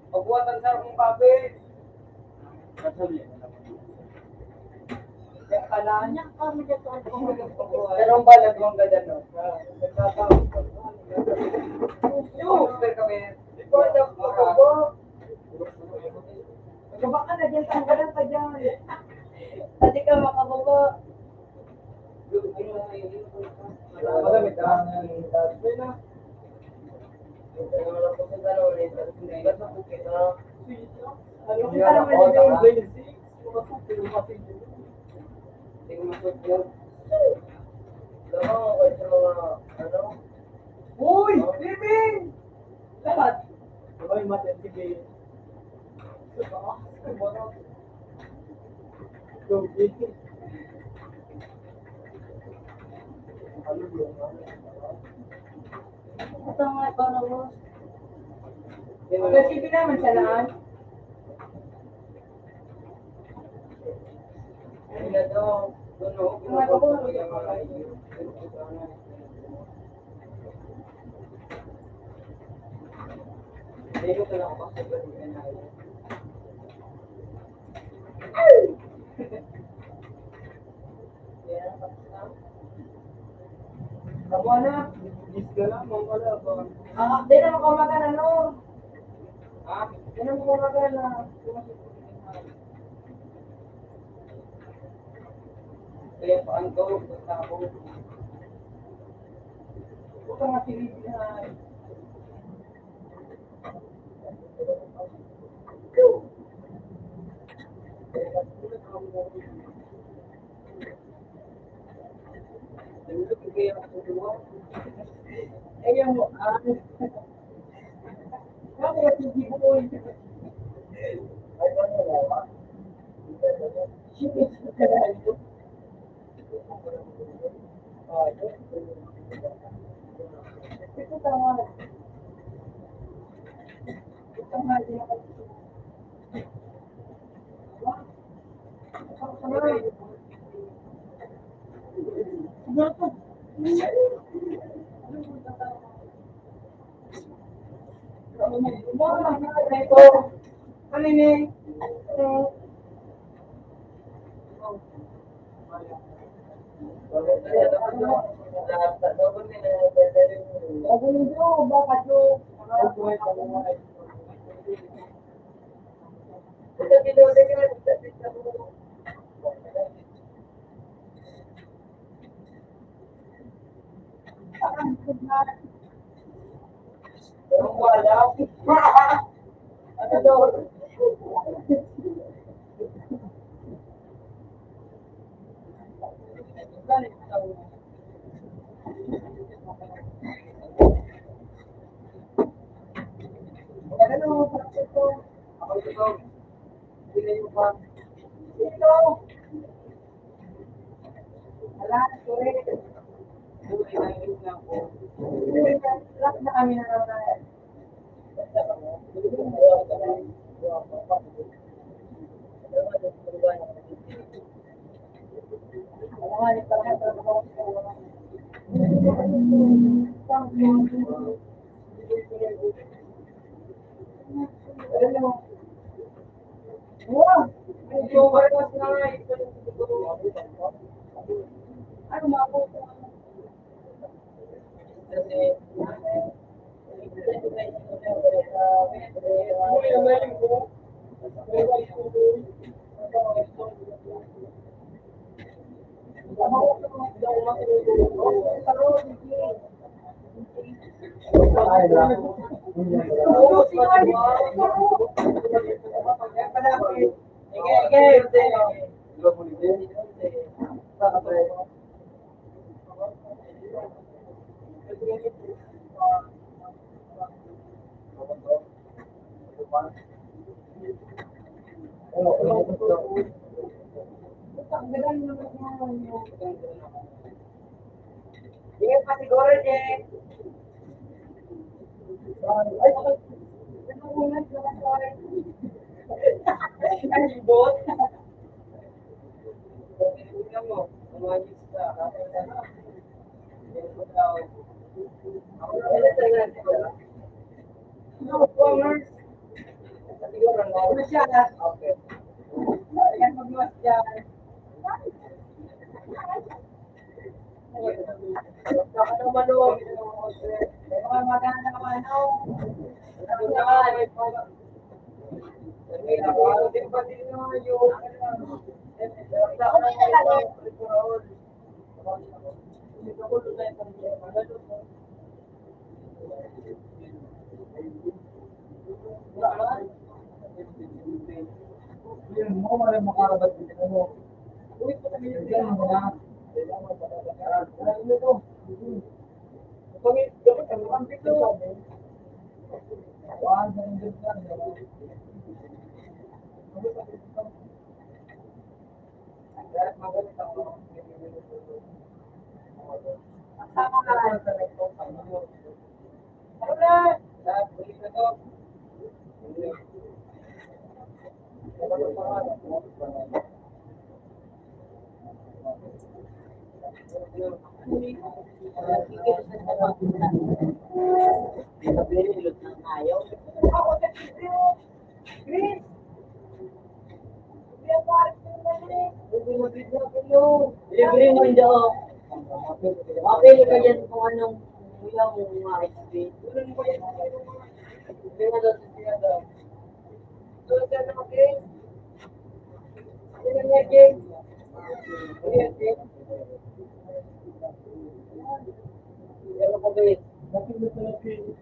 Pagbuhatan sa akong papel. Kaya pala. Anak ka, may gatuan ko. Pero ang balag mong ganda, no? Nagtatawag. Yung, pero kami, before the, before, baba ka na dyan, tanggalan ka dyan. Pwede ka makababa. Malamig ka. Ano ka naman yung twenty-six? Mga super, mga twenty-six. Hindi ko masubok. Alam mo, kahit sa mga, ano? Uy! Living! Lahat! Uy, mati, sige. Ito nga, ikaw na, boss. Kasi di naman siya naan. Ay, na daw. Ano, ano, ano, ano, ano, ano, Kabuha na. Gis ka lang, mawala ba? Ah, di na makamagan, ano? Ha? Di na makamagan na. Kaya pa ang tawag sa tao. Huwag kang matilihan. Ayan mo, ah. Bakit hindi mo? Ay, ano na? Shit, it's the Ano ni? Ito. Alas, correct. Buhay na yun nga po. Trap na kami na naman. Sige pa siguro, Jay. Ay, ay, libot. Tingnan mo, mga lista. Ano siya? Okay. Ayan, magluwas dyan. Ano, ano, ano? Mga maganda naman, no? Libre mo daw. Mapili ka dyan kung anong kuya mo, mga ice cream. Libre mo daw sa siya daw. So, sa mga game. Ano na niya, game? Ano yan, game? Ano ka ba yun? Ano ba yun?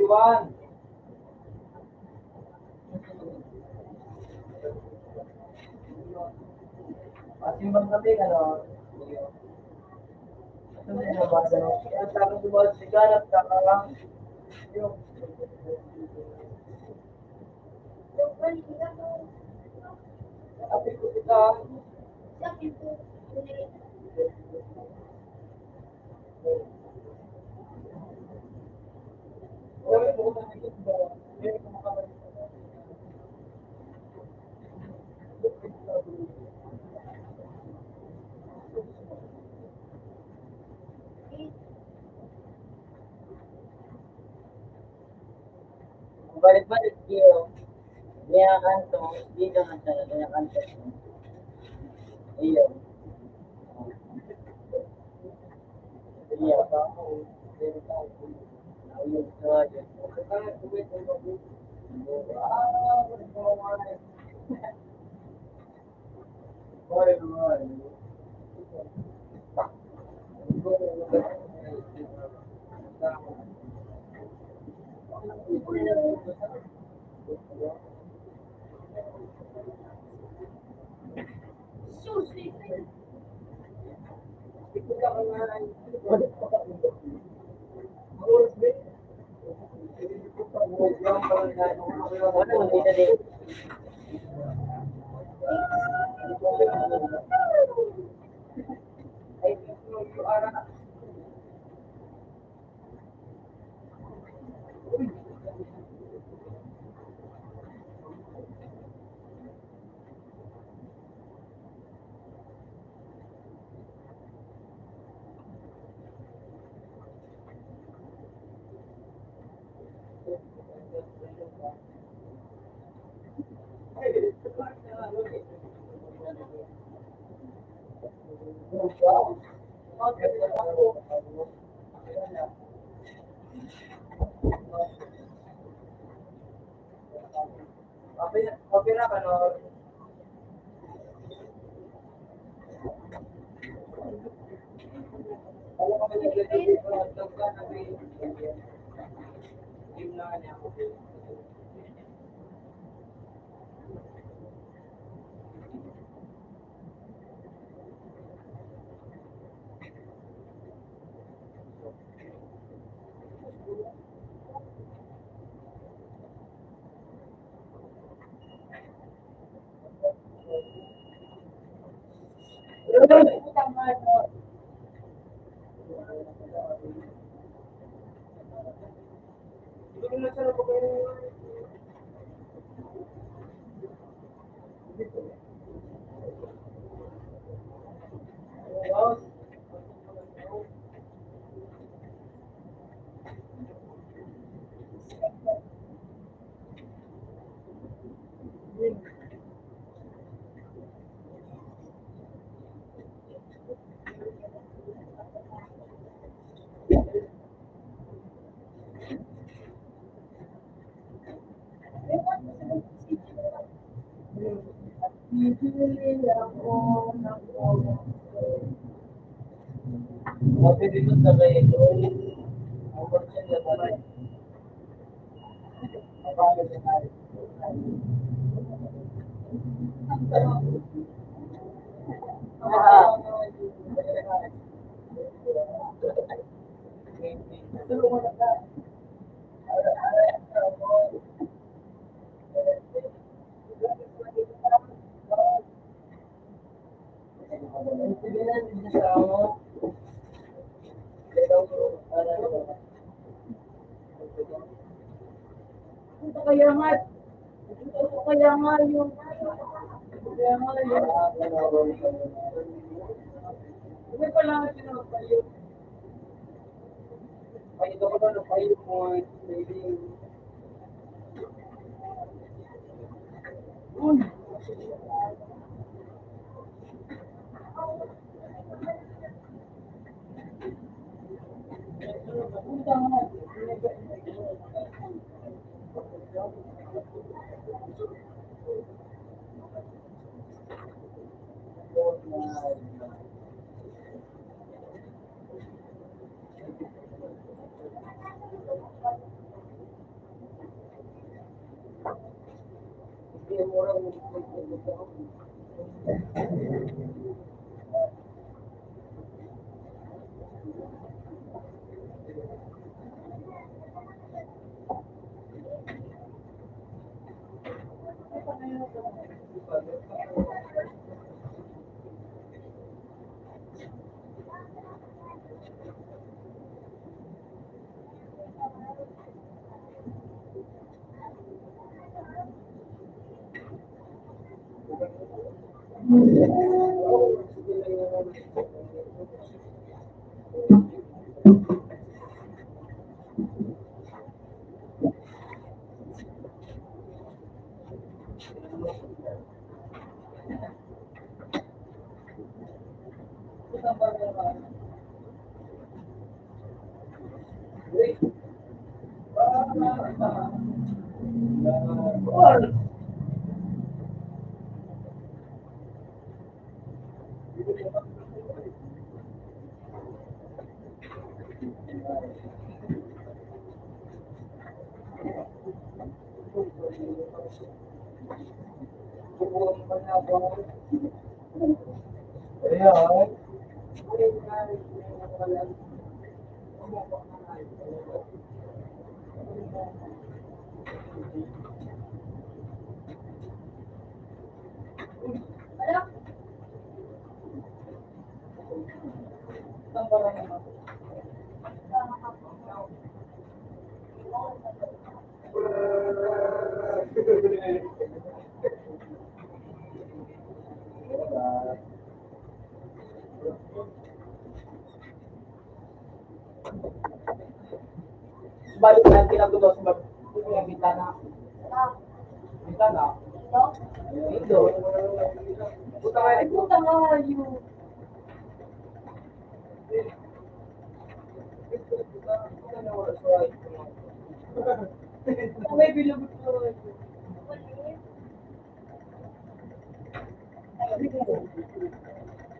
Congratulations. Ating magsabi, ano? Ano na yung mga ganun? Ang tamang gumawa sa sigaret, saka yung Balik-balik, iyo. Niya kanto, di ka man talaga niya kanto. Iyo. Iyo. Ayun, so, ayun. Okay, okay na ka, no? Kaya nga, kaya nga yung, kaya nga yung, hindi pa lang pinapayos. Ay, ito ko na, napayos mo, eh. Balik na, tinagod ako sa bab-, yung bintana. Bintana. Window. Puta nga, eh. Puta nga, yun. May bilog ko.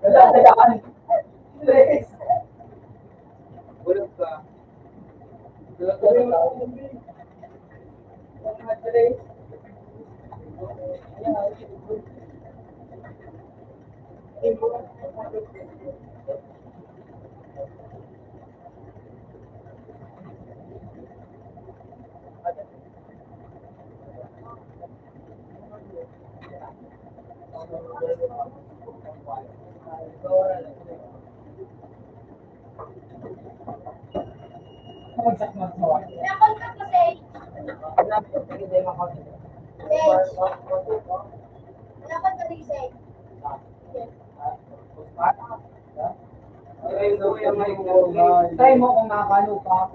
Wala, wala ka. Stress. Wala ka. Wala ka. Dapat ka kasi. Sage. Dapat ka rin, Sage. Try mo kung nakano pa.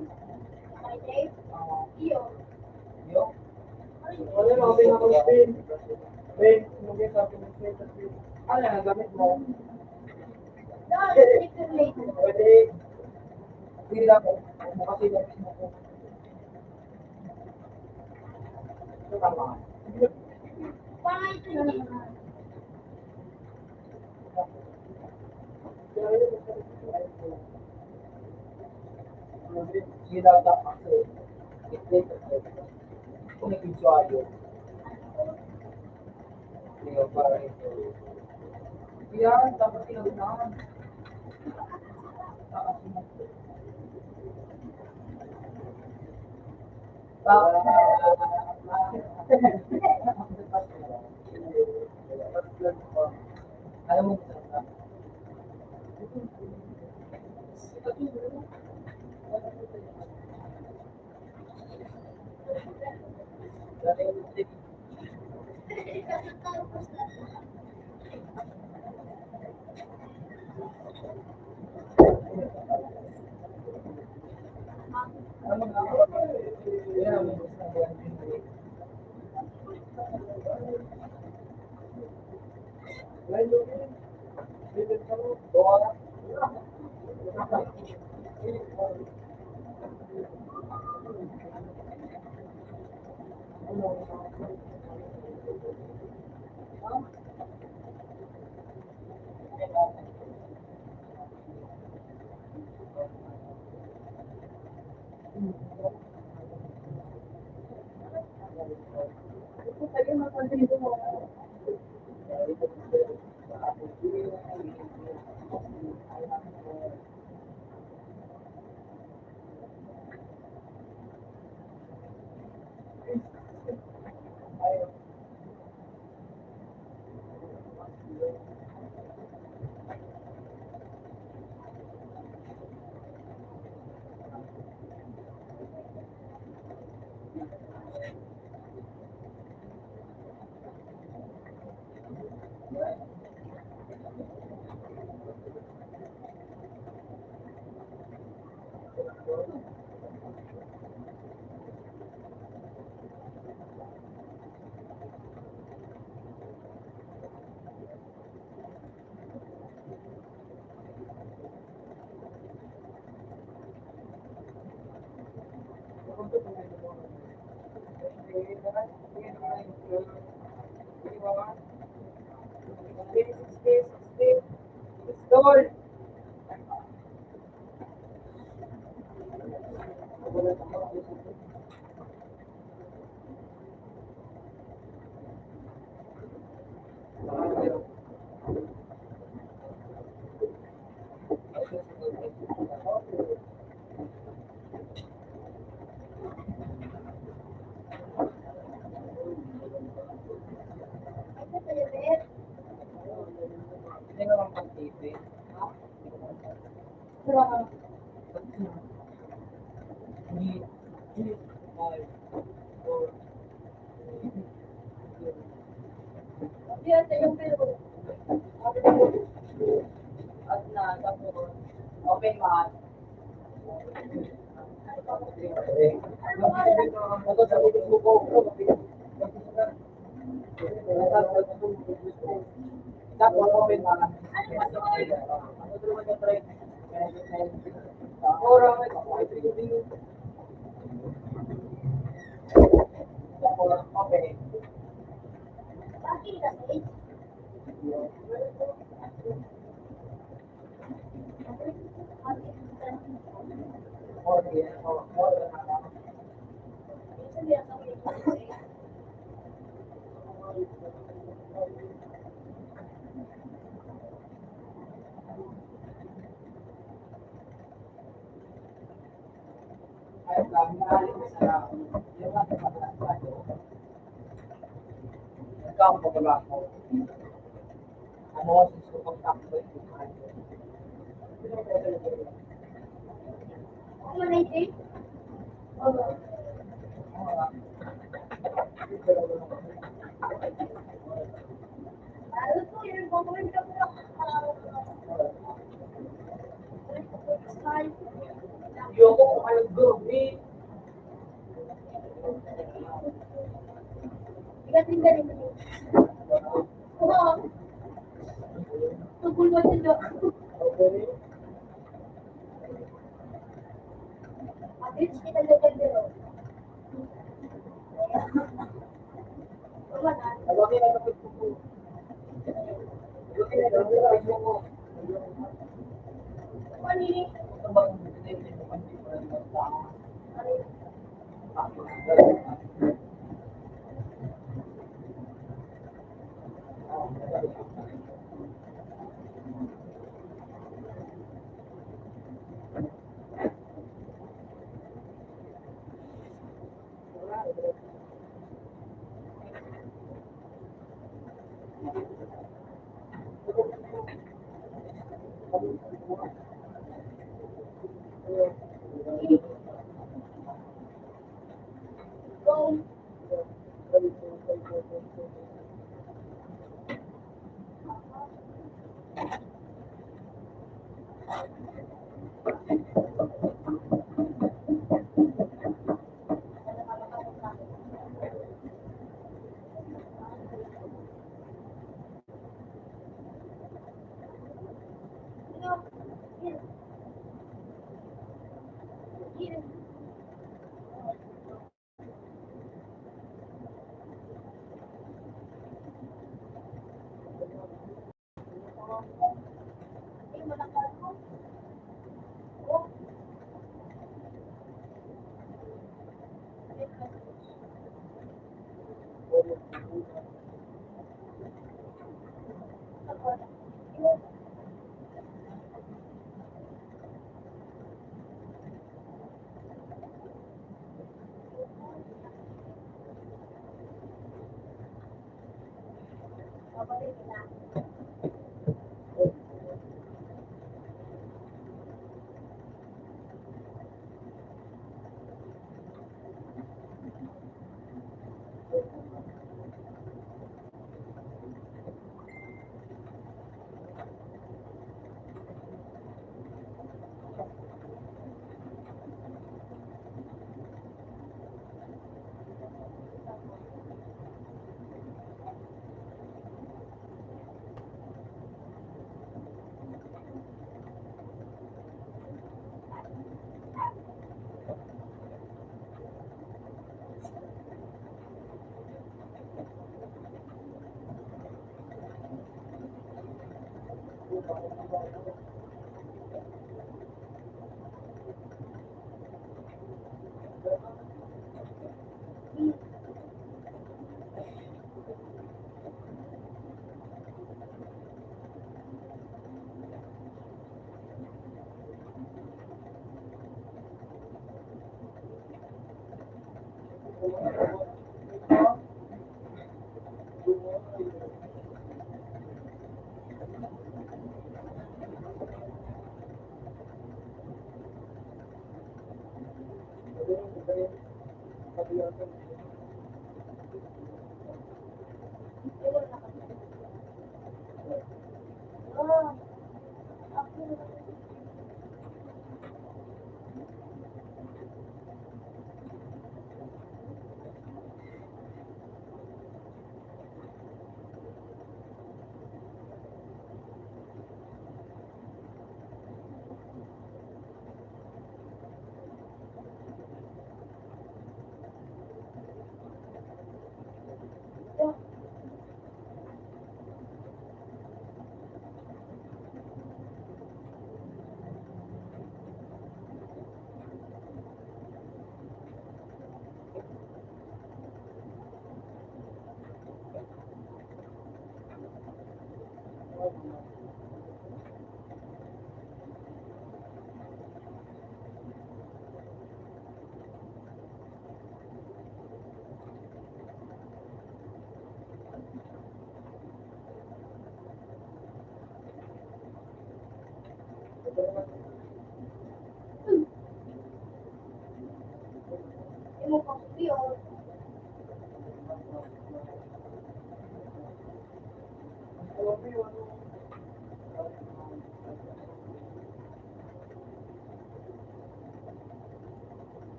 Iyo. Iyo. Ano na, gamit mo? Pwede. Hindi lang. Kasi gamit mo. Tama. Yan, tapos yung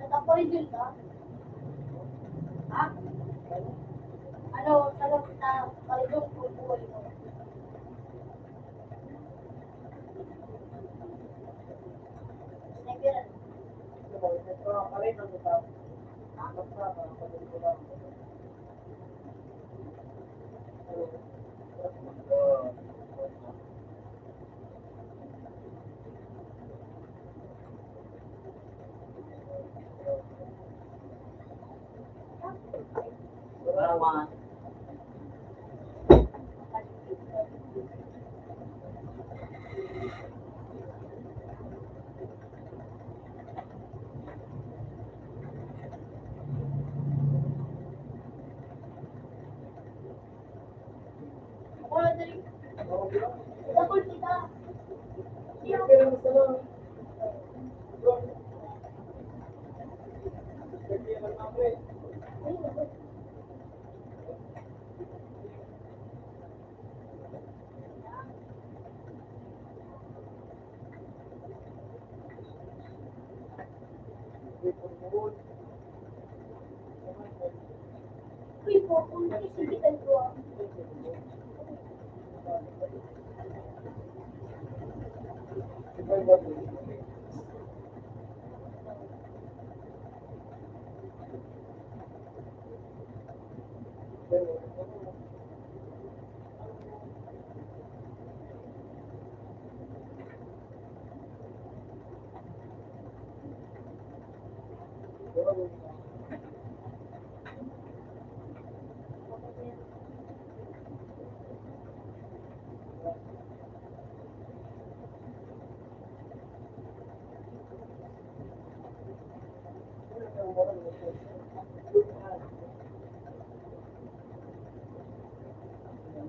Nagpaparidol ka? Ha? Ano, sagot kita, paridol ko buhay mo. Sniper. Ha?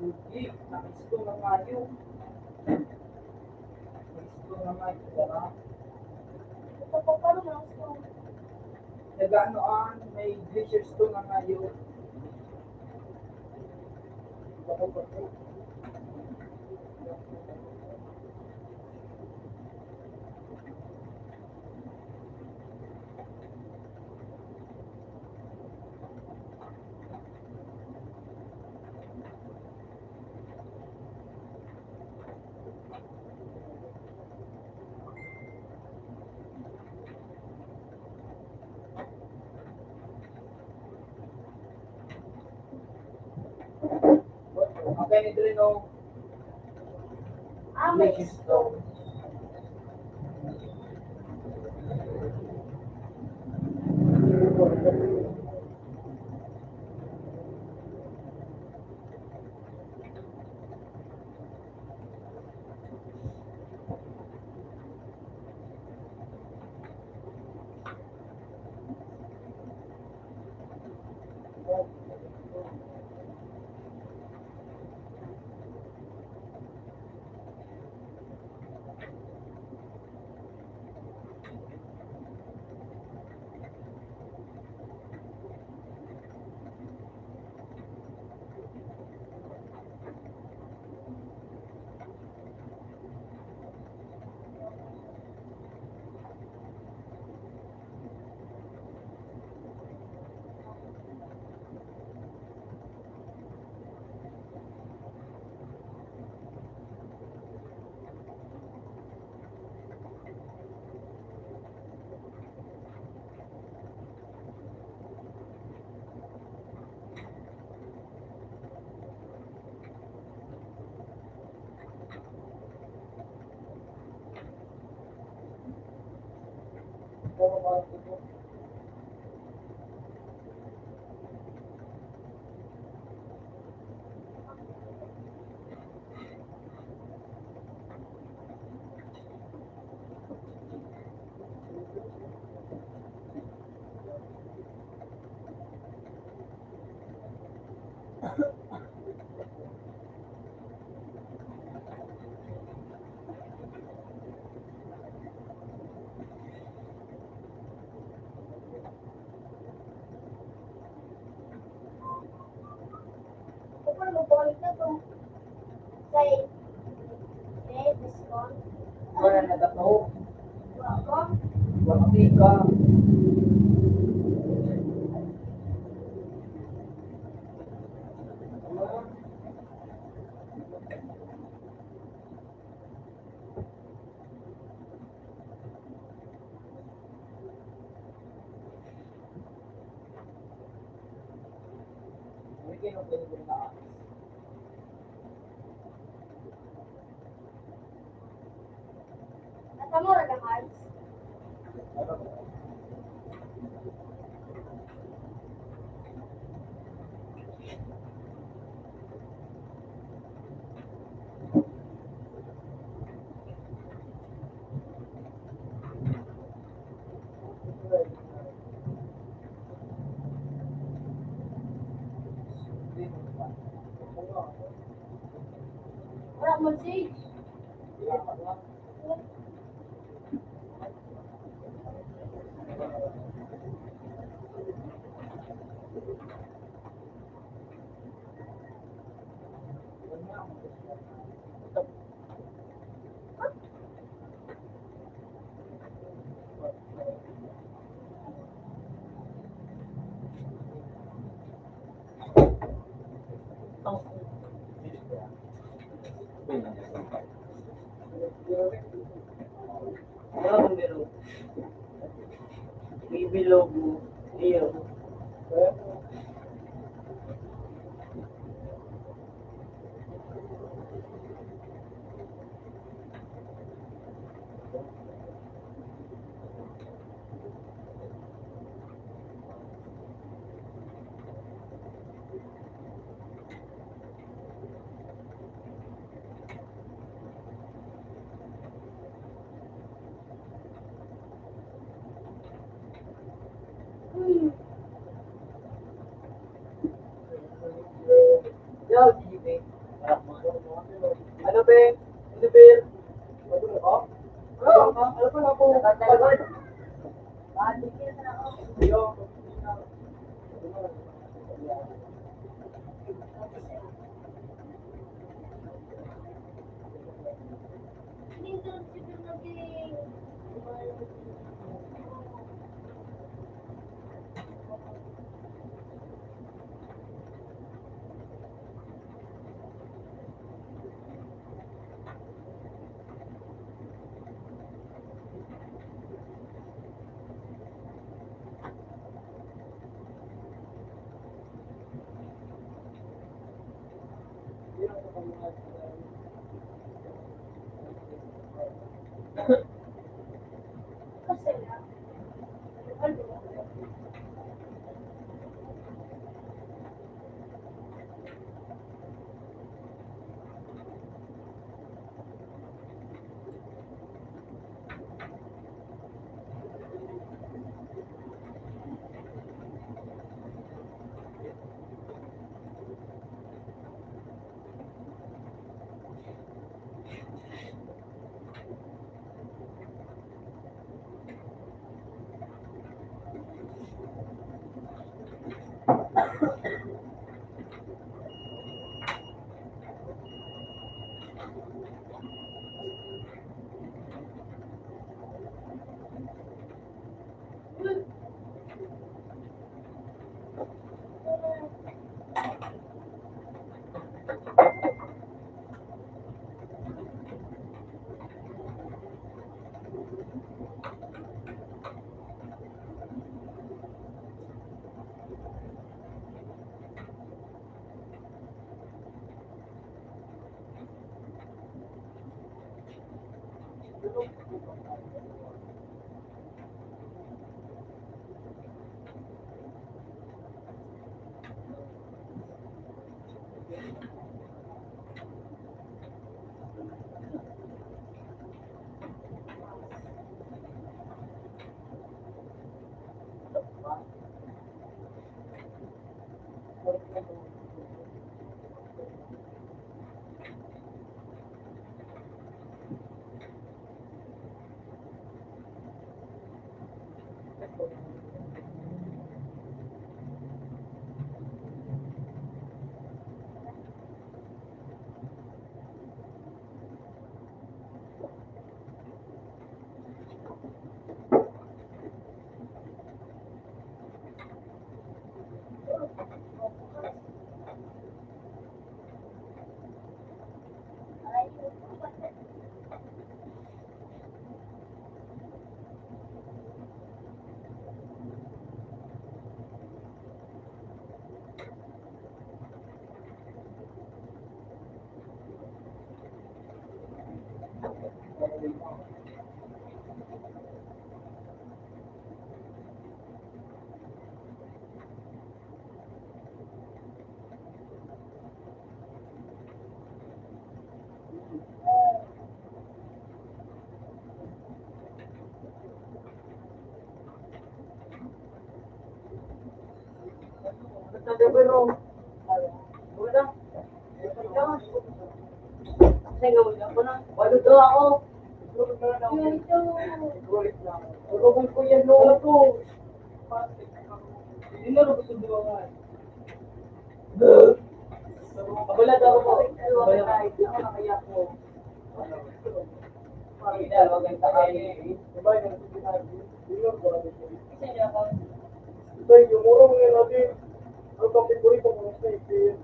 Hindi, nag-isto na ngayon. Nag-isto na ngayon, diba? Ito po, paano mo gusto? Nag-ano, ah, may glacier stone na ngayon. Okay, ni Drino. Ah, may isto. Wala na dato. Wala ka. Natamura ka, Mads? Wala mo, Jay. Bibilog mo. Iyo. Walo daw ako. Urubon ko yan, lolo ko. Hindi na gusto dumangan. Abala daw ako. Abala. Hindi ako nakayak mo. Ito yung murong ngayon natin. Ano pang favorite mo sa ipin?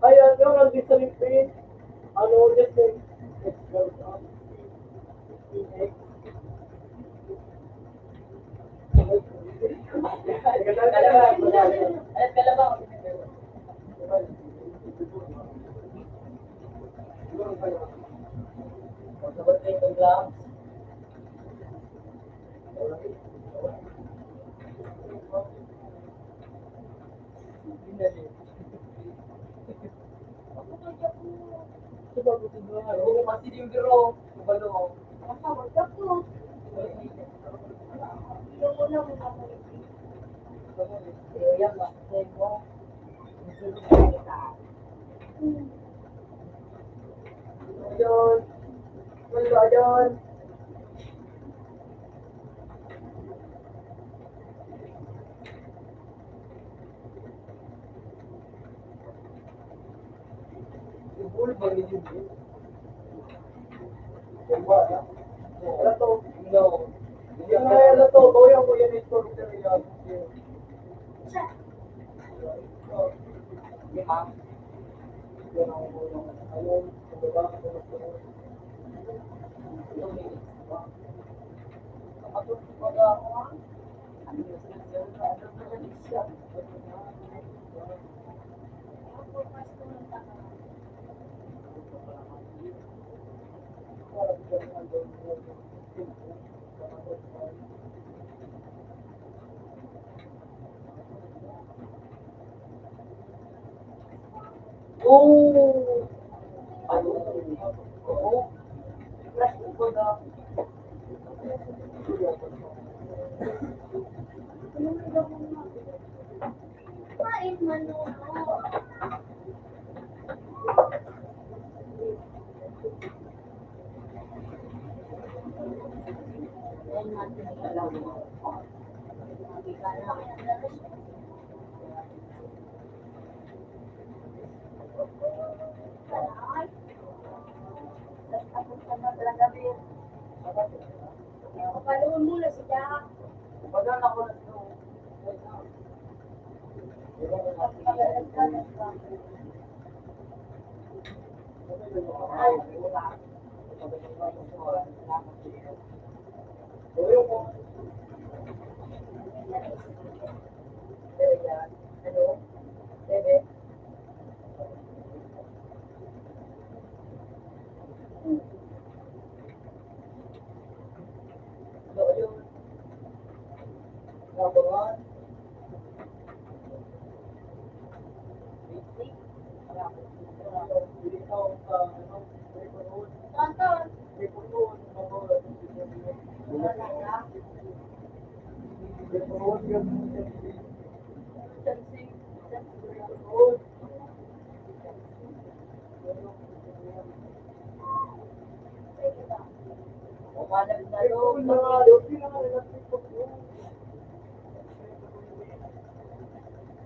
Ay, ano ang di sa ipin? Ano, just like, Ayun. Ayun. Oh! Ano? Oo. Plastic ko na. Kain, manunod. Paano mo na siya?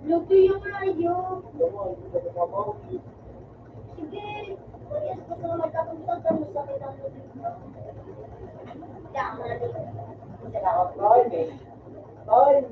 Luto yung ayo. Sige. Yes, gusto ko magkatungtong sa mga luto. Tama rin. Salamat, Lord, eh. Lord.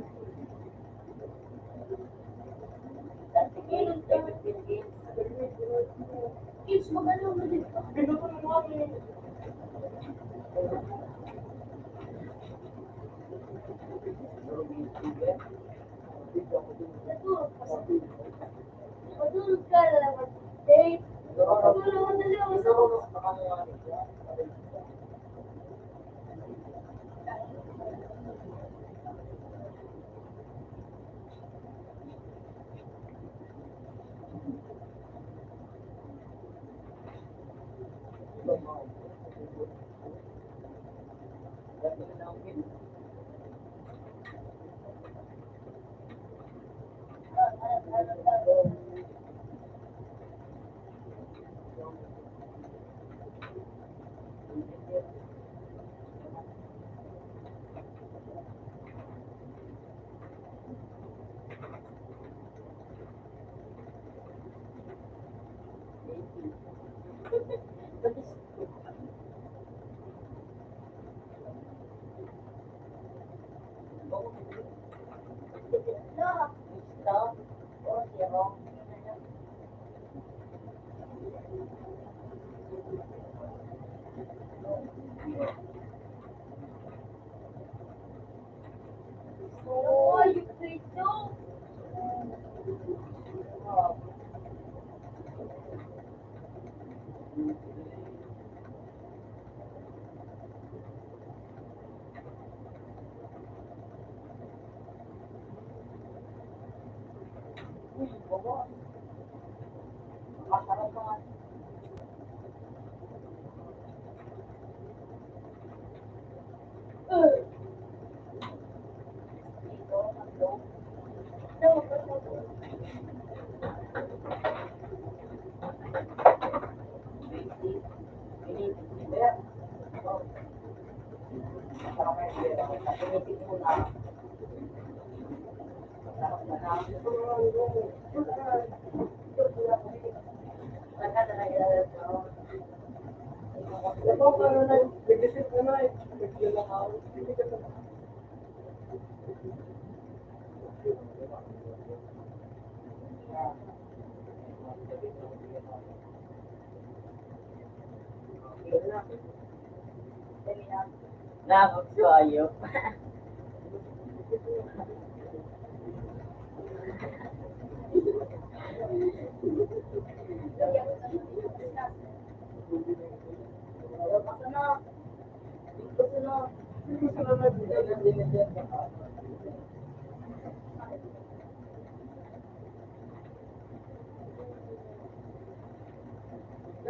Nakakatawa yun.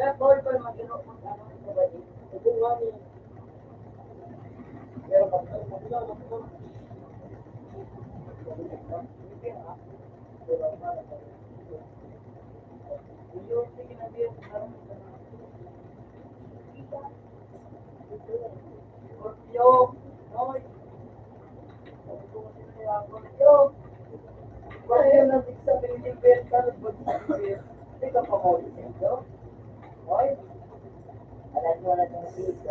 Kaya bawal pa mag-ino kung ano ang kabali.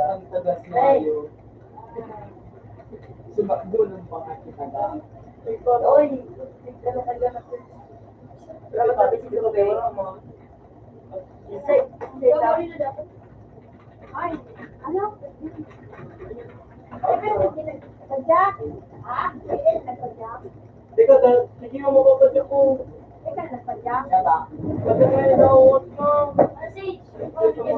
Ang tagas na kayo. Sumakbo ng mga kinaga. Oy, tignan mo kayo. Wala ka sabi sa mga. Ay, ano? Sadya? Ha? Nagpadya? Teka, da-, sige nga, mapapatid ko. Teka, nagpadya? Teka. Pati nga yung nauot ko. Sige, sige.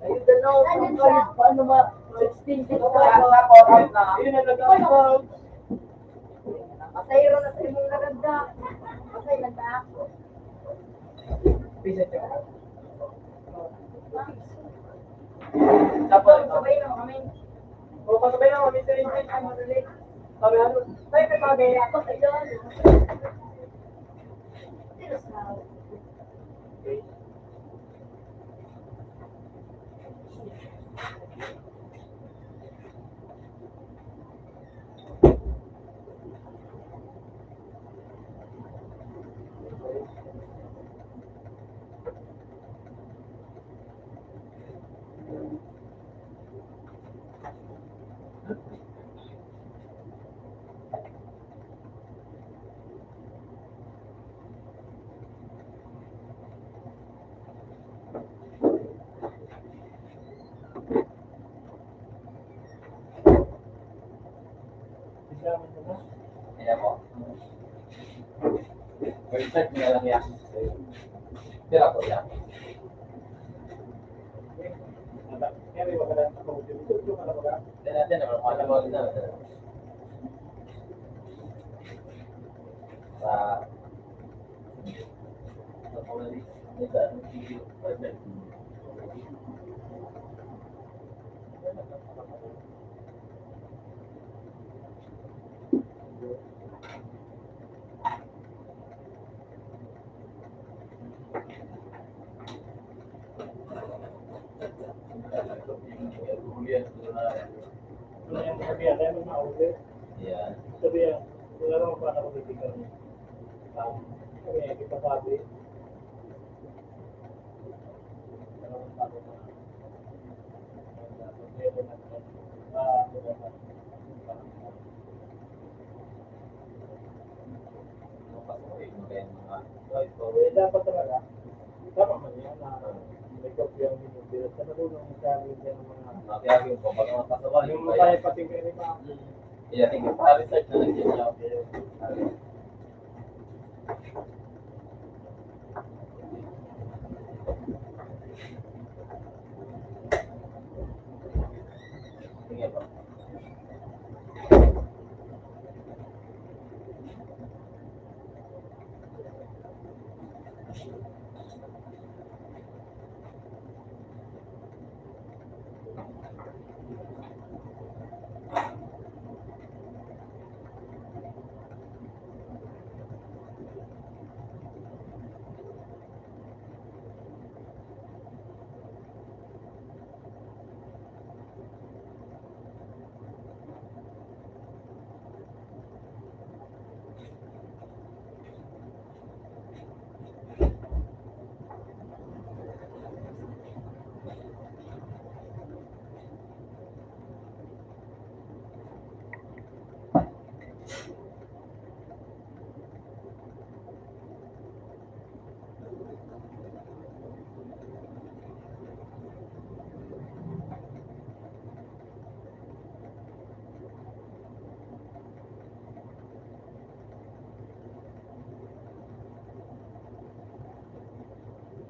Ayun, dalawa, ano ba? Sixteen, sixteen. Tapos, out na. Yun ang nag-out. Patay ron na sa imong naganda. Patay na ta. Pisa siya. Tapos, sabay na kami. O, pasabay na kami sa inyo. Ay, madali. Sabi, ano? Tayo, may mga gaya. Ayun. Ayan po. Research nyo na lang yan. Tira po yan. Tira natin, mga lamang na. Sa Yan. Sabi yan, wala naman pa nakapitikan. Um, kami, kita sabi, Eh, dapat talaga, tama man yan na may kopya ang binibira sa marunong sa amin yan ang mga Mabiyahe yung pag mga pasaway. Yung mga pating kayo pa. Iya, tingin pa, research na lang din niya.